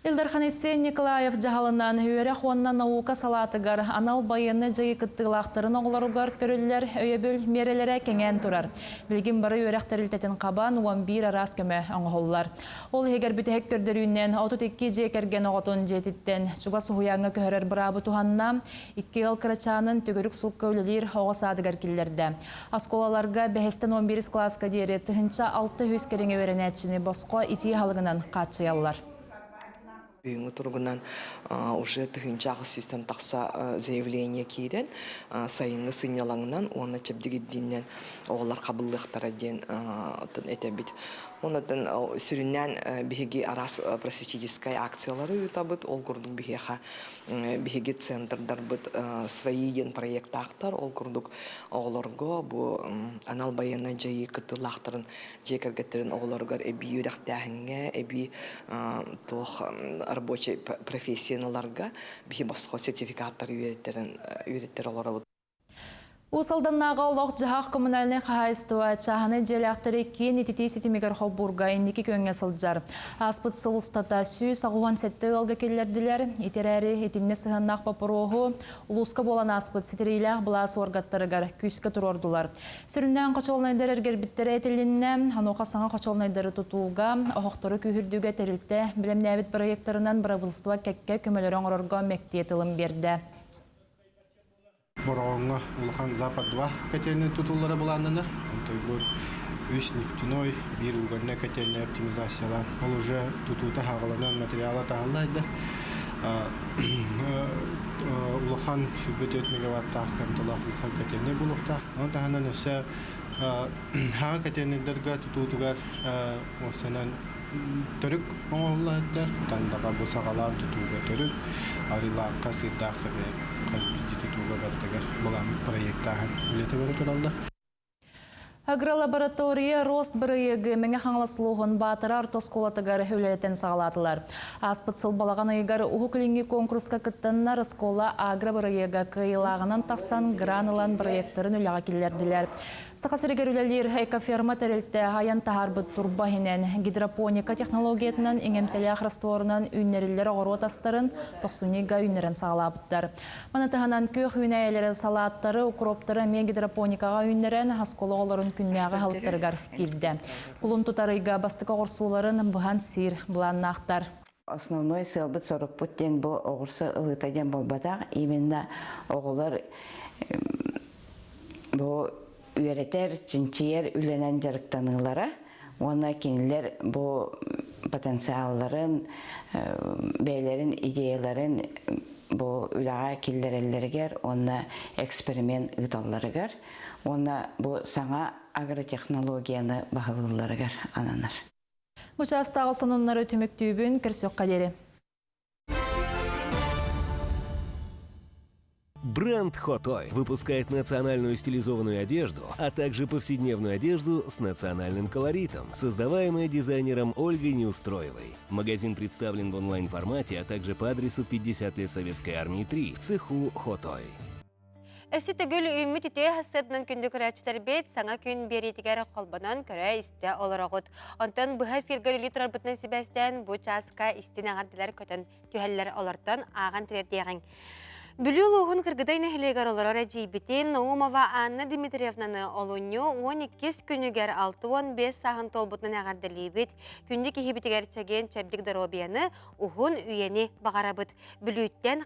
Ил Дархан Айсен Николаев дьаһалынан үөрэх уонна наука салаатыгар анал байыаннай дьайыы кыттыылаахтарын оҕолоругар көрүллэр өйөбүл миэрэлэрэ кэҥээн турар. Билигин бары үөрэх тэрилтэтин хабан 11 араас көмө оҥоһуллар. Ол иһигэр бүтэһик көрдөрүүнэн 32 дьиэ кэргэн оҕотун дьиэтиттэн чугас уһуйааҥҥа көһөрөр быраабы туһанна, икки ыал кырачаанын төгүрүк суукка үлэлиир оҕо саадыгар киллэрдэ. Оскуолаларга бэһистэн 11 кылааска диэри 1600 кэриҥэ үөрэнээччини босхо итии аһылыгынан хааччыйаллар. Бүгүҥҥү туругунан уже 1800-тэн тахса заявление киирэн, сайыҥҥы сынньалаҥынан уонна чэбдигирдиинэн оҕолор хабыллыахтара диэн этэбит. Онон сүрүннээн биһиги араас просветительскай акциялары ыытабыт. Ол курдук биһиэхэ биһиги центрдарбыт свои диэн проектаахтар. Ол курдук оҕолорго бу анал байыаннай дьайыы кыттыылаахтарын дьиэ кэргэттэрин оҕолоругар эбии үөрэхтээһиҥҥэ, эбии туох рабочай профессияны ыларга биһи босхо сертификаттары үөрэттэрэн үөрэттэрэ олоробут. Уус Алданнааҕы олох-дьаһах коммунальнай хаһаайыстыба чааһынай дьиэлээхтэри киин ититии ситимигэр холбуурга инники күөҥҥэ сылдьар. Ааспыт сыл устата 187 ыалга киллэрдилэр. Ити эрээри итиннэ сыһыаннаах боппуруоһу улууска буолан ааспыт ситириилээх былаас уоргаттарыгар күүскэ туруордулар. Сүрүннээн хочуолунайдар эргэрбиттэрэ этилиннэ. Онуоха саҥа хочуолунайдары тутууга, оһохтору күүһүрдүүгэ тэрилтэ бэлэмнээбит бырайыактарынан бырабыылыстыба кэккэ көмөлөрү оҥорорго мэктиэ тылын биэрдэ. Бороҕоҥҥо улахан Запад-2 котельнай тутуллара былааннанар. Онтон бу үс нефтяной, биир угольнай котельнай оптимизациялаан. Ол уже тутуута хаҕыланан материала таһылла сылдьар. Улахан 104 мегаваттаах кыамталаах улахан котельнай буолуохтаах. Ону таһынан өссө хаҕа котельнайдарга тутуутугар уопсайынан төрүк оҥоһулла сылдьар. Тандаҕа бу саҕалаан тутууга төрүк, Арыылаахха, Сыырдаахха эмиэ хас биирдии тутууга барытыгар былаан проектааһын үлэтэ бара тураллар. Агролаборатория Рост бырайыагы Мэҥэ Хаҥалас улууһун Баатара орто оскуолатыгар үлэлэтэн саҕалаатылар. Ааспыт сыл балаҕан ыйыгар Уһук Илиҥҥи куонкуруска кыттаннар оскуола агро бырайыага кыайыылааҕынан тахсан гран ылан бырайыактарын үлэҕэ киллэрдилэр. Саха сиригэр үлэлиир экоферма тэрилтэ айан таһаарбыт турба иһинэн гидропоника технологиятынан иҥэмтэлээх растворунан үүннэриллэр оҕуруот астарын тохсунньуга үүннэрэн саҕалаабыттар. Маны таһынан күөх үүнээйилэри, салааттары, укроптары эмиэ гидропоникаҕа үүннэрэн оскуола оҕолорун күннээҕи аһылыктарыгар киирдэ. Кулун тутар ыйга бастакы оҕурсууларын быһан сиир былааннаахтар. Основной сыалбыт-сорукпут диэн бу оҕурсу ылыыта диэн буолбатах. Именно оҕолор бу үөрэтэр, чинчийэр үлэнэн дьарыктаныылара уонна кинилэр бу потенциалларын, бэйэлэрин идеяларын бу үлэҕэ киллэрэллэригэр уонна эксперимент ыыталларыгар уонна бу саҥа агротехнологияны баһылыылларыгар ананар. Бу чаастааҕы сонуннары түмүктүүбүн, көрсүөххэ диэри. Бренд Хотой выпускает национальную стилизованную одежду, а также повседневную одежду с национальным колоритом, создаваемая дизайнером Ольгой Неустроевой. Магазин представлен в онлайн-формате, а также по адресу 50 лет Советской Армии 3 в цеху Хотой. Өссө төгүл үүммүт үтүө сарсыарданан күндү көрөөччүлэрбит саҥа күн биэриитигэр холбонон көрө-истэ олороҕут. Онтон быһа эфиргэр үлүү турарбытынан сибээстээн бу чааска истин эҕэрдэлэр көтөн түһэллэр олортон ааҕан тириэрдиэҕиҥ. Бүлүү улууһун Кыргыдай нэһилиэгэр олорор эдьиийбитин Наумова Анна Дмитриевнаны олунньу 12 күнүгэр 65 сааһын туолбутунан эҕэрдэлиибит. Күндү киһибитигэр чэгиэн чэбдик доруобуйаны, уһун үйэни баҕарабыт. Бүлүүттэн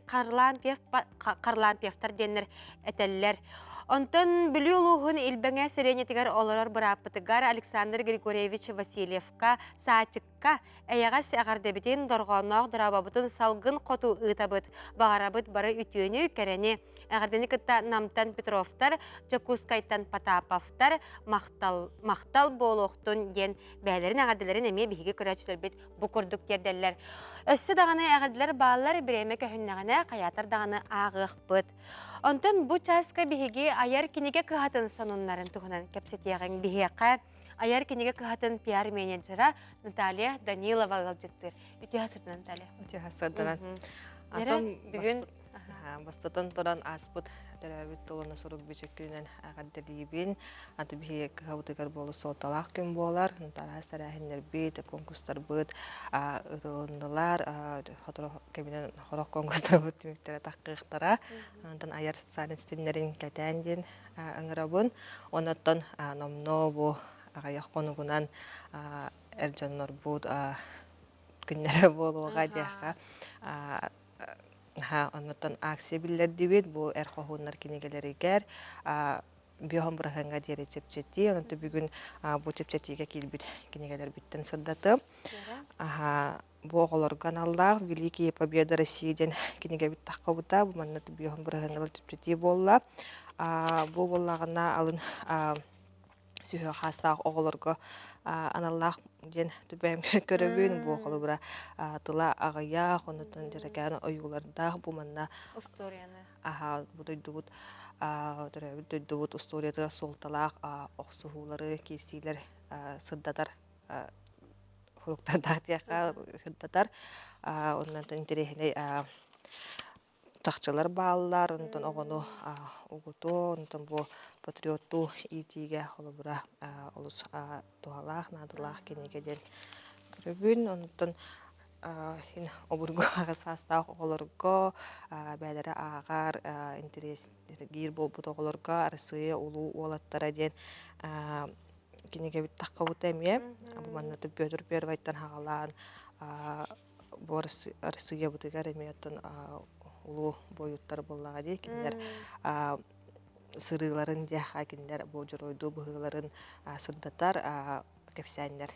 Харлампьевтар диэннэр этэллэр. Онтон Бүлүү улууһун Илбэҥэ сэлиэнньэтигэр олорор бырааппытыгар Александр Григорьевич Васильевка Саачыкка эйэҕэс эҕэрдэбитин, дорҕоонноох дорообобутун салгын хоту ыытабыт. Баҕарабыт бары үтүөнү, кэрэни. Эҕэрдэни кытта Намтан Петровтар, Дьокуускайтан Потаповтар махтал, махтал буолуохтун диэн бэйэлэрин эҕэрдэлэрин эмиэ биһиги көрөөччүлэрбит бу курдук тиэрдэллэр. Өссө даҕаны эҕэрдэлэр бааллар, бириэмэ көһүннэҕинэ хайаатар даҕаны ааҕыахпыт. Онтон бу чааска биһиги айар кинигэ кыһатын сонуннарын туһунан кэпсэтиэҕиҥ. Биһиэхэ айар кинигэ кыһатын пиар-менеджера Наталья Данилова ыалдьыттыыр. Үтүө сырдынан, Наталья. Үтүө сырдынан. Бүгүн Бастатан туран ааспыт төрөөбүт тылына сурук бичик күнүнэн эҕэрдэлиибин. Аты биһиги кыһабытыгар буолу суолталаах күн буолар. Араас тэрээһиннэрбит, конкурстарбыт ытылыннылар. Сотору кэминэн сорох конкурстарбыт түмүктэрэ таххыахтара. Онтон айар социальнай ситимнэрин кэтээн диэн ыҥырабын. Онон номнуо бу аҕыйах хонугунан эр дьоннорбут күннэрэ буолуоҕа диэххэ Оннуттан акция биллэрдибит. Бу эр хоһууннар кинигэлэригэр биоһон быраһыаҥҥа диэри чэпчэтии. Онон бүгүн бу чэпчэтиигэ киирбит кинигэлэрбиттэн сырдатым. Бу оҕолорго аналлаах «Великие победы России» диэн кинигэбит таххабыта. Бу манна биоһон быраһыаҥҥа чэпчэтии буолла. Бу буоллаҕына алын сүһүөх хаастаах оҕолорго аналлаах диэн түбэм көрөбүн бу холобура тыла аҕыйах оннуттан дьэрэкээн ойуулардаах бу манна устуоруйаны аха бу дойдубут төрөөбүт дойдубут устуоруйатыгар суолталаах охсуһуулары киирсиилэр сырдатар фруктардаах диэххэ сырдатар оннуттан интэриэһинэй. чахчылар бааллар, онтон оҕону угутуо, онтон бу патриоттуу иитиигэ холобура олус туһалаах, наадалаах кинигэ диэн көрөбүн. Онтон обургу аҕа саастаах оҕолорго бэйэлэрэ ааҕар интэриэстиргиир буолбут оҕолорго Арассыыйа улуу уолаттара диэн кинигэбит таххабыта эмиэ. Бу манна Петр Первайтан хаҕалаан бу Арассыыйабытыгар эмиэ оттон улуу буойуттар буоллаҕа дии кинилэр сырыыларын диэххэ кинилэр бу дьоруойдуу быһыыларын сырдатар кэпсээннэр.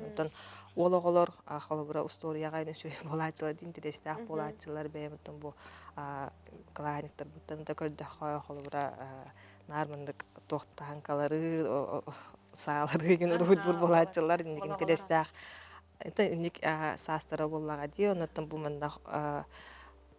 Онтон уол оҕолор холобура устуоруйаҕа үчүгэй буолааччылар интэриэстээх буолааччылар бэйэм оттон бу кылааһынньыктарбыттан да көрдөххө холобура наар маннык туох таһаҥкалары саалары игин уруһуйдуур буолааччылар инник интэриэстээх это инник саастара буоллаҕа дии оннуттан бу манна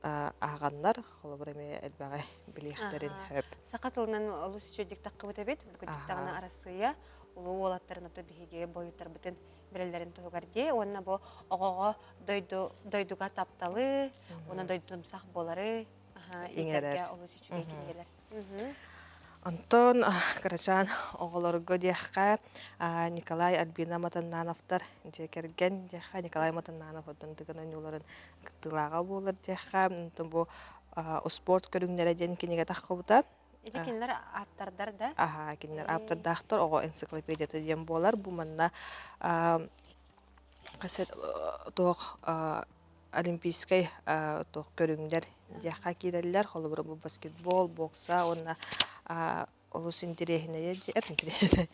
ааҕаннар холобура эмиэ элбэҕи билиэхтэрин сөп. Саха тылынан олус үчүгэйдик таххыбыт эбит. Бу кырдьыктаҕына Арассыыйа улуу уолаттарын ото биһиги бойуттарбытын билэллэрин туһугар дии. Уонна бу оҕоҕо дойду дойдуга тапталы, уонна дойдумсах буолары иҥэрэр. Олус үчүгэй кинигэлэр. Онтон кырачаан оҕолорго диэххэ Николай Альбина Матаннановтар дьиэ кэргэн диэххэ Николай Матаннанов оттон Тыгын оонньууларын кыттыылааҕа буолар диэххэ онтон бу успуорт көрүҥнэрэ диэн кинигэ таххыбыта. Ити кинилэр ааптардар да? Аха, кинилэр ааптардаахтар оҕо энциклопедията диэн буолар. Бу манна туох олимпийскай туох көрүҥнэр диэххэ киирэллэр. Холобура бу баскетбол, бокса уонна олус интэриэһинэйэ интэриэһинэй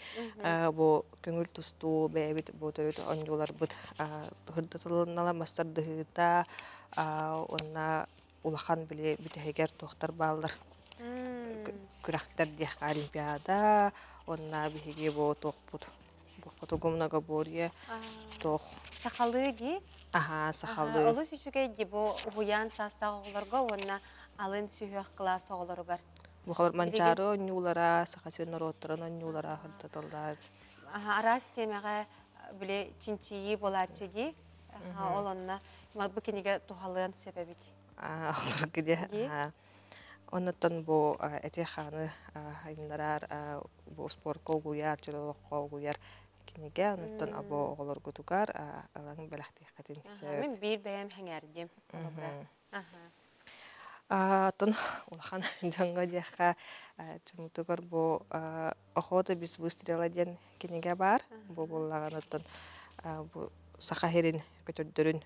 бу көҥүл тустуу бэйэбит бу төрүт оонньууларбыт сырдатылынналар мас тардыһыыта уонна улахан били бүтэһигэр туохтар бааллар күрэхтэр диэххэ олимпиада уонна биһиги бу туохпут Хотугу многоборье туох Сахалыы дии? Аһаа, сахалыы. Олус үчүгэй дии бу уһуйаан саастаах оҕолорго уонна алын сүһүөх кылаас оҕолоругар. Бу Манчаары оонньуулара, Саха сирин норуоттарын оонньуулара сырдатыллар. Араас тиэмэҕэ били чинчийии буолааччы дии. Ол онно бу кинигэ туһалыан сөп эбит. Оҕолорго дии. Оннуттан бу эти-хааны айыннарар, бу спорка угуйар, чөл олоххо угуйар кинигэ. Оннуттан бу оҕолоргутугар ылан бэлэхтиэххитин сөп. Мин биир бэйэм сэҥээрдим. Оттон улахан дьоҥҥо диэххэ, дьоммутугар бу «Охота без выстрела» диэн кинигэ баар. Бу буоллаҕына оттон бу Саха сирин көтөрдөрүн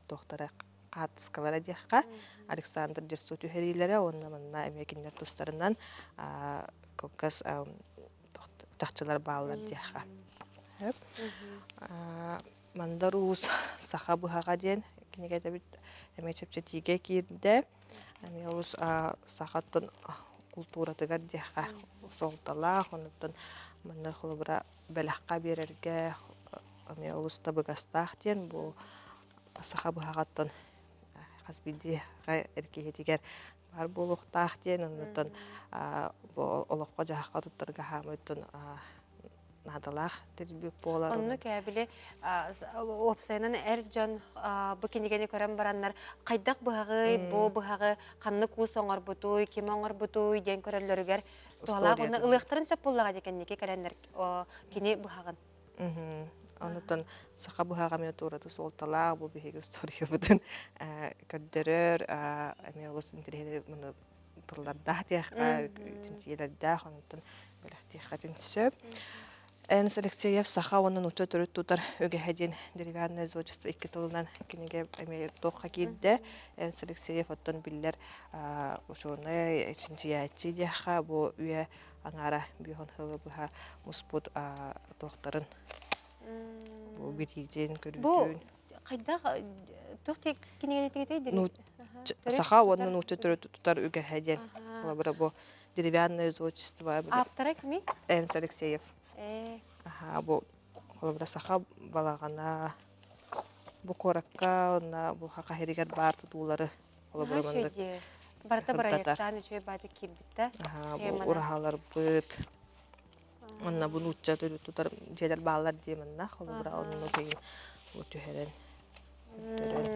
туохтара хаартыскалара диэххэ Александр Дерсу түһэриилэрэ уонна манна эмиэ кинилэр тустарынан кылгас чахчылар бааллар диэххэ. Мандар Уус Саха быһаҕа диэн кинигэтэбит эмиэ чэпчэтиигэ киирдэ. Эмиэ олус сахаттан култууратыгар диэххэ суолталаах, онуттан манна холобура бэлэххэ биэрэргэ эмиэ олус табыгастаах диэн бу саха быһаҕаттан хас биирдии эр киһитигэр баар буолуохтаах диэн оннуттан бу олоххо-дьаһахха туттарга хаамыыттан наадалаах тэрилбит буолар. Онну кээбили уопсайынан эр дьон бу кинигэни көрөн бараннар хайдах быһаҕый, бу быһаҕы ханнык уус оҥорбутуй, ким оҥорбутуй диэн көрөллөрүгэр туһалаах уонна ылыахтарын сөп буоллаҕа дии кэнники кэлэннэр кини быһаҕын. Онутан саха быһаҕа эмиэ туураты суолталаах бу биһиги историябытын көрдөрөр эмиэ олус интэриэһинэй муну тыллардаах диэххэ чинчийэлэрдээх онтон бэлэхтиэххитин сөп. Энс Алексеев саха уонна нуучча төрүт тутар үгэһэ диэн деревянное зодчество икки тылынан кинигэ эмиэ туохха киирдэ. Энс Алексеев оттон биллэр учуонай чинчийээччи диэххэ бу үйэ аҥаара биһон сылы быһа муспут туохтарын бу билиитин, көрүүтүн. Бу хайдах туох кинигэни Ну, саха уонна нуучча төрүт тутар үгэһэ диэн. Холобура бу деревянное зодчество. Ааптара кимий? Энс Алексеев. Аха, бу холобура саха балаҕана бу куоракка уонна бу Хаха сиригэр баар тутуулары холобура маннык Барыта бырайыактаан үчүгэй бааты киирбиттэ. Бу ураһаларбыт Онно бу нуучча төрүт тутар дьиэлэр бааллар дии манна холобура онно киһи бу түһэрэн көрдөрөн.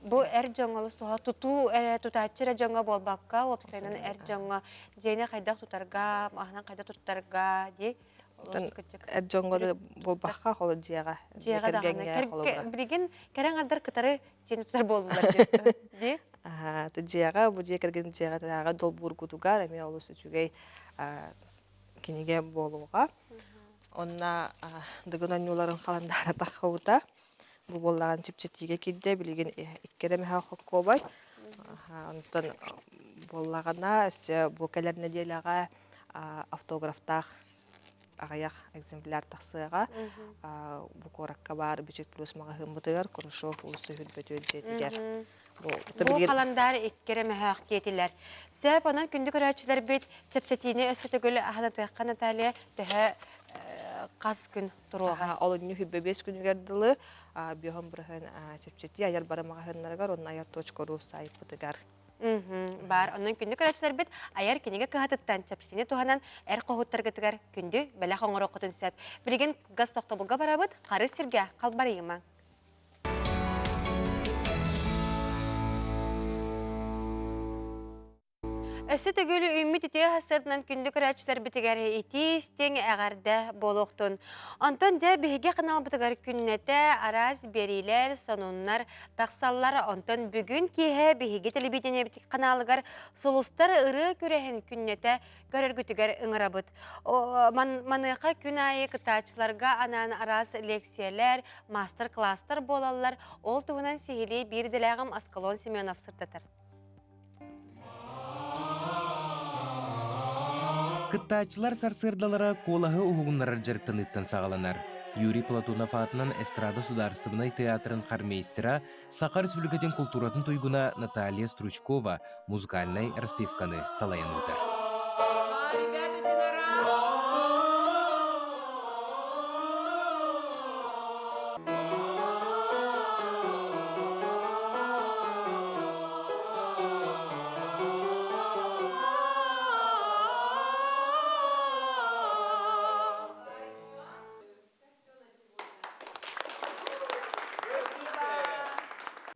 Бу эр дьоҥҥо олус туһа тутуу эрэ тутааччы эрэ дьоҥҥо буолбакка, уопсайынан эр дьоҥҥо дьиэни хайдах тутарга, маһынан хайдах туттарга дии Эр дьоҥҥо да буолбакка, холо дьиэҕэ, дьиэҕэ даҕаны. кэргэҥҥэ холобура. Билигин кэрэ аҥардар кытары дьиэни тутар буоллулар дии. Аха, дьиэҕэ, бу дьиэ кэргэн дьиэҕэ тааҕы долбуургутугар эмиэ олус үчүгэй кинигэ буолуоҕа. Онно Дыгын оонньууларын халандаара таххыбыта. Бу буоллаҕын чэпчэтиигэ киирдэ, билигин икки эрэ мөһөөх хоккуобай. Онтон буоллаҕына, өссө бу кэлэр нэдиэлэҕэ автографтаах аҕыйах экземпляр тахсыаҕа. Бу куоракка баар Бичик плюс маҕаһыыммытыгар Курашов уулусса Үрбөтүөр дьиэтигэр. Бу халандаар икки эрэ мөһөөх диэтилэр. Сөп, онон күндү көрөөччүлэрбит чэпчэтиини өссө төгүл аһанатыахха Наталья төһө хас күн туруоҕа? Олунньу 25 күнүгэр дылы биоһон бырыһын чэпчэтии айар бары маҕаһыыннарыгар уонна айар точка ру сайтпытыгар. Бар. Онон күндү көрөөччүлэрбит айар кинигэ кыһатыттан чэпчэтиини туһанан эр хоһуттаргытыгар күндү бэлэх оҥоруоххутун сөп. Билигин газ тохтобулга барабыт, харыс сиргэ халбарыйымаҥ. Өссө төгүл үүммүт үтүө сарсыарданан күндү көрөөччүлэрбитигэр итии истиҥ эҕэрдэ буолуохтун. Онтон дьэ биһиги ханаалбытыгар күннэтэ араас биэриилэр, сонуннар тахсаллар. Онтон бүгүн киэһэ биһиги телевидениебит ханаалыгар Сулустар ырыа күрэһин күннэтэ көрөргүтүгэр ыҥырабыт. Маныаха күн аайы кыттааччыларга анаан араас лекциялэр, маастар-класстар буолаллар. Ол туһунан сиһилии биир идэлээҕим Аскалон Семенов сырдатар. Кыттааччылар сарсыардалара куолаһы уһугуннарар дьарыктаныыттан саҕаланар. Юрий Платонов аатынан эстрада судаарыстыбаннай театрын хормейстера, Саха Республикатын култууратын туйгуна Наталья Стручкова музыкальнай распевканы салайан ыытар.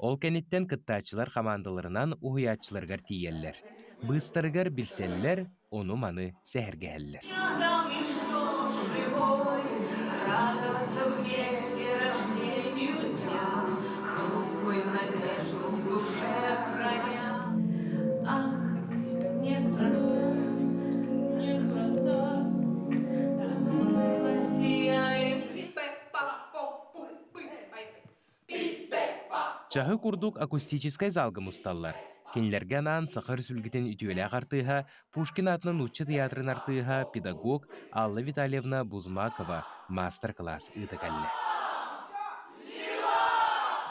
Ол кэнниттэн кыттааччылар хамаандаларынан уһуйааччыларыгар тиийэллэр. Быыстарыгар билсэллэр, ону-маны сэһэргэһэллэр. Чаһы курдук акустическай залга мусталлар. Кинилэргэ анаан Саха Өрөспүүбүлүкэтин үтүөлээх артыыһа, Пушкин аатынан нуучча тыйаатырын артыыһа, педагог Алла Витальевна Бузмакова маастар-кылаас ыыта кэллэ.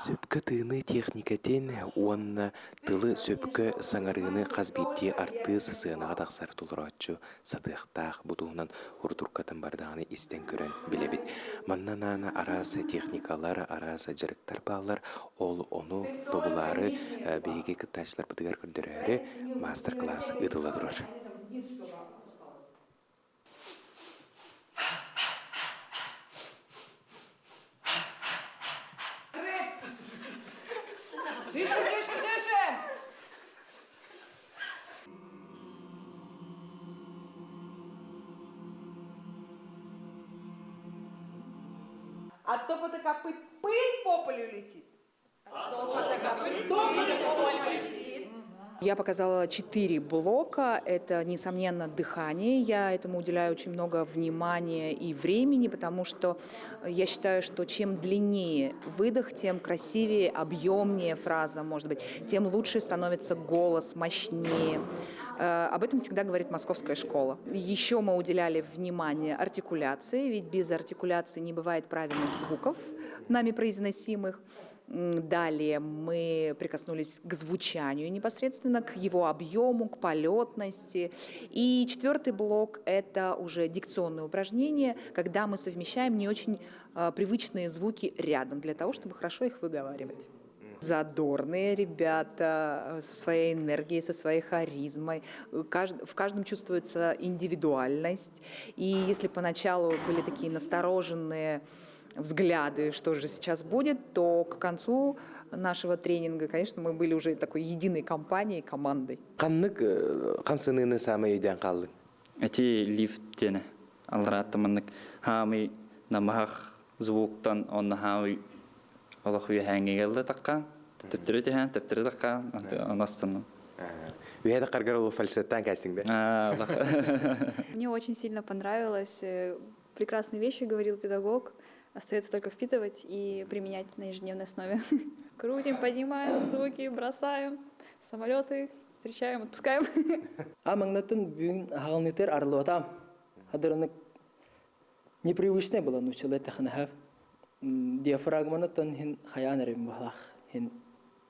Сөпкө тыыныы техникэтин уонна тылы сөпкө саҥарыыны хас биирдии артыыс сыанаҕа тахсар толорооччу сатыахтаах. Бу туһунан урутуркатын бардаҕына истэн көрөн билэбит. Манна анаан араас техникалар, араас дьарыктар бааллар. Ол ону тобулаары биһиги кыттааччыларбытыгар көрдөрөөрү маастар-кылаас ыытылла турар. Дышим, дышим, дышим! От топота копыт пыль по полю летит. Я показала четыре блока. Это, несомненно, дыхание. Я этому уделяю очень много внимания и времени, потому что я считаю, что чем длиннее выдох, тем красивее, объемнее фраза, может быть, тем лучше становится голос, мощнее. Об этом всегда говорит московская школа. Еще мы уделяли внимание артикуляции, ведь без артикуляции не бывает правильных звуков, нами произносимых. Далее мы прикоснулись к звучанию непосредственно, к его объему, к полетности. И четвертый блок – это уже дикционные упражнения, когда мы совмещаем не очень привычные звуки рядом для того, чтобы хорошо их выговаривать. Задорные ребята со своей энергией, со своей харизмой. В каждом чувствуется индивидуальность. И если поначалу были такие настороженные взгляды, что же сейчас будет, то к концу нашего тренинга, конечно, мы были уже такой единой компанией, командой. Ханнык хамсаныыны саамай өйдөөн хааллыҥ? Эти лифт диэни аллараатта маннык хаамый намыһах звуктан онно хаамый олох үөһээҥҥи келле таккаан төптөрү түһээн төптөрү таккаан оностанным. Үһэ тахаргар ол фальцеттаан кээсиҥ бе? Мне очень сильно понравилось. Прекрасные вещи говорил педагог. Остается только впитывать и применять на ежедневной основе. Крутим, поднимаем звуки, бросаем самолеты, встречаем, отпускаем. А маҥнайтын бүгүн аһаҕалнытыр арыллыбатам. Хадырынык непривычное было, ну человек таханаһав. Диафрагманы хин хаян эрим баһлах, хин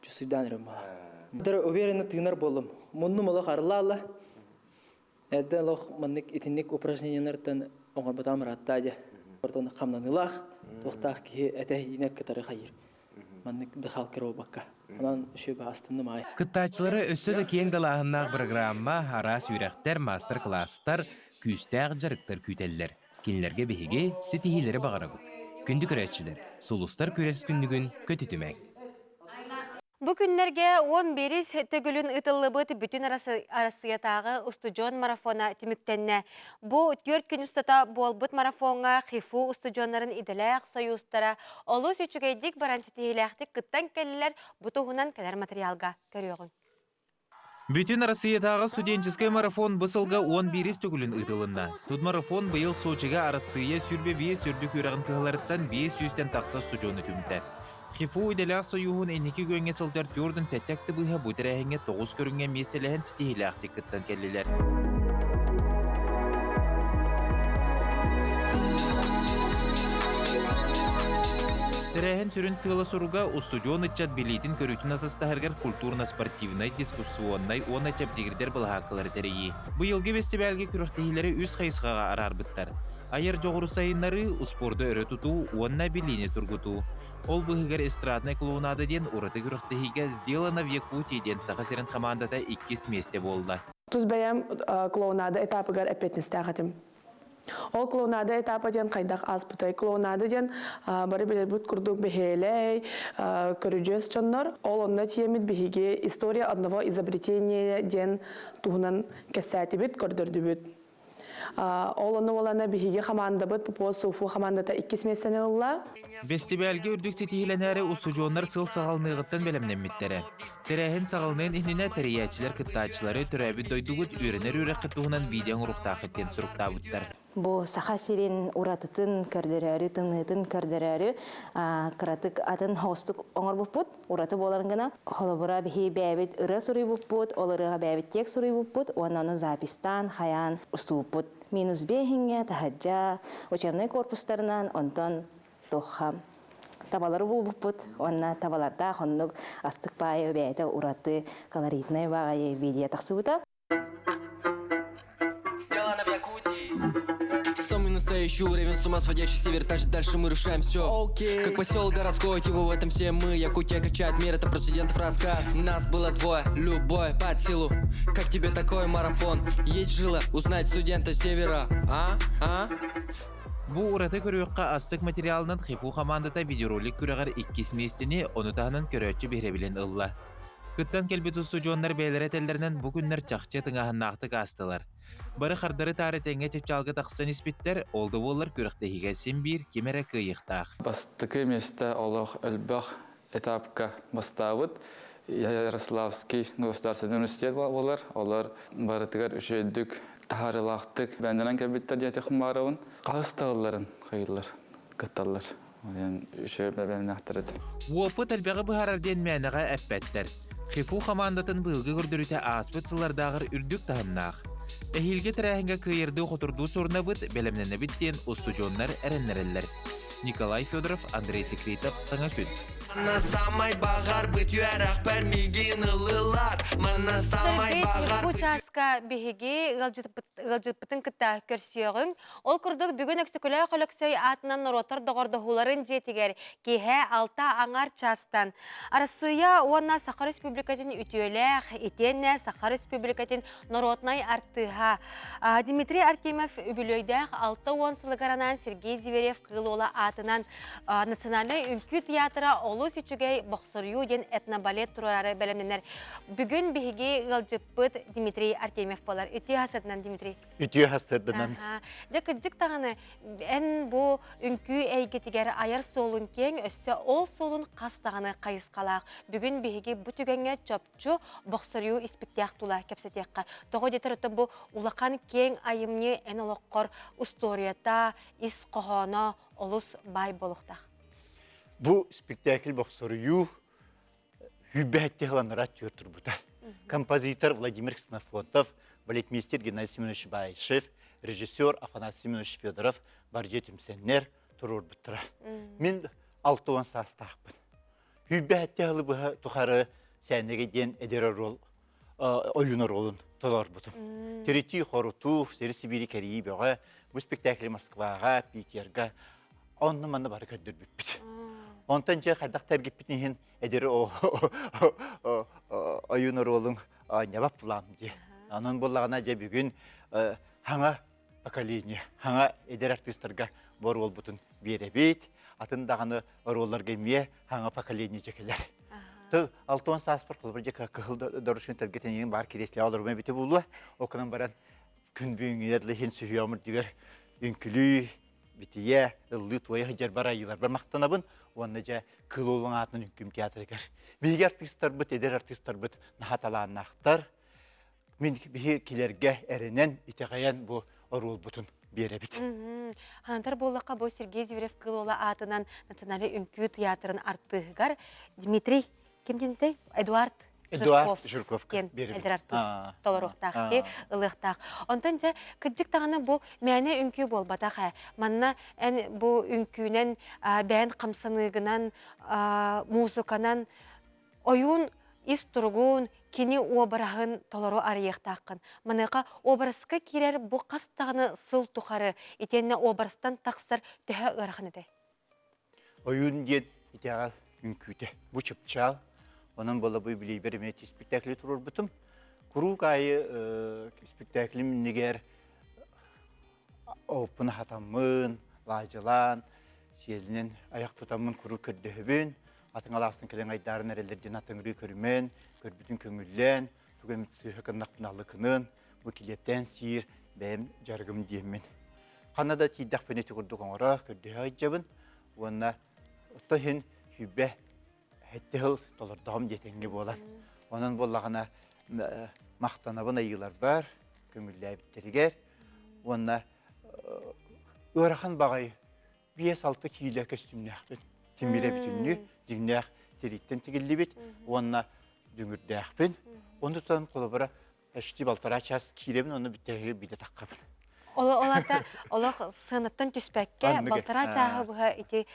чувствуйдан эрим баһлах. Дыр уверенно тыынар боллум. Муннум олох арылла Эрдэ олох маннык итинник упражнениялартан оҥорботоҕум ыраатта дьэ. Ортон хамнаныылаах, туохтаах киһи этэ иинэ кытары хайыр. Маннык дыхалка буолбакка. Онон үчүгэй астынным аҕай. Кыттааччылары өссө да киэҥ далааһыннаах бырагыраамма, араас үөрэхтэр, маастар-кылаастар, күүстээх дьарыктар күүтэллэр. Кинилэргэ биһиги ситиһиилэри баҕарабыт. Күндү көрөөччүлэр, сулустар күрэс күннүгүн көтүтүмэҥ! Бу күннэргэ 11-ис төгүлүн ыытыллыбыт бүтүн Арассыыйатааҕы устудьуон марафона түмүктэннэ. Бу түөрт күн устата буолбут марафоҥҥа ХИФУ устудьуоннарын идэлээх сойуустара олус үчүгэйдик баран ситиһиилээхтик кыттан кэллилэр. Бу туһунан кэлэр материалга көрүөҕүҥ. Бүтүн Арассыыйатааҕы студенческай марафон бу сылга 11-ис төгүлүн ыытылынна. Студмарафон быйыл Сочига Арассыыйа 25 үрдүк үөрэҕин кыһаларыттан 500-тэн тахса устудьуону түмтэ. ХИФУ идэлээх сойууһун инники күөҥҥэ сылдьар 47 актыбыыһа бу тэрээһиҥҥэ тоҕус көрүҥҥэ миэстэлэһэн ситиһиилээхтик кыттан кэллилэр. Тэрээһин сүрүн сыала-соруга устудьуон ыччат билиитин-көрүүтүн атастаһарыгар культурно-спортивнай, дискуссионнай уонна чэбдигирдэр былаһааккалары тэрийии. Быйылгы бэстибээлгэ күрэхтэһиилэри үс хайысхаҕа араарбыттар. Айар дьоҕуру сайыннарыы, успуорду өрө тутуу уонна билиини тургутуу. Ол быыһыгар эстраднай клоунада диэн ураты күрэхтэһиигэ «Сделано в Якутии» диэн Саха сирин хамаандата иккис миэстэ буолла. Тус бэйэм клоунада этапыгар эппиэтинэстээх этим. Ол клоунада этапа диэн хайдах ааспытай? Клоунада диэн бары билэрбит курдук бэһиэлэй, көрүдьүөс дьоннор. Ол онно тиэммит биһиги «История одного изобретения» диэн туһунан кэпсээтибит, көрдөрдүбүт. Ол онно буолана биһиги хамаандабыт Попова Суфу хамаандата иккис миэстэни ылла. Бэстибээлгэ үрдүк ситиһиилэнээри устудьуоннар сыл саҕаланыаҕыттан бэлэмнэммиттэрэ. Тэрээһин саҕаланыан иннинэ тэрийээччилэр кыттааччылары төрөөбүт дойдугут үөрэнэр үөрэххит туһунан видео оҥоруохтааххыт диэн суруктаабыттар. Бу Саха сирин уратытын көрдөрөөрү, тымныытын көрдөрөөрү кыратык атын хостук оҥорбуппут, ураты буоларын гына. Холобура, биһи бэйэбит ырыа суруйбуппут, ол ырыаҕа бэйэбит текст суруйбуппут уонна ону записьтаан, хайаан устубуппут. Минус биэһиҥҥэ, таһырдьа, учебнай корпустарынан, онтон туохха табалары булбуппут уонна табалардаах оннук астык баайы бэйэтэ ураты колоритнай баҕайы видео тахсыбыта. Сделано в Якутии. Самый настоящий уровень, с ума сводящий север, также дальше мы решаем все. Okay. Как поселок городской, типа в этом все мы. Якутия качает мир, это про студентов рассказ. Нас было двое, любой под силу. Как тебе такой марафон? Есть жила узнать студента севера, а? А? Бу ураты көрүөххэ астык материалынан ХИФУ хамаандата видеоролик күрэҕэр иккис миэстэни, ону таһынан көрөөччү биһирэбилин ылла. Кыттан кэлбит устудьуоннар бэйэлэрэ этэллэринэн бу күннэр чахчы тыҥааһыннаахтык аастылар. Бары хардары-таары тэҥҥэ чыпчаалга тахсан испиттэр, ол да буоллар күрэхтэһиигэ син биир ким эрэ кыайыахтаах. Бастакы миэстэ олох элбэх этапка бастаабыт Ярославский государственный университет буолар. Олор барытыгар үчүгэйдик таһаарыылаахтык бээннэнэн кэлбиттэр диэн Хумаровын хаһыс тылларын хайыыллар, кытталлар. Диэн үчүгэй бэлэмнээхтэр этэ. Уопут элбэҕи быһаарар диэн мээнэҕэ эппэттэр. ХИФУ хамаандатын быйылгы көрдөрүүтэ ааспыт сыллардааҕар үрдүк таһымнаах. Эһиилги тэрээһиҥҥэ кыайырдыы-хотурдуу сорунабыт, бэлэмнэнэбит диэн устудьуоннар эрэннэрэллэр. Николай Федоров, Андрей Секретов, Саҥа күн. Манна самай баҕарбыт үөрэхпэр миигин ыллылар Манна самай баҕар Бу чааска биһиги ыалдьыппытын кытта көрсүөҕүҥ. Ол курдук бүгүн Өксөкүлээх Өлөксөй аатынан норуоттар доҕордоһууларын дьиэтигэр киэһэ алта аҥар чаастан Арассыыйа уонна Саха Республикатын үтүөлээх, итиэннэ Саха Республикатын норуотунай артыыһа Дмитрий Артемьев үбүлүөйдээх 60 сылыгар анаан Сергей Зверев Кыыл Уола аат аатынан Национальнай үҥкүү театра олус үчүгэй бохсоруйуу диэн этнобалет туруорары бэлэмнэнэр. Бүгүн биһиги ыалдьыппыт Дмитрий Артемьев буолар. Үтүө хасырдынан, Дмитрий. Үтүө хасырдынан. Дьэ, кырдьык даҕаны, эн бу үҥкүү эйгэтигэр айар суолун киэҥ, өссө ол суолун хас даҕаны хайысхалаах. Бүгүн биһиги бу түгэҥҥэ чопчу бохсоруйуу испиктээх тула кэпсэтиэххэ. Тоҕо диэтэр оттон бу улахан киэҥ айымньы эн олоххор устуоруйата, ис хоһооно олус баай буолуохтаах. Бу спектакль бохсоруйуу хүббэһэтти хыланнара түөр турбута. Композитор Владимир Ксенофонтов, балетмейстер Геннадий Семенович Баишев, режиссер Афанасий Семенович Федоров баржа түмсэннэр туруорбуттара. Мин 60 саастаахпын. Хүббэһэтти хылы быһа тухары сээнэгэ диэн эдэр оруол ойуун оруолун толорбутум. Тиритии хорутуу, сири сибири кэрийии бөҕө, бу спектакль Москваҕа, Питерга онно манна бары көрдөрбүппүт. Онтон дьэ хайдах тәргиппитин иһин эдэр ойуун оруолун ньабап булаам дии. Онон буоллаҕына дьэ бүгүн хаҥа поколение, хаҥа эдэр артыыстарга бу оруолбутун биэрэбит. Атын даҕаны оруолларга эмиэ хаҥа поколение дьэ кэлэр. Тыл алтон сааспар холобур дьэ кыһыл дорушун тэлгэтин баар кириэслэҕэ олорума эбитэ буолуо. Окунан баран күн бүгүҥҥүнэ дылы иһин сүһүөҕүм үрдүгэр үҥкүлүү, битийэ, ыллыы туойа сылдьарбар айыыларбар махтанабын уонна дьэ Кыыл Уолун аатынан үҥкүүм театрыгар. Биһиги артыыстарбыт, эдэр артыыстарбыт наһаа талааннаахтар. Мин биһи килэргэ эрэнэн, итэҕэйэн бу оруолбутун биэрэбит. Ханатар буоллахха бу Сергей Зверев Кыыл Уола аатынан Национальнай үҥкүү театрын артыыһыгар Дмитрий ким диэнтэй? Эдуард Эдуард Жирков диэн эдэр артыыс толоруохтаах ди ылыахтаах. Онтон дьэ кырдьык даҕаны бу мээнэ үҥкүү буолбатах ээ. Манна эн бу үҥкүүнэн бэйэн хамсаныыгынан муусуканан ойуун ис туругун, кини уобараһын толору арыйыахтааххын. Маныаха уобараска киирэр бу хас даҕаны сыл тухары итиэннэ уобарастан тахсар төһө ыарахан этэй? Ойуун диэн итэҕэл үҥкүүтэ. Бу чыпчаал. Онон буола бу билиибэр эмиэ спектакли туруорбутум. Куруук аайы спектаклим иннигэр Оппун хатаммын, лаадьылаан, сиэлинэн айах тутаммын куруук көрдөһөбүн. Атын алаастан кэлэн айдаарын эрэллэр диэн атыҥырыы көрүмэн, көрбүтүн көҥүллээн, тугу эмит сыыһа гыннахпына алыкынын, бу килиэптээн сиир бэйэм дьарыгым диэммин. Ханна да тиийдэхпинэ ити курдук оҥоро, көрдөһө сылдьабын уонна отто иһин сүүрбэ сэттэ сыл толордоҕум диэтэҥҥэ буолан. Онон буоллаҕына махтанабын айыыларбар, көҥүллээбиттэригэр уонна ыарахан баҕайы 5-6 киилэ көстүүмнээхпин. Тимирэ бүтүннүү дьиҥнээх тирииттэн тигиллибит уонна дүҥүрдээхпин. Ону тутан холобура почти полтора час киирэбин уонна бүттэһиги биирдэ таххабын. Ол ата олох сыанаттан түспэккэ балтараа чааһы быһа ити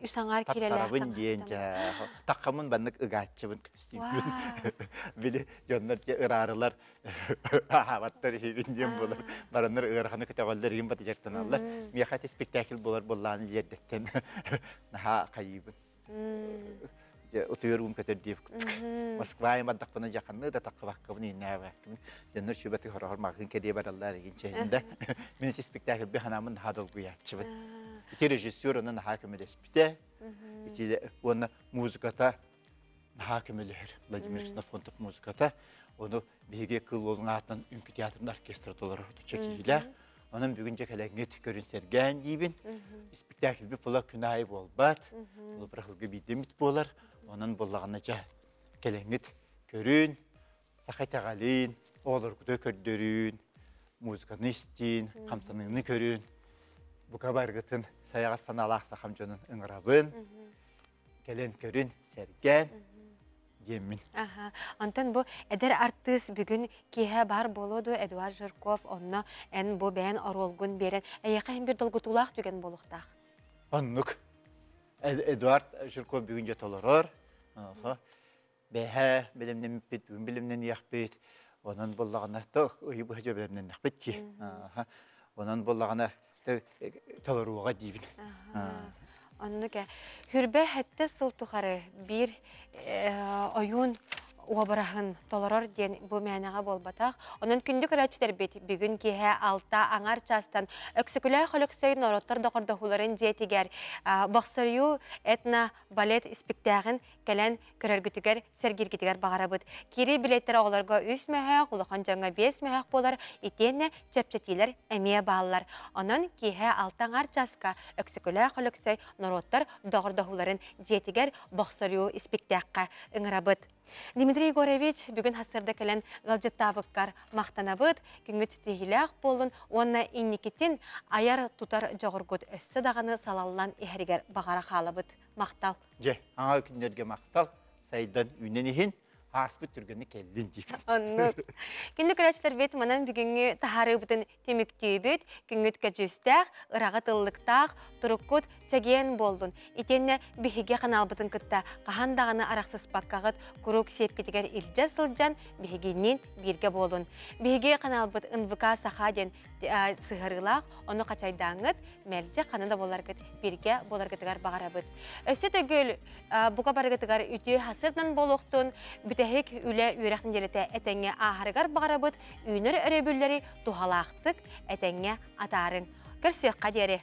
үс аҥаар киирэлээх Таттарабын диэн таххамын баннык ыгааччыбын көстүүммүн. Били дьоннор дьэ ыраарылар аһаабаттар иһибин диэн буолар. Бараннар ыараханы көтөҕөллөр иһин баты дьарыктаналлар. Миэхэ ити спектакль буолар буоллааны дьиэрдэттэн наһаа хайыыбын. Утуйар уум көтөр диэбит курдук. Москва бардахпына дьаханны да таххыбаккабын ииннээбэккибин. Дьоннор сүбэти хороҕор маҕаһыын кэлиэ бараллар игин чэйинде. Мин ити спектакльбы ханаамын наһаа долгуйааччыбын. Ити режиссер оны наһаа көмөлөспүтэ. Ити уонна музыката наһаа көмөлөһөр. Владимир Ксенофонтов музыката. Ону биһиги Кыл Уолун аатынан үҥкүү театрын оркестра толорор отучча киһилээх. Онон бүгүн дьэ кэлэҥҥит көрүн сэргээн диибин. Испиктээкилбит була күн аайы буолбат. Ол бырахылга биирдэммит буолар. Онон буоллаҕына дьэ кэлэҥҥит көрүн, саха итэҕэлин, оҕолоргуту көрдөрүүн, музыканы истиин, хамсаныыны көрүн. Бука баргытын сайаҕас санаалаах сахам дьонун ыҥырабын. Кэлэн көрүн, сэргээн диэммин. Аха. Онтон бу эдэр артыыс бүгүн киэһэ баар буолуо дуо Эдуард Жирков онно эн бу бэйэн оруолгун биэрэн эйиэхэ иһин биир долгутуулаах түгэн буолуохтаах. Оннук. Эдуард Жирков бүгүн дьэ толорор. Бэһэ бэлэмнэммиппит, бүгүн бэлэмнэниэхпит. Онон буоллаҕына то ыйы быһа дьэ бэлэмнэннэхпит дии. Онон буоллаҕына толоруоҕа диибин. Оннук ээ. Хүрбэ сэттэ сыл тухары биир ойуун уобараһын толорор диэн бу мээнэҕэ буолбатах. Онон күндү көрөөччүлэрбит бүгүн киэһэ алта аҥар чаастан Өксөкүлээх Өлөксөй норуоттар доҕордоһууларын дьиэтигэр Бохсоруйуу этно-балет испиктээҕин кэлэн көрөргүтүгэр, сэргииргитигэр баҕарабыт. Киирии билиэттэр оҕолорго үс мөһөөх, улахан дьоҥҥо биэс мөһөөх буолар, итиэннэ чэпчэтиилэр эмиэ бааллар. Онон киэһэ алта аҥар чааска Өксөкүлээх Өлөксөй норуоттар доҕордоһууларын дьиэтигэр бохсоруйуу испиктээххэ ыҥырабыт. Дмитрий Егорович, бүгүн сарсыарда кэлэн ыалдьыттаабыккар махтанабыт, күҥҥүт ситиһиилээх буоллун уонна инникитин айар-тутар дьоҕургут өссө даҕаны салаллан иһэригэр баҕара хаалабыт. Махтал. Дьэ, аҥал күннэргэ махтал, сайдан үүнэн иһин, ааспыт түргэнник кэллин диибит. Оннук. Күндү көрөөччүлэрбит, манан бүгүҥҥү таһаарыыбытын түмүктүүбүт. Күҥҥүт көдьүүстээх, ыраҕыт ыллыктаах, туруккут чэгиэн буоллун. Итиэннэ биһиги ханаалбытын кытта хаһан даҕаны арахсыспаккаҕыт куруук сиэпкитигэр илдьэ сылдьан биһигинниин бииргэ буолун. Биһиги ханаалбыт НВК Саха диэн сыһарыылаах, ону хачайдааҥҥыт, мэлдьи ханна да буоларгыт бииргэ буоларгытыгар баҕарабыт. Өссө төгүл бука барыгытыгар үтүө сырдан буолуохтун, бүтэһик үлэ үөрэх нэдиэлэтэ этэҥҥэ ааһарыгар баҕарабыт, үүнэр өрөбүллэри туһалаахтык этэҥҥэ атаарыҥ. Көрсүөххэ диэри!